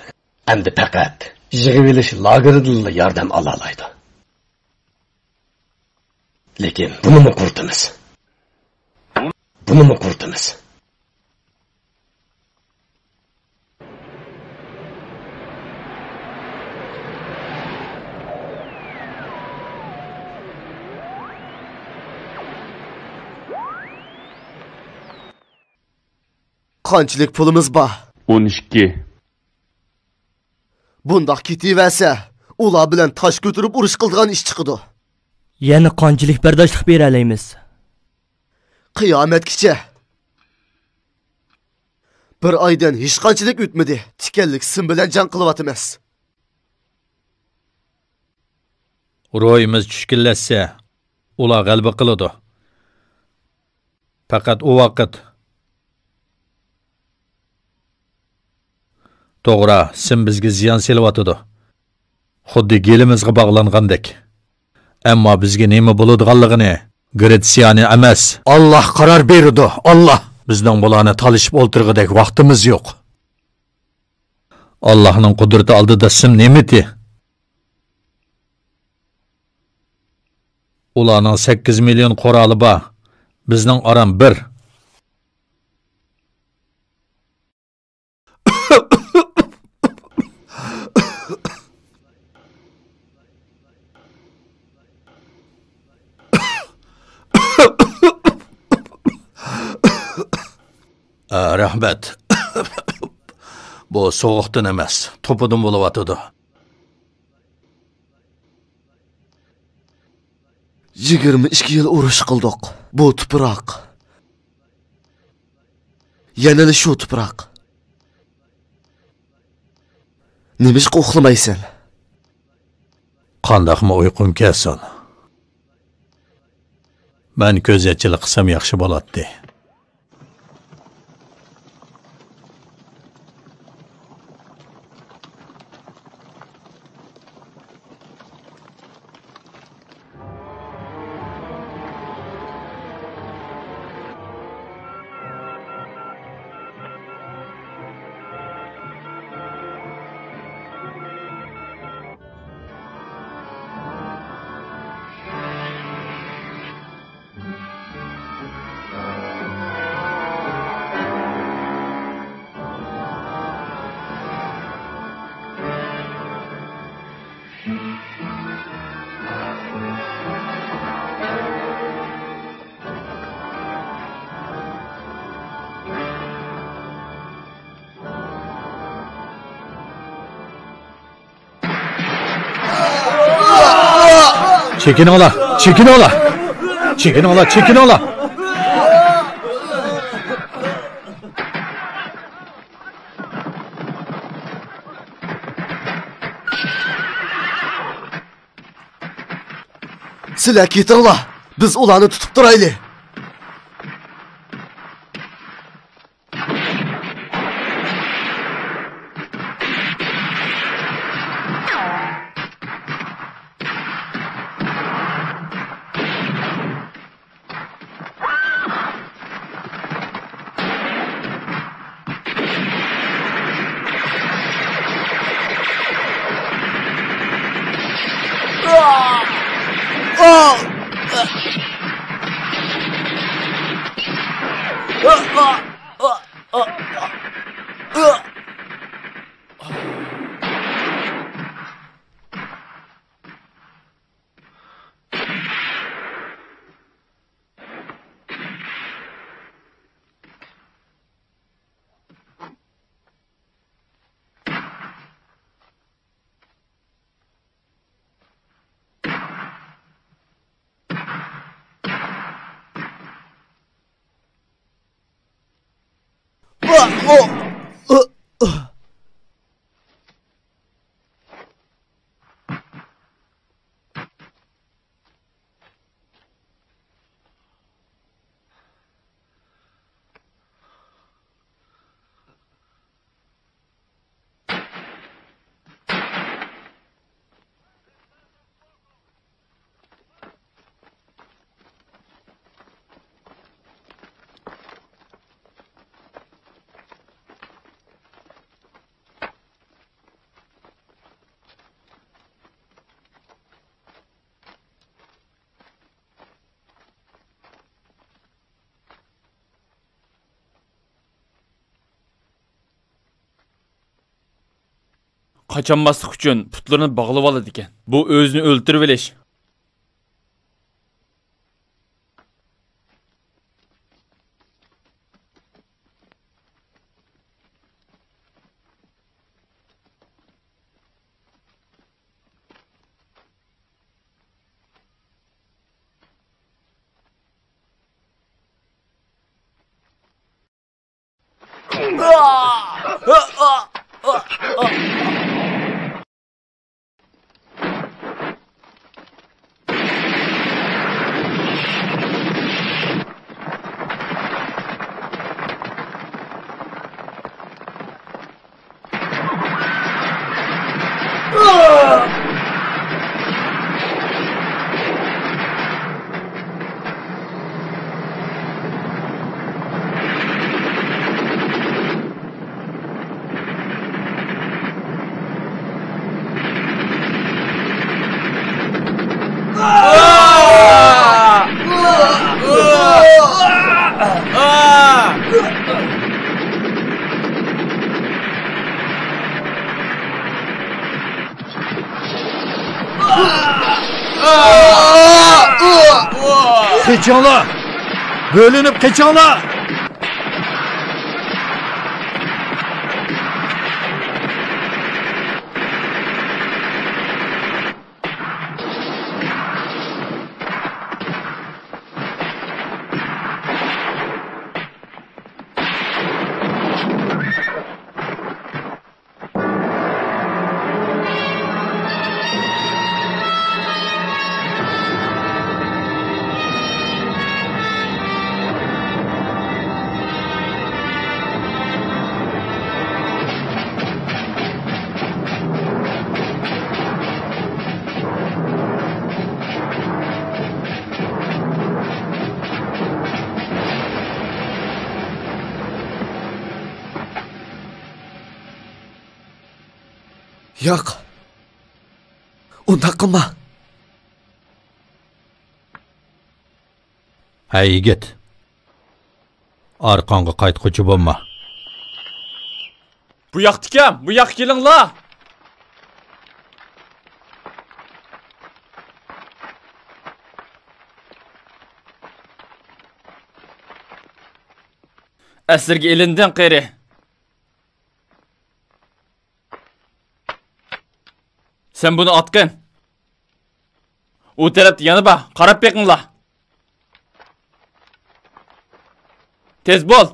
ئەمدى پەقەت يىغىۋېلىش لاگېرىدىنلا ياردەم ئالالايدۇ. لېكىن بۇنىمۇ قۇرۇتىمىز. بۇنىمۇ قۇرۇتىمىز. قانچىلىك پۇلىمىز بار؟ ئون ئىككى. بۇنداق كېتىۋەرسە، ئۇلار بىلەن تاش كۆتۈرۈپ ئۇرۇش قىلىدىغان ئىش چىقىدۇ. يەنە قانچىلىك بەرداشلىق بېرەلەيمىز؟ قىيامەتكىچە. بىر ئايدىن ھېچقانچىلىك ئۆتمىدى، تىكەنلىك سىم بىلەن جەڭ قىلىۋاتىمىز. روھىمىز چۈشكۈنلەشسە، ئۇلار غەلىبە قىلىدۇ. پەقەت ئۇ ۋاقىت. توغرا، سىم بىزگە زىيان سېلىۋاتىدۇ. خۇددى گېلىمىزغا باغلانغاندەك. ئەمما بىزگە نېمە بولىدىغانلىقىنى گرېتسىيانى ئەمەس، ئاللاھ قارار بېرىدۇ، ئاللاھ! بىزنىڭ بۇلارنى تالىشىپ ئولتۇرغۇدەك ۋاقتىمىز يوق. ئاللاھنىڭ قۇدرىتى ئالدىدا سىم نېمىتى؟ ئۇلارنىڭ سەككىز مىليون قورالى بار، بىزنىڭ ئاران بىر. ئە، رەھمەت. بۇ سوغۇقتىن ئەمەس، توپىدىن بولۇۋاتىدۇ. يىگىرمە ئىككى يىل ئۇرۇش قىلدۇق. بۇ تۇپراق. يەنىلا شۇ تۇپراق. نېمىشقا ئۇخلىمايسەن؟ قانداقمۇ ئۇيقۇم كەلسۇن؟ مەن كۆز يەتچىلىك قىلسام ياخشى بولاتتى. چېكىنىڭلار! چېكىنىڭلار! چېكىنىڭلار! چېكىنىڭلار! سىلەر كېتىڭلار، بىز ئۇلارنى تۇتۇپ تۇرايلى. قاچالماسلىق ئۈچۈن پۇتلىرىنى باغلىۋالىدىكەن. بۇ ئۆزىنى ئۆلتۈرۈۋېلىش. قېچىڭلار! بۆلۈنۈپ قېچىڭلار! ياق. ئۇنداق قىلما. ھەي، يىگىت. ئارقاڭغا قايتقۇچى بولما. بۇ ياقتىكەن، بۇ ياققا كېلىڭلار. ئەسىرگە ئېلىندىڭ، قېرى. سەن بۇنى ئاتقىن. ئۇ تەرەپتە يەنە بار، قاراپ بېقىڭلار. تېز بول.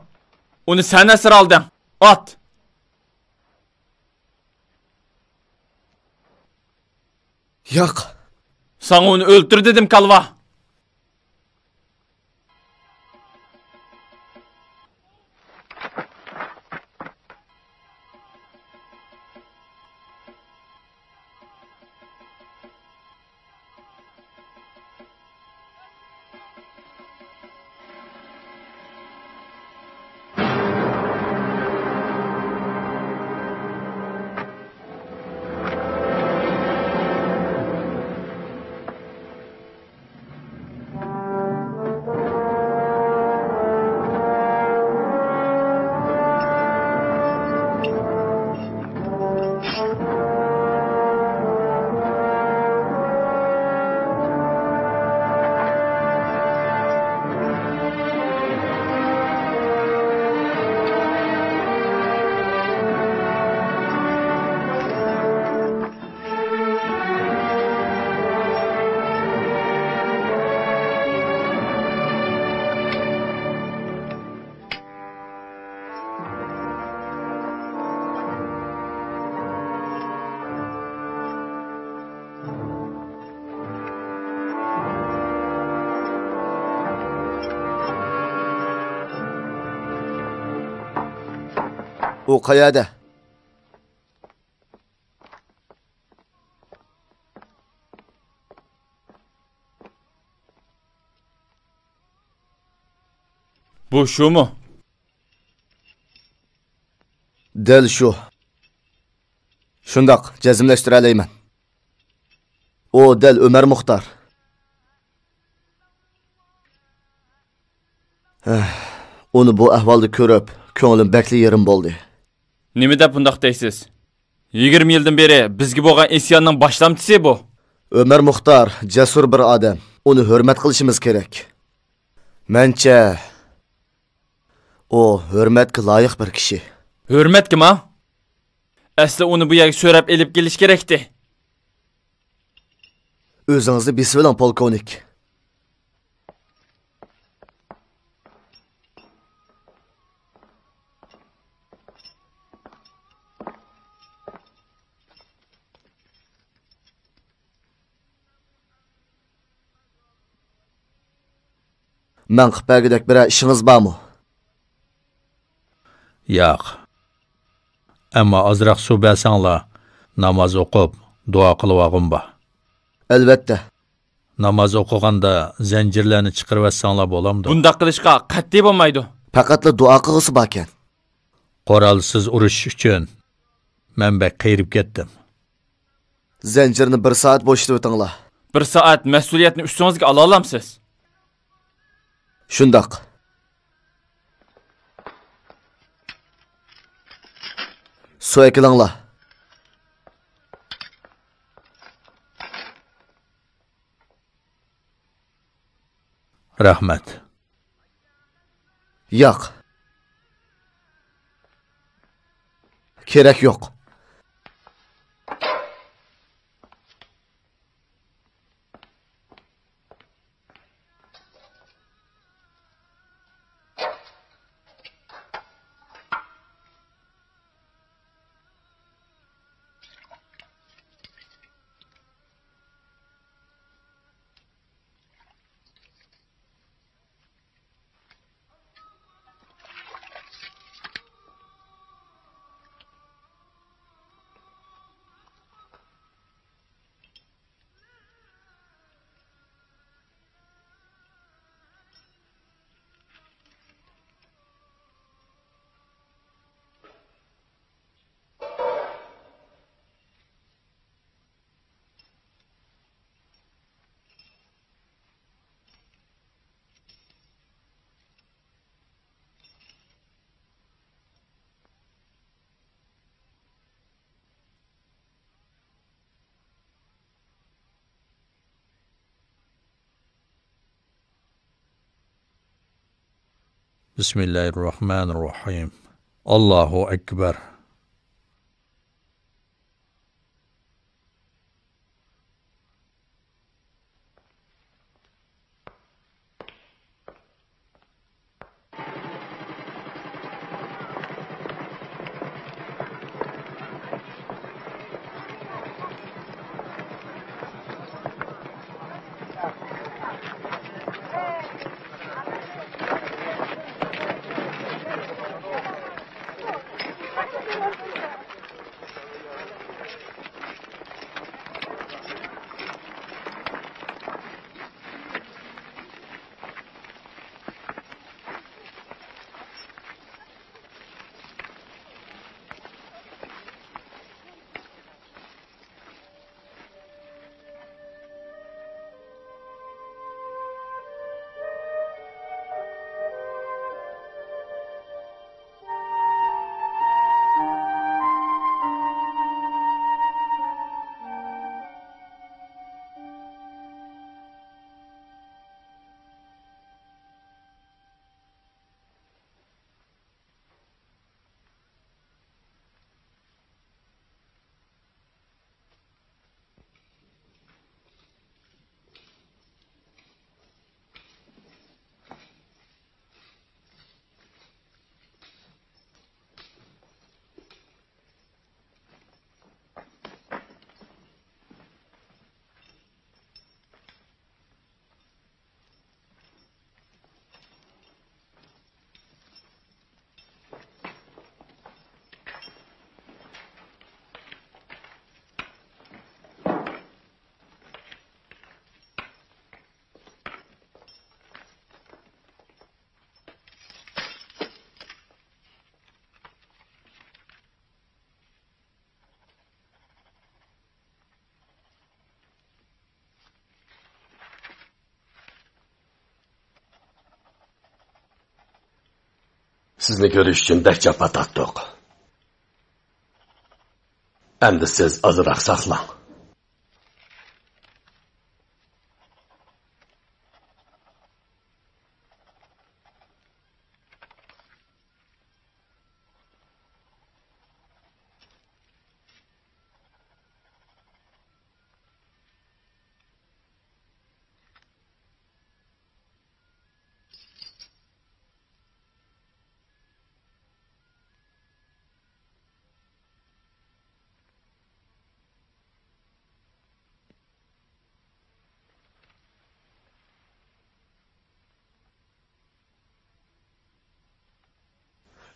ئۇنى سەن ئەسىر ئالدىڭ. ئات. ياق. ساڭا ئۇنى ئۆلتۈر دېدىم، كالۋا. ئۇ قەيەردە؟ بۇ شۇمۇ؟ دەل شۇ. شۇنداق، جەزملەشتۈرەلەيمەن. ئۇ دەل ئۆمەر مۇختار. ھە، ئۇنى بۇ ئەھۋالدا كۆرۈپ، كۆڭلۈم بەكلا يېرىم بولدى. نېمە دەپ بۇنداق دەيسىز؟ يىگىرمە يىلدىن بېرى بىزگە بولغان ئىسياننىڭ باشلامچىسى بۇ. ئۆمەر مۇختار جەسۇر بىر ئادەم. ئۇنى ھۆرمەت قىلىشىمىز كېرەك. مەنچە، ئۇ ھۆرمەتكە لايىق بىر كىشى. ھۆرمەتكىما؟ ئەسلى ئۇنى بۇ يەرگە سۆرەپ ئېلىپ كېلىش كېرەكتى. ئۆزىڭىزنى بېسىۋېلىڭ، پولكوۋنىك. مەن قىلىپ بەرگۈدەك بىرەر ئىشىڭىز بارمۇ؟ ياق. ئەمما ئازراق سۇ بەرسەڭلار، ناماز ئوقۇپ، دۇئا قىلىۋالغۇم بار. ئەلۋەتتە. ناماز ئوقۇغاندا زەنجىرلەرنى چىقىرىۋەتسەڭلار بولامدۇ؟ بۇنداق قىلىشقا قەتئىي بولمايدۇ. پەقەتلا دۇئا قىلغۇسى باركەن. قورالسىز ئۇرۇشۇش ئۈچۈن مەن بەك قېرىپ كەتتىم. زەنجىرنى بىر سائەت بوشىتىۋېتىڭلار. بىر سائەت مەسئۇلىيەتنى ئۈستىڭىزگە ئالالامسىز؟ شۇنداق. سۇ ئەكېلىڭلار. رەھمەت. ياق. كېرەك يوق. بسم الله الرحمن الرحيم. الله أكبر. سىزنى كۆرۈش ئۈچۈن بەك جاپا تارتتۇق. ئەمدى سىز ئازراق ساقلاڭ.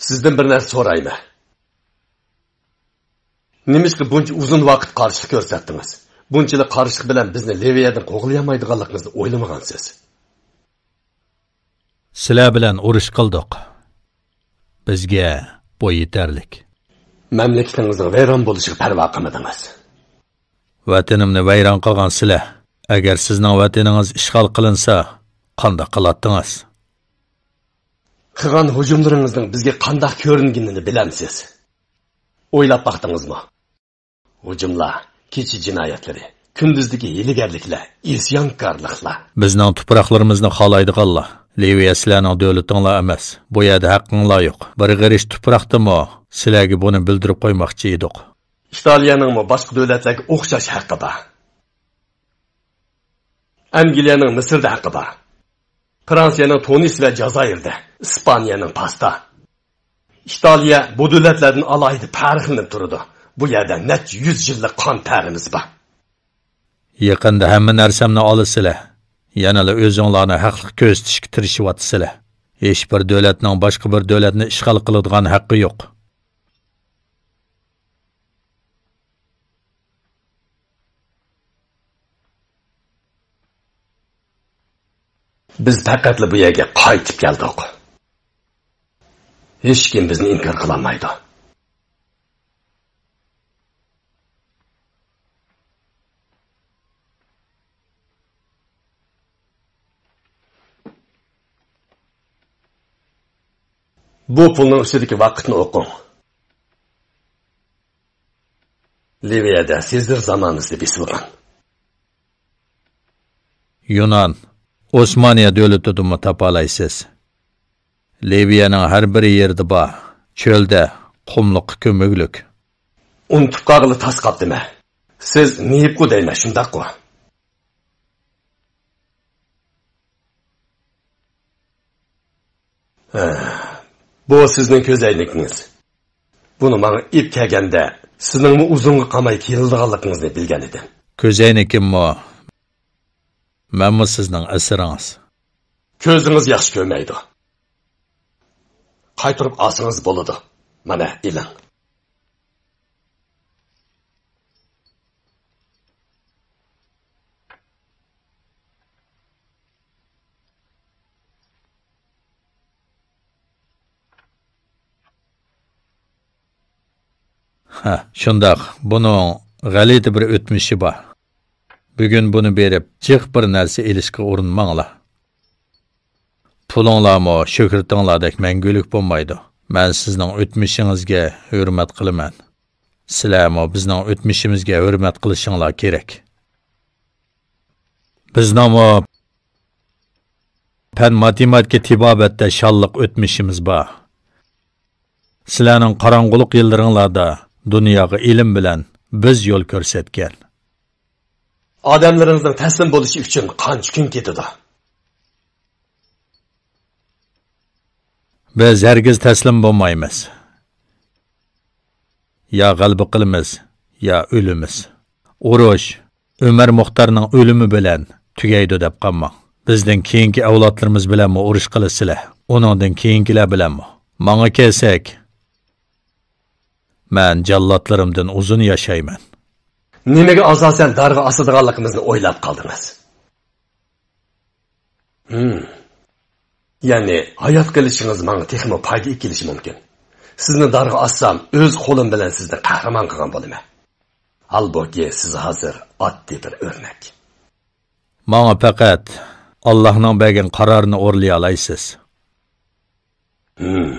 سىزدىن بىر نەرسە سورايمەن. نېمىشقا بۇنچە ئۇزۇن ۋاقىت قارشىلىق كۆرسەتتىڭىز؟ بۇنچىلىك قارشىلىق بىلەن بىزنى لىۋىيەدىن قوغلىيالمايدىغانلىقىڭىزنى ئويلىمىغانسىز؟ سىلەر بىلەن ئۇرۇش قىلدۇق. بىزگە بۇ يېتەرلىك. مەملىكىتىڭىزنىڭ ۋەيران بولۇشىغا پەرۋا قىلمىدىڭىز. ۋەتىنىمنى ۋەيران قىلغان سىلەر. ئەگەر سىزنىڭ ۋەتىنىڭىز ئىشغال قىلىنسا، قانداق قىلاتتىڭىز؟ قىلغان ھۇجۇملىرىڭىزنىڭ بىزگە قانداق كۆرۈنگىنىنى بىلەمسىز؟ ئويلاپ باقتىڭىزمۇ؟ ھۇجۇملار، كېچە جىنايەتلىرى، كۈندۈزدىكى ھىيلىگەرلىكلەر، ئىسيانكارلىقلار. بىزنىڭ تۇپراقلىرىمىزنى خالايدىغانلار. لىۋىيە سىلەرنىڭ دۆلىتىڭلار ئەمەس. بۇ يەردە ھەققىڭلار يوق. بىر غېرىچ تۇپراقتىمۇ سىلەرگە بۇنى بىلدۈرۈپ قويماقچى ئىدۇق. ئىتالىيەنىڭمۇ باشقا دۆلەتلەرگە ئوخشاش ھەققى بار. ئەنگلىيەنىڭ مىسىردا ھەققى بار. فرانسىيەنىڭ تۇنىس ۋە جازائىردە، ئىسپانىيەنىڭ پاستا. ئىتالىيە بۇ دۆلەتلەردىن ئالاھىدە پەرقلىنىپ تۇرىدۇ. بۇ يەردە نەچچە يۈز يىللىق قان تەرىمىز بار. يېقىندا ھەممە نەرسەمنى ئالىسىلەر. يەنىلا ئۆزۈڭلارنى ھەقلىق كۆرسىتىشكە تىرىشىۋاتىسىلەر. ھېچبىر دۆلەتنىڭ باشقا بىر دۆلەتنى ئىشغال قىلىدىغان ھەققى يوق. بىز پەقەتلا بۇ يەرگە قايتىپ كەلدۇق. ھېچكىم بىزنى ئىنكار قىلالمايدۇ. بۇ پۇلنىڭ ئۈستىدىكى ۋاقىتنى ئوقۇڭ. لىۋىيەدە سېزىر زامانىسى بېسىلغان. يۇنان، ئوسمانىيە دۆلىتىدىمۇ تاپالايسىز. لىۋىيەنىڭ ھەر بىر يېرىدە بار. چۆلدە، قۇملۇققا كۆمۈكلۈك. ئۇنتۇپ قالغىلى تاس قاپتىمەن. سىز نېيىپقۇ دەيمەن، شۇنداققۇ؟ ھە، بۇ سىزنىڭ كۆزەينىكىڭىز. بۇنى ماڭا ئېلىپ كەلگەندە، سىزنىڭمۇ ئۇزۇنغا قالماي كېلىدىغانلىقىڭىزنى بىلگەن ئىدىم. كۆزەينىكىممۇ، مەنمۇ سىزنىڭ ئەسىرىڭىز. كۆزىڭىز ياخشى كۆرمەيدۇ. قايتۇرۇپ ئالسىڭىز بولىدۇ. مانا، ئېلىڭ. ھە، شۇنداق. بۇنىڭ غەلىتە بىر ئۆتمۈشى بار. بۈگۈن بۇنى بېرىپ، جىق بىر نەرسە ئېلىشقا ئۇرۇنماڭلار. پۇلۇڭلارمۇ شۆھرىتىڭلاردەك مەڭگۈلۈك بولمايدۇ. مەن سىزنىڭ ئۆتمۈشىڭىزگە ھۆرمەت قىلىمەن. سىلەرمۇ بىزنىڭ ئۆتمۈشىمىزگە ھۆرمەت قىلىشىڭلار كېرەك. بىزنىڭمۇ پەن ماتېماتىكا تېبابەتتە شانلىق ئۆتمۈشىمىز بار. سىلەرنىڭ قاراڭغۇلۇق يىللىرىڭلاردا دۇنياغا ئىلىم بىلەن بىز يول كۆرسەتكەن. ئادەملىرىڭىزنىڭ تەسلىم بولۇشى ئۈچۈن قانچە كۈن كېتىدۇ؟ بىز ھەرگىز تەسلىم بولمايمىز. يا غەلىبە قىلىمىز، يا ئۆلىمىز. ئۇرۇش ئۆمەر مۇختارنىڭ ئۆلۈمى بىلەن تۈگەيدۇ دەپ قالماڭ. بىزدىن كېيىنكى ئەۋلادلىرىمىز بىلەنمۇ ئۇرۇش قىلىسىلەر. ئۇنىڭدىن كېيىنكىلەر بىلەنمۇ. ماڭا كەلسەك، مەن جاللاتلىرىمدىن ئۇزۇن ياشايمەن. نېمىگە ئاساسەن دارغا ئاسىدىغانلىقىمىزنى ئويلاپ قالدىڭىز؟ ھىم. يەنى ھايات قېلىشىڭىز ماڭا تېخىمۇ پايدا ئېلىپ كېلىشى مۇمكىن. سىزنى دارغا ئاسسام، ئۆز قولۇم بىلەن سىزنى قەھرىمان قىلغان بولىمەن. ھالبۇكى، سىز ھازىر ئاددىي بىر ئۆرنەك. ماڭا پەقەت ئاللاھنىڭ بەرگەن قارارىنى ئورۇنلىيالايسىز. ھىم.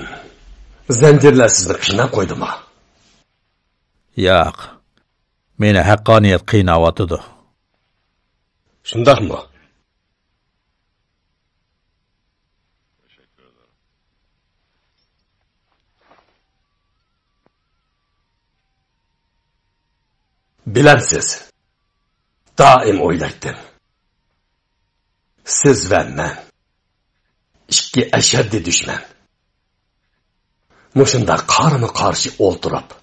زەنجىرلەر سىزنى قىيناپ قويدىمۇ؟ ياق. مېنى ھەققانىيەت قىيناۋاتىدۇ. شۇنداقمۇ؟ بىلەمسىز، دائىم ئويلايتتىم. سىز ۋە مەن. ئىككى ئەشەددىي دۈشمەن. مۇشۇنداق قارىمۇ-قارشى ئولتۇرۇپ،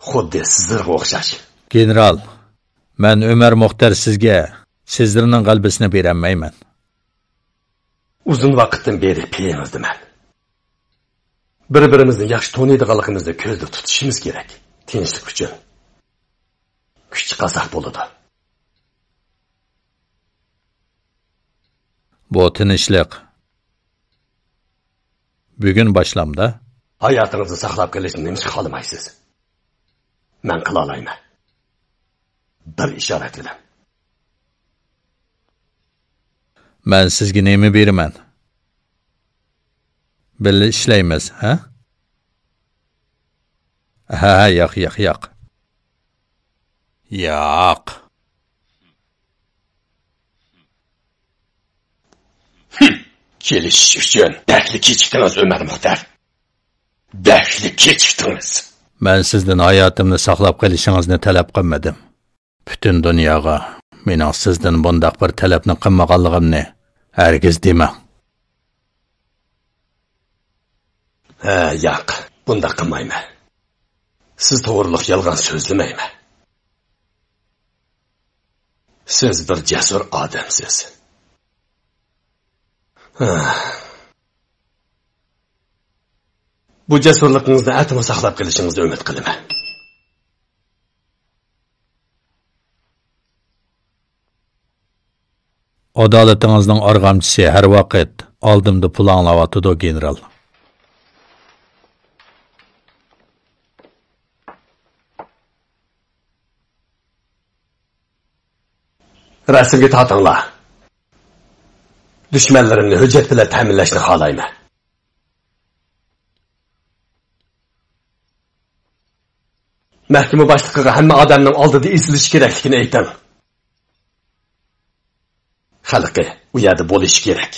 خۇددى سىزىرغا ئوخشاش. گېنېرال، مەن ئۆمەر مۇختەر سىزگە سىزىرنىڭ غەلىبىسىنى بېرەلمەيمەن. ئۇزۇن ۋاقىتتىن بېرى پېيىڭىزدىمەن. بىر-بىرىمىزنى ياخشى تونۇيدىغانلىقىمىزنى كۆزدە تۇتۇشىمىز كېرەك. تىنچلىق ئۈچۈن. كۈچ چىقارساق بولىدۇ. بۇ تىنچلىق بۈگۈن باشلامدا؟ ھاياتىڭىزنى ساقلاپ قېلىشنى نېمىشقا خالىمايسىز؟ مەن قىلالايمەن. بىر ئىشارەت بىلەن. مەن سىزگە نېمە بېرىمەن؟ بىللە ئىشلەيمىز، ھە؟ ھە، ھە، ياق، ياق، ياق. ياق. كېلىشىش ئۈچۈن بەكلا كېچىكتىڭىز، ئۆمەر مۇختەر. بەكلا كېچىكتىڭىز. مەن سىزدىن ھاياتىمنى ساقلاپ قېلىشىڭىزنى تەلەپ قىلمىدىم. پۈتۈن دۇنياغا مېنىڭ سىزدىن بۇنداق بىر تەلەپنى قىلمىغانلىقىمنى ھەرگىز دېمەڭ. ھە، ياق، بۇنداق قىلمايمەن. سىز توغرۇلۇق يالغان سۆزلىمەيمەن. سىز بىر جەسۇر ئادەمسىز. ھە. بۇ جەسۇرلۇقىڭىزنى ئەتىمۇ ساقلاپ قېلىشىڭىزنى ئۈمىد قىلىمەن. ئادالىتىڭىزنىڭ ئارغامچىسى ھەر ۋاقىت ئالدىمدا پۇلاڭلاۋاتىدۇ، گېنېرال. رەسىمگە تارتىڭلار. دۈشمەنلىرىمنى ھۆججەت بىلەن تەمىنلەشنى خالايمەن. مەھكىمە باشلىقىغا ھەممە ئادەمنىڭ ئالدىدا ئېسىلىشى كېرەكلىكىنى ئېيتىڭ. خەلقى ئۇ يەردە بولۇشى كېرەك.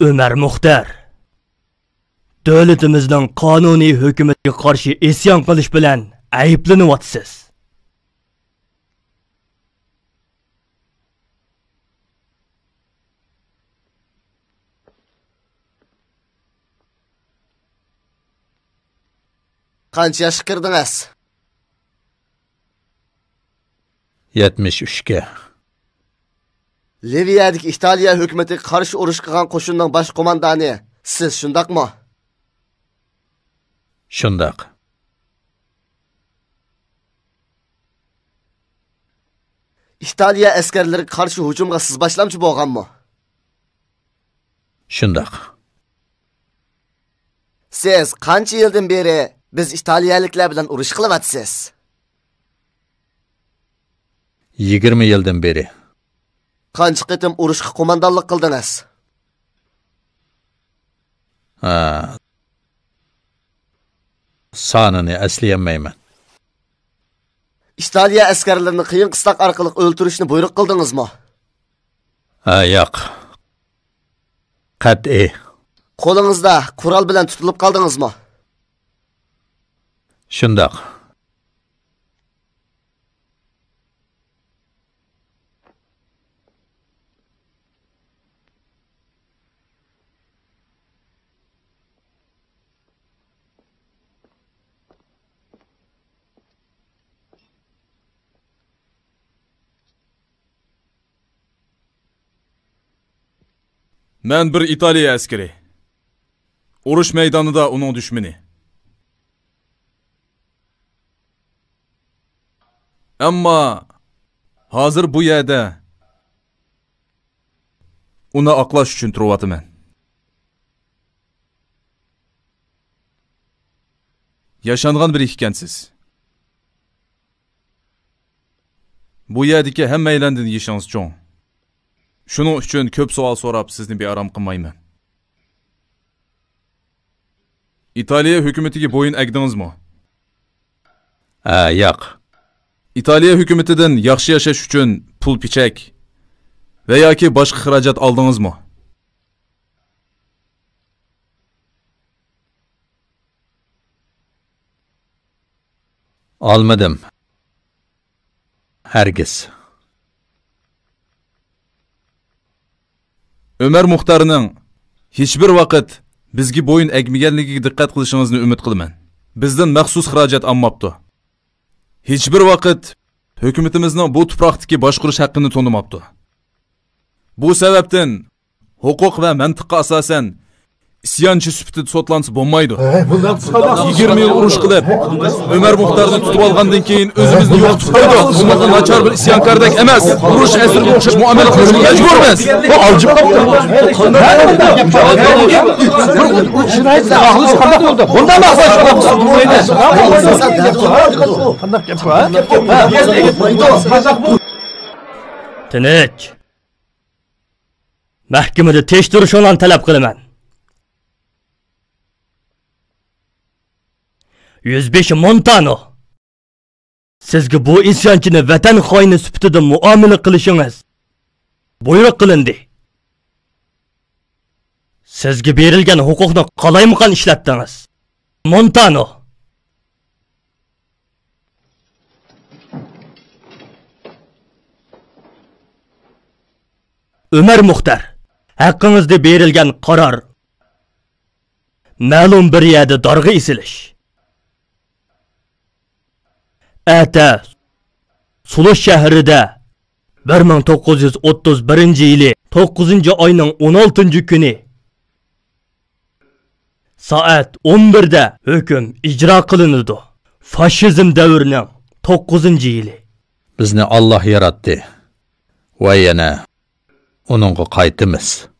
ئۆمەر مۇختەر، دۆلىتىمىزنىڭ قانۇنىي ھۆكۈمىتىگە قارشى ئىسيان قىلىش بىلەن ئەيىبلىنىۋاتىسىز. قانچە ياشقا كىردىڭىز؟ يەتمىش ئۈچكە. لىۋىيەدىكى ئىتالىيە ھۆكۈمىتىگە قارشى ئۇرۇش قىلغان قوشۇننىڭ باش قوماندانى سىز، شۇنداقمۇ؟ شۇنداق. ئىتالىيە ئەسكەرلىرىگە قارشى ھۇجۇمغا سىز باشلامچى بولغانمۇ؟ شۇنداق. سىز قانچە يىلدىن بېرى بىز ئىتالىيەلىكلەر بىلەن ئۇرۇش قىلىۋاتىسىز؟ يىگىرمە يىلدىن بېرى. قانچە قېتىم ئۇرۇشقا قوماندانلىق قىلدىڭىز؟ ھە. سانىنى ئەسلىيەلمەيمەن. ئىتالىيە ئەسكەرلىرىنى قىيىن قىستاق ئارقىلىق ئۆلتۈرۈشنى بۇيرۇق قىلدىڭىزمۇ؟ ھە، ياق. قەتئىي. قولىڭىزدا قورال بىلەن تۇتۇلۇپ قالدىڭىزمۇ؟ شۇنداق. مەن بىر ئىتالىيە ئەسكىرى. ئۇرۇش مەيدانىدا ئۇنىڭ دۈشمىنى. ئەمما ھازىر بۇ يەردە ئۇنى ئاقلاش ئۈچۈن تۇرۇۋاتىمەن. ياشانغان بىرى ئىكەنسىز. بۇ يەردىكى ھەممەيلەندىن يېشىڭىز چوڭ. شۇنىڭ ئۈچۈن كۆپ سوئال سوراپ سىزنى بىئارام قىلمايمەن. ئىتالىيە ھۆكۈمىتىگە بويۇن ئەگدىڭىزمۇ؟ ھە، ياق. ئىتالىيە ھۆكۈمىتىدىن ياخشى ياشاش ئۈچۈن پۇل پىچەك ۋە ياكى باشقا خىراجەت ئالدىڭىزمۇ؟ ئالمىدىم. ھەرگىز. ئۆمەر مۇختارنىڭ ھېچبىر ۋاقىت بىزگە بويۇن ئەگمىگەنلىكىگە دىققەت قىلىشىڭىزنى ئۈمىد قىلىمەن. بىزدىن مەخسۇس خىراجەت ئالماپتۇ. ھېچبىر ۋاقىت ھۆكۈمىتىمىزنىڭ بۇ تۇپراقتىكى باشقۇرۇش ھەققىنى تونۇماپتۇ. بۇ سەۋەبتىن ھوقۇق ۋە مەنتىققا ئاساسەن، ئىسيانچى سۈپىتىدە سوتلانسا بولمايدۇ. يىگىرمە يىل ئۇرۇش قىلىپ، ئۆمەر مۇختارنى تۇتۇپ ئالغاندىن كېيىن ئۆزىمىزنى يوقىتىپ قويدۇق. بۇنىڭغا ناچار بىر ئىسيانكاردەك ئەمەس. ئۇرۇش ئەسىرىگە ئوخشاش مۇئامىلە قىلىشقا مەجبۇرمىز. بۇ ئالجىپ قاپتۇ. بۇنداق قانداق گەپ بۇ؟ تىنچ. مەھكىمىدە تەكشۈرۈشۈڭلارنى تەلەپ قىلىمەن. يۈزبېشى مونتانو، سىزگە بۇ ئىسيانچىنى ۋەتەن خائىنى سۈپىتىدە مۇئامىلە قىلىشىڭىز بۇيرۇق قىلىندى. سىزگە بېرىلگەن ھوقۇقنى قالايمىقان ئىشلەتتىڭىز. مونتانو. ئۆمەر مۇختار، ھەققىڭىزدە بېرىلگەن قارار مەلۇم بىر يەردە دارغا ئېسىلىش. ئەتە سۇلۇش شەھىرىدە بىر مىڭ توققۇز يۈز ئوتتۇز بىرىنچى يىلى توققۇزىنچى ئاينىڭ ئون ئالتىنچى كۈنى سائەت ئون بىردە ھۆكۈم ئىجرا قىلىنىدۇ. فاشىزم دەۋرىنىڭ توققۇزىنچى يىلى. بىزنى ئاللاھ ياراتتى ۋە يەنە ئۇنىڭغا قايتىمىز.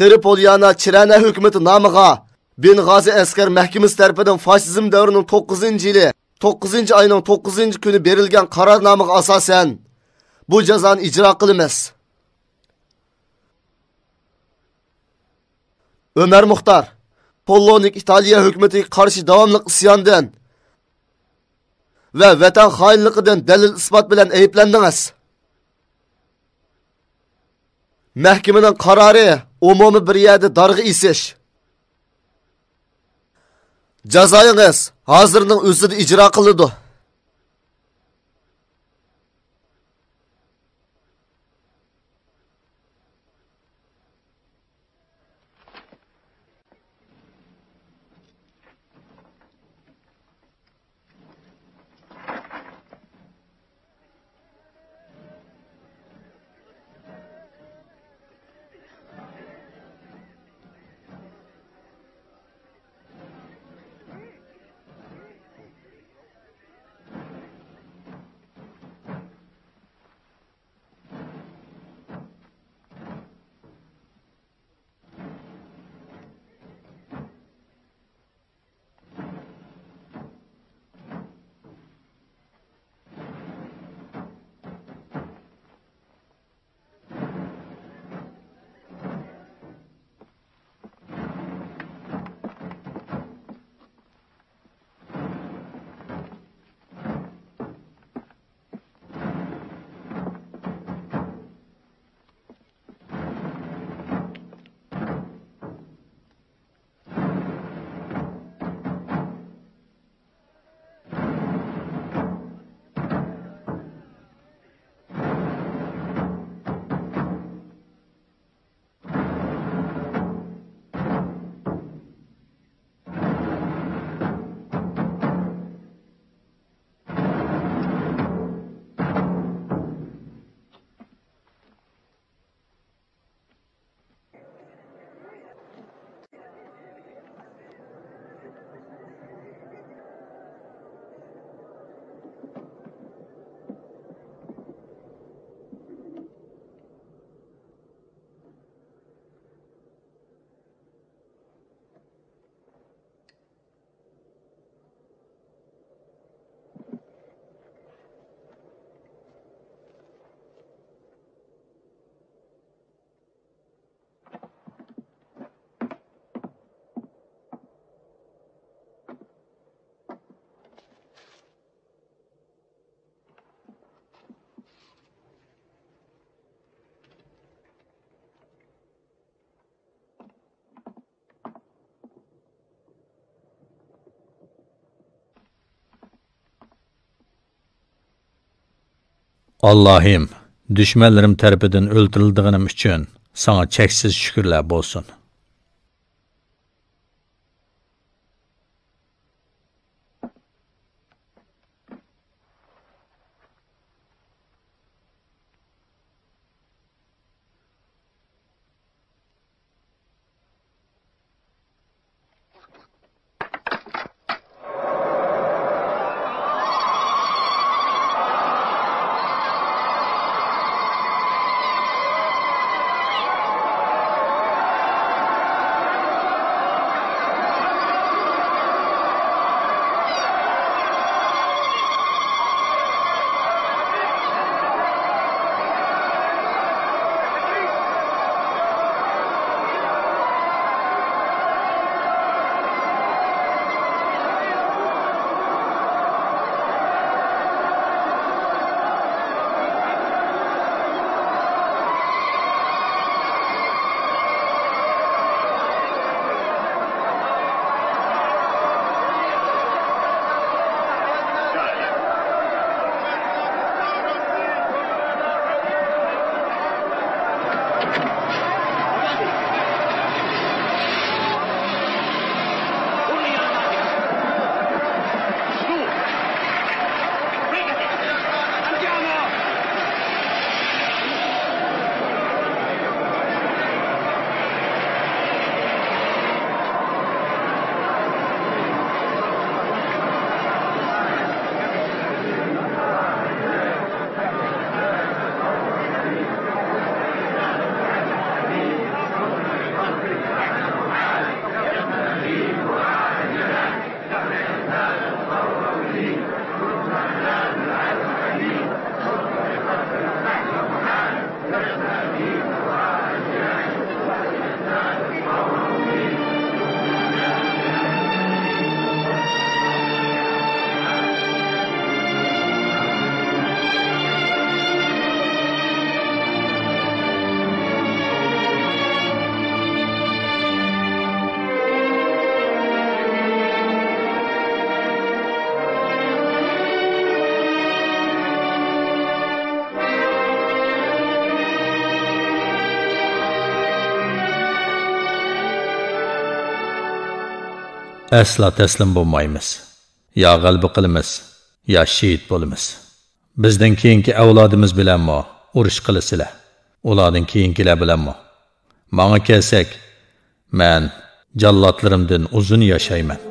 ترىپوليانا چىرەنە ھۆكۈمىتى نامىغا بېنغازى ئەسكەر مەھكىمىسى تەرىپىدىن فاشىزم دەۋرىنىڭ توققۇزىنچى يىلى، توققۇزىنچى ئاينىڭ توققۇزىنچى كۈنى بېرىلگەن قارارنامىغا ئاساسەن، بۇ جازانى ئىجرا قىلىمىز. ئۆمەر مۇختار، پولونىك ئىتالىيە ھۆكۈمىتىگە قارشى داۋاملىق ئىسياندىن ۋە ۋەتەن خائىنلىقىدىن دەلىل-ئىسپات بىلەن ئەيىبلەندىڭىز. مەھكىمىنىڭ قارارى ئومۇمىي بىر يەردە دارغا ئېسىش. جازايىڭىز ھازىرنىڭ ئۆزىدە ئىجرا قىلىنىدۇ. ئاللاھىم، دۈشمەنلىرىم تەرىپىدىن ئۆلتۈرۈلىدىغىنىم ئۈچۈن ساڭا چەكسىز شۈكۈرلەر بولسۇن. ئەسلا تەسلىم بولمايمىز. يا غەلىبە قىلىمىز، يا شېھىت بولىمىز. بىزدىن كېيىنكى ئەۋلادىمىز بىلەنمۇ ئۇرۇش قىلىسىلەر. ئۇلاردىن كېيىنكىلەر بىلەنمۇ. ماڭا كەلسەك، مەن جاللاتلىرىمدىن ئۇزۇن ياشايمەن.